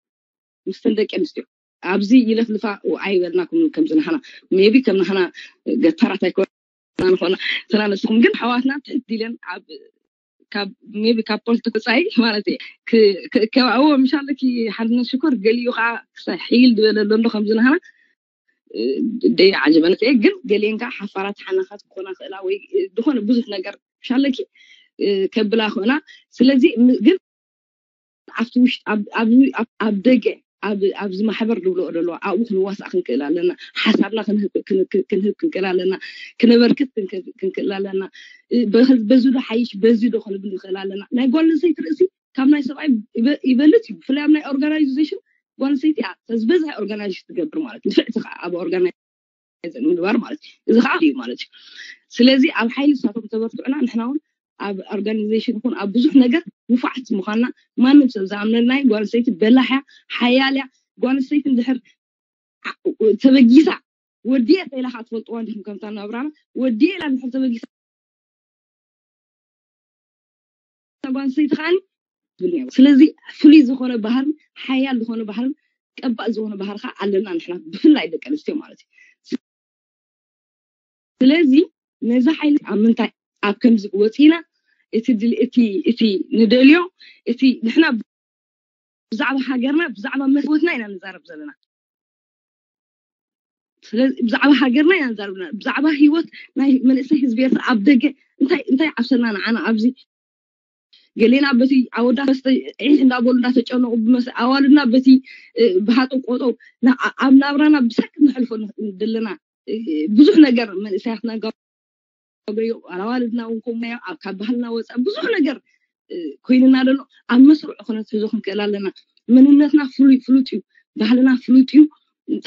ምስተን ደቂ ኣንስትዮ ኣብዚ ይለፍልፋ ኣይበልናኩም። ከምዚ ንሕና ሜቢ ከም ንሕና ገታራት ኣይኮና ንኾና፣ እተና ንስኹም ግን ኣሕዋትና ትሕት ኢለን ኣብ፣ ካብ ሜቢ ካብ ፖለቲካ ወፃኢ ማለት እየ ክ-፣ ክ-፣ ከባእዎ ምሻለኪ ሓድነት ሽኮር ገሊኡ ከዓ ክሳይ ሕይል ዝበለ ኣሎ ከምዚ ንሕና፣ እ፣ ደይ ዓጀበነት እየ። ግን ገሊአን ከዓ ሓፋራት ሓናኻት ክኾና ክእላ ወይ፣ እ፣ ዝኾነ ብዙሕ ነገር ምሻለኪ፣ እ፣ ከብላ ክእላ። ስለዚ ም-፣ ግን ኣብቲ ውሽጢ፣ ኣብ፣ ኣብ፣ ኣብ፣ ኣብ ደገ፣ ኣብ፣ ኣብዚ ማሕበር ዝብልኦ ዘለዋ ኣብኡ ክንዋሳእ ክንክእል ኣለና። ሓሳብና ክንህብ፣ ክን-፣ ክን-፣ ክንህብ ክንክእል ኣለና። ክነበርክት ክንክ-፣ ክንክእል ኣለና። እ፣ በ-፣ በዚ ዶ ሓይሽ፣ በዚ ዶ ክንብል ንክእል ኣለና። ናይ ጓል ኣንስተይቲ ርእሲ ካብ ናይ ሰብኣይ ይበ-፣ ይበልፅ እዩ። ብፍላይ ኣብ ናይ ኦርጋናይዜሽን ጓል ኣንስተይቲ እያ ዝበዝሐ ኦርጋናይዝ ትገብር ማለት እዩ። ንፍዕቲ ከዓ ኣብ ኦርጋናይዝ ምግባር ማለት እዩ። እዚ ከዓ እዩ ማለት እዩ። ስለዚ ኣብ ሓይሊ ንሳቶም ተበርትዑና ንሕና እውን ኣብ ኦርጋናይዜሽን ይኹን ኣብ ብዙሕ ነገር ንፉዓት ምዃንና ማንም ሰብ ዝኣምነልና እዩ። ጓል ኣንስተይቲ በላሕ እያ፣ ሓያል እያ። ጓል ኣንስተይቲ እንድሕር ዓ- ተበጊሳ ወዲየ ኢላ ከዓ ትፈልጥዋ እንዲኹም ከምታ ናብራና ወዲየ ኢላ እንድሕር ተበጊሳ ጓል ኣንስተይቲ ከዓኒ ትብል ነይራ። ስለዚ ፍሉይ ዝኾነ ባህርን ሓያል ዝኾነ ባህርን ቀባእ ዝኾነ ባህሪ ከዓ ኣለና ንሕና ብፍላይ ደቂ ኣንስትዮ ማለት እዩ። ስለዚ ነዚ ሓይሊ ኣብ ምንታይ ኣብ ከምዚ ወፂና እቲ ድል- እቲ እቲ ንደልዮ እቲ ንሕና ብዛዕባ ሃገርና ብዛዕባ መስወትና ኢና ንዛረብ ዘለና። ስለዚ ብዛዕባ ሃገርና ኢና ንዛረብ ዘለና። ብዛዕባ ህይወት ናይ መንእሰይ ህዝቢ ኤርትራ ኣብ ደገ እንታይ እንታይ ዓብሰና ንዓና ኣብዚ ገሌና በቲ ኣወዳት መስተ ዒሕ እንዳበሉ እንዳተጨነቑ ብመስ ኣዋልድና በቲ እ፣ ብሃጠው ቆጠው ና- ኣብ ናብራና ብሰክ ንሕልፎ ን- ዘለና እ፣ ብዙሕ ነገር መንእሰያትና ጋገዮ ኣዋልድና እውን ከምኡ ኣብ ካብ ባህልና ወፃ ብዙሕ ነገር እ፣ ኮይንና ደሎ ኣብ መስርዑ ክነትሕዞ ክንክእል ኣለና። መንነትና ፍሉይ ፍሉጥ እዩ፣ ባህልና ፍሉጥ እዩ፣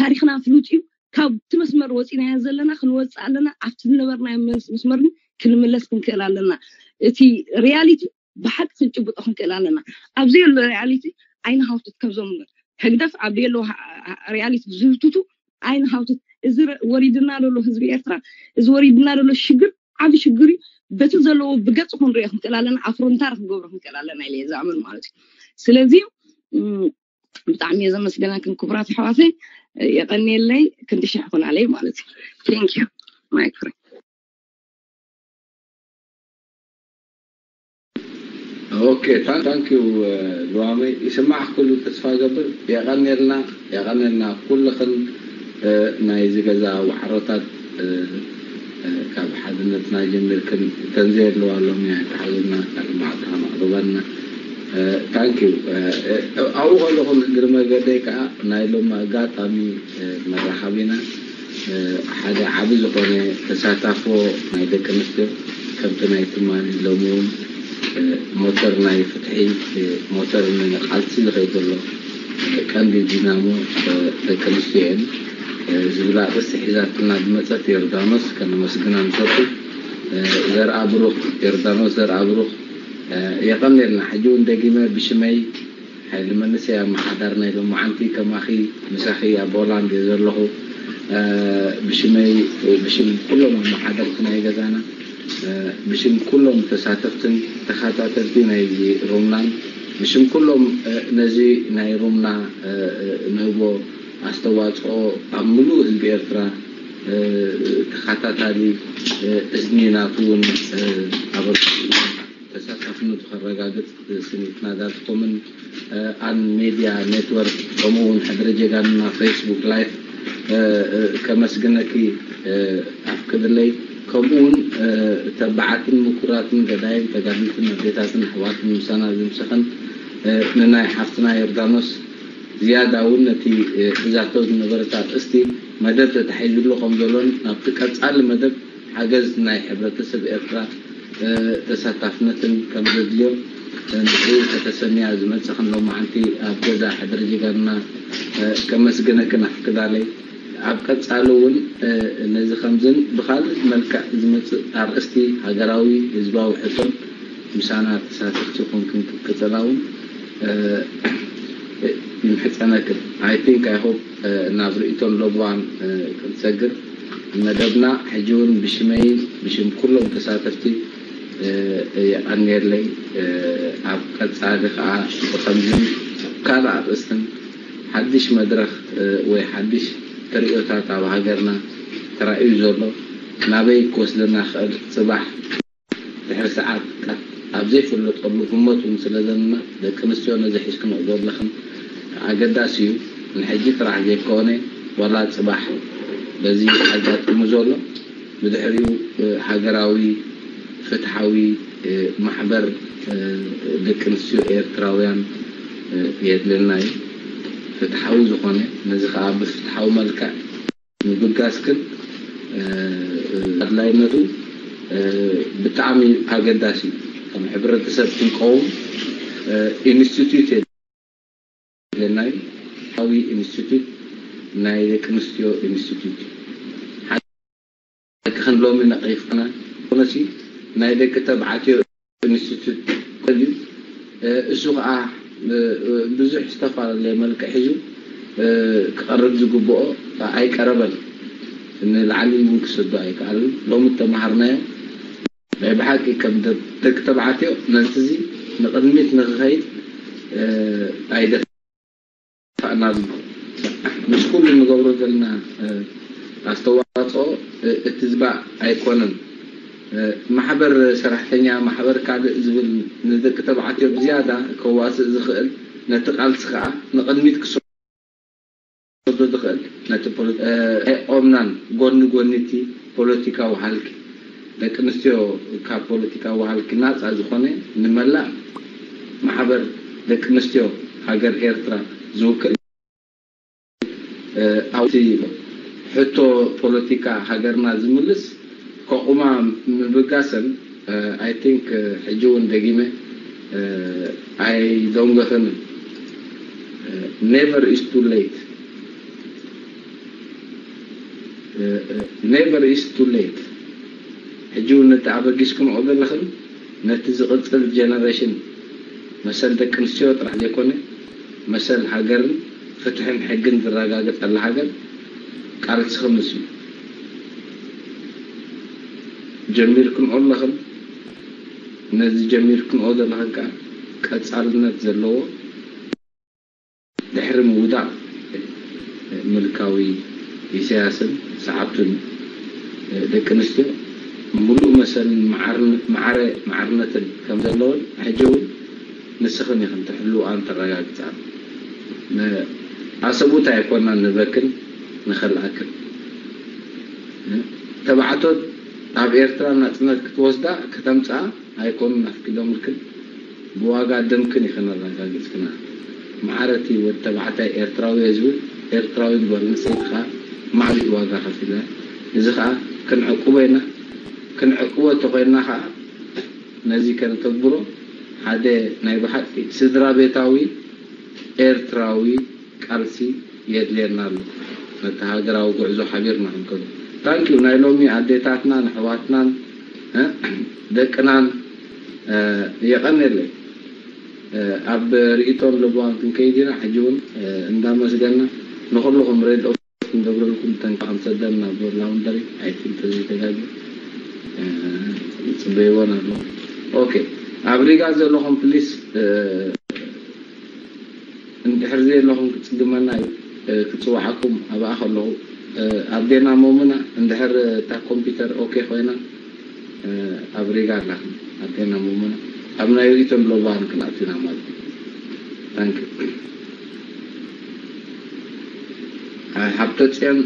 ታሪኽና ፍሉጥ እዩ። ካብቲ መስመር ወፂናዮ ዘለና ክንወፅእ ኣለና። ኣብቲ ዝነበርናዮ መስ- መስመር ግን ክንምለስ ክንክእል ኣለና። እቲ ሪያሊቲ ብሓቂ ክንጭብጦ ክንክእል ኣለና። ኣብዚ ዘሎ ሪያሊቲ ዓይኒ ሃውትት ከምዞም ህግደፍ ኣብ ዘሎ ሪያሊቲ ዝህትቱ ዓይኒ ሃውትት እዚ ረ- ወሪድና ዘሎ ህዝቢ ኤርትራ እዚ ወሪድና ዘሎ ሽግር ዓብ ሽግር እዩ። በቲ ዘለዎ ብገፅ ክንሪኦ ክንክእል ኣለና፣ ኣፍሮንታር ክንገብሮ ክንክእል ኣለና ኢለ እየ ዝኣምን ማለት እዩ። ስለዚ እም፣ ብጣዕሚ እየ ዘመስገነክን ክቡራት ኣሕዋተይ፣ የቐንየለይ፣ ክንዲ ሽሕ ኩናለይ ማለት እዩ። Thank you. ማይክ ፍሪ ኦኬ ታንክ ዩ። ልዋመይ ይስማዕ ኩሉ ተስፋ ገብር። የቐንየልና የቐንየልና ኩልኽን ናይዚ ገዛ ዋዕሮታት ካብ ሓድነትና ጀሚርክን እተን ዘየለዋ ሎሚ ኣይተሓዙና ልማዕታ መቕርበና። ታንክ ዩ። ኣብኡ ከለኹ እግሪ መገደይ ከዓ ናይ ሎሚ ኣጋጣሚ መራኸቢና ሓደ ዓቢ ዝኾነ ተሳታፎ ናይ ደቂ ኣንስትዮ ከምቲ ናይ ትማሊ ሎሚ እውን ሞተር ናይ ፍትሒ ሞተር ቃልሲ ዝኸይድ ዘሎ ቀንዲ ዲናሞ ደቂ ኣንስትዮ እየን ዝብል ኣርእስቲ ሒዛትና ዝመፀት ዮርዳኖስ ከነመስግና ንፈቱ። ዘርኣ ብሩኽ ዮርዳኖስ ዘርኣ ብሩኽ የቐንየልና። ሕጂ እውን ደጊመ ብሽመይ ሓይሊ መንእሰይ ኣመሓዳር ናይ ሎማዓንቲ ከማኺ ምሳኺ ኣብ ሆላንድ እየ ዘለኹ። ብሽመይ ብሽም ኩሎም ኣመሓደርቲ ናይ ገዛና ብሽም ኩሎም ተሳተፍትን ተኸታተልቲ ናይ ሩምናን ብሽም ኩሎም ነዚ ናይ ሩምና ንህቦ ኣስተዋፅኦ ኣብ ምሉእ ህዝቢ ኤርትራ ተኸታታሊ እዝኒ ናቱ እውን ኣበርክቱ ተሳታፍነቱ ከረጋግፅ ስኒትና ዳትኮምን ኣን ሜድያ ኔትወርክ ከምኡ እውን ሕድረ ጀጋኑና ፌስቡክ ላይፍ ከመስግነኪ ኣፍቅድለይ። ከምኡ እውን ተባዓትን ምኩራትን ገዳይም ተጋድልትን ኣዴታትን ኣሕዋትን ምሳና ዝምስኽን ንናይ ሓፍትና ዮርዳኖስ ዝያዳ እውን ነቲ ሒዛቶ ዝነበረት ኣርእስቲ መደብ ተታሒዙሉ ከም ዘሎን ናብቲ ቀፃሊ መደብ ሓገዝ ናይ ሕብረተሰብ ኤርትራ ተሳታፍነትን ከም ዘድልዮ ንሱ ከተሰንያ ዝመፀኽን ሎማዓንቲ ኣብ ገዛ ሕድሪ ጅጋንና ከመስግነክን ኣፍቅዳለይ። ኣብ ቀፃሊ እውን ነዚ ከምዝን ብካልእ መልክዕ ዝመፅእ ኣርእስቲ ሃገራዊ ህዝባዊ ሕቶን ምሳና ተሳተፍቲ ኮንክን ክትቅፅላ እውን ይምሕፀነክን። I think I hope ናብ ርእይቶን ለበዋን ክንሰግር መደብና ሕጂ እውን ብሽመይን ብሽም ኩሎም ተሳተፍቲ የቐንየለይ። ኣብ ቀፃሊ ከዓ ብከምዝን ካልእ ኣርእስትን ሓድሽ መድረኽ ወይ ሓድሽ ተርእዮታት ኣብ ሃገርና ተራእዩ ዘሎ ናበይ ክወስደና ክእል ፅባሕ ድሕሪ ሰዓት ኣብ ዘይፍለጠሉ ህሞት እውን ስለ ዘለና ደቂ ኣንስትዮ ነዚ ሒዝክንኦ ዘለኽን ኣገዳሲ እዩ። ንሕጂ ጥራሕ ዘይኮነ ዋላ ፅባሕ በዚ ኣጋጢሙ ዘሎ ብድሕሪኡ ሃገራዊ ፍትሓዊ ማሕበር ደቂ ኣንስትዮ ኤርትራውያን የድልና እዩ። ፍትሓዊ ዝኾነ ነዚ ከዓ ብፍትሓዊ መልክዕ ምብጋስ ግን ኣድላይነቱ ብጣዕሚ ኣገዳሲ እዩ። ከም ሕብረተሰብ ክንቀውም ኢንስቲትዩት የድለና እዩ። ሓዊ ኢንስቲትዩት ናይ ደቂ ኣንስትዮ ኢንስቲትዩት ሓቂ ክንሎሚ ነቒፍና ኮነሲ ናይ ደቂ ተባዕትዮ እሱ ከዓ ብዙሕ ዝተፈላለየ መልክዕ ሒዙ ክቐርብ ዝግብኦ ኣይቀረበን። ንላዕሊ እውን ክሰዶ ኣይከኣልን። ሎሚ እተመሃርናዮ ናይ ብሓቂ ከም ደቂ ተባዕትዮ ነቲ እዚ ንቕድሚት ንክኸይድ ኣይደፋእናሉ። ምስ ኩሉ ንገብሮ ዘለና ኣስተዋፅኦ እቲ ዝባእ ኣይኮነን። ማሕበር ሰራሕተኛ፣ ማሕበር ካልእ ዝብል ንደቂ ተባዕትዮ ብዝያዳ ከዋስእ ዝኽእል፣ ነቲ ቃልሲ ከዓ ንቕድሚት ክሰዶ ዝኽእል፣ ነቲ ፖለቲካዊ ቆምናን ጎኒ ጎኒ እቲ ፖለቲካዊ ሃልኪ፣ ደቂ ኣንስትዮ ካብ ፖለቲካዊ ሃልኪ ናፃ ዝኾነ ንመላእ ማሕበር ደቂ ኣንስትዮ ሃገር ኤርትራ ዝውክል ኣብቲ ሕቶ ፖለቲካ ሃገርና ዝምልስ ከቑማ ምብጋሰን፣ I think ሕጂ እውን ደጊመ ኣይደንጎኸንን። Never is too late. Never is too late. ሕጂ እውን ነቲ ኣበጊስክንኦ ዘለኽን ነቲ ዝቕፅል ጀነሬሽን መሰል ደቂ ኣንስትዮ ጥራሕ ዘይኮነ መሰል ሃገርን ፍትሕን ሕግን ዝረጋገፀላ ሃገር ቃልስኽን ንሱ እዩ። ጀሚርክንኦ ኣለኽን፣ ነዚ ጀሚርክንኦ ዘለኽን ከዓ ቀፃልነት ዘለዎ ድሕሪ ምውዳቕ ምልካዊ ኢሳያስን ሰዓብቱን ደቂ ኣንስትዮ ምሉእ መሰልን ማዕርነ- ማዕረ ማዕርነትን ከም ዘለወን ሕጂ እውን ንስኽን ኢኽን ትሕልዋን ተረጋግፃን። ኣሰብኡት ኣይኮናን ንበክን ንኸልኣክን። ተባዕቶት ኣብ ኤርትራ ናጽነት ክትወስዳ ከተምጽኣ ኣይኮኑን ኣፍቂዶምልክን፣ ብዋጋ ደምክን ኢኽን ኣረጋጊጽክና። ማዕረ እቲ ወዲ ተባዕታይ ኤርትራዊ እየ ዝብል ኤርትራዊት ጓል ኣንስተይቲ ከኣ ማዕቢል ዋጋ ከፊላ። እዚ ከኣ ክንዕቅቦ ኢና። ክንዕቅቦ እንተኾይንና ከኣ ነዚ ከነተግብሮ ሓደ ናይ ብሓቂ ስድራ ቤታዊ ኤርትራዊ ቃልሲ የድልየና ኣሎ። ነቲ ሃገራዊ ጉዕዞ ሓቢርና ክንከዶ። ታንኪዩ ናይ ሎሚ ኣዴታትናን ኣሕዋትናን ደቅናን የቐንየለይ። ኣብ ርእይቶን ለበዋን ክንከይድ ኢና። ሕጂ እውን እንዳመስገና ንኩልኹም ሬድ ኦፍ ክንገብረልኩም ተንካ ኣምሰደን ናብ ላውንደሪ ኣይቲንክ ተዘይተጋጊ ይፅበይዎን ኣለዉ። ኦኬ ኣብ ሪጋ ዘለኹም ፕሊስ እንድሕር ዘየለኹም ክፅግመና እዩ። ክፅዋዓኩም ኣብኣ ከለኹ ኣዴና ሞሙና እንድሕር እታ ኮምፒውተር ኦኬ ኮይና ኣብ ሪጋ ኣላ ኣዴና ሞሙና ኣብ ናይ ሪቶን ግሎባል ክንኣቱ ኢና ማለት እዩ። ታንክ ሓብተ ፅዮን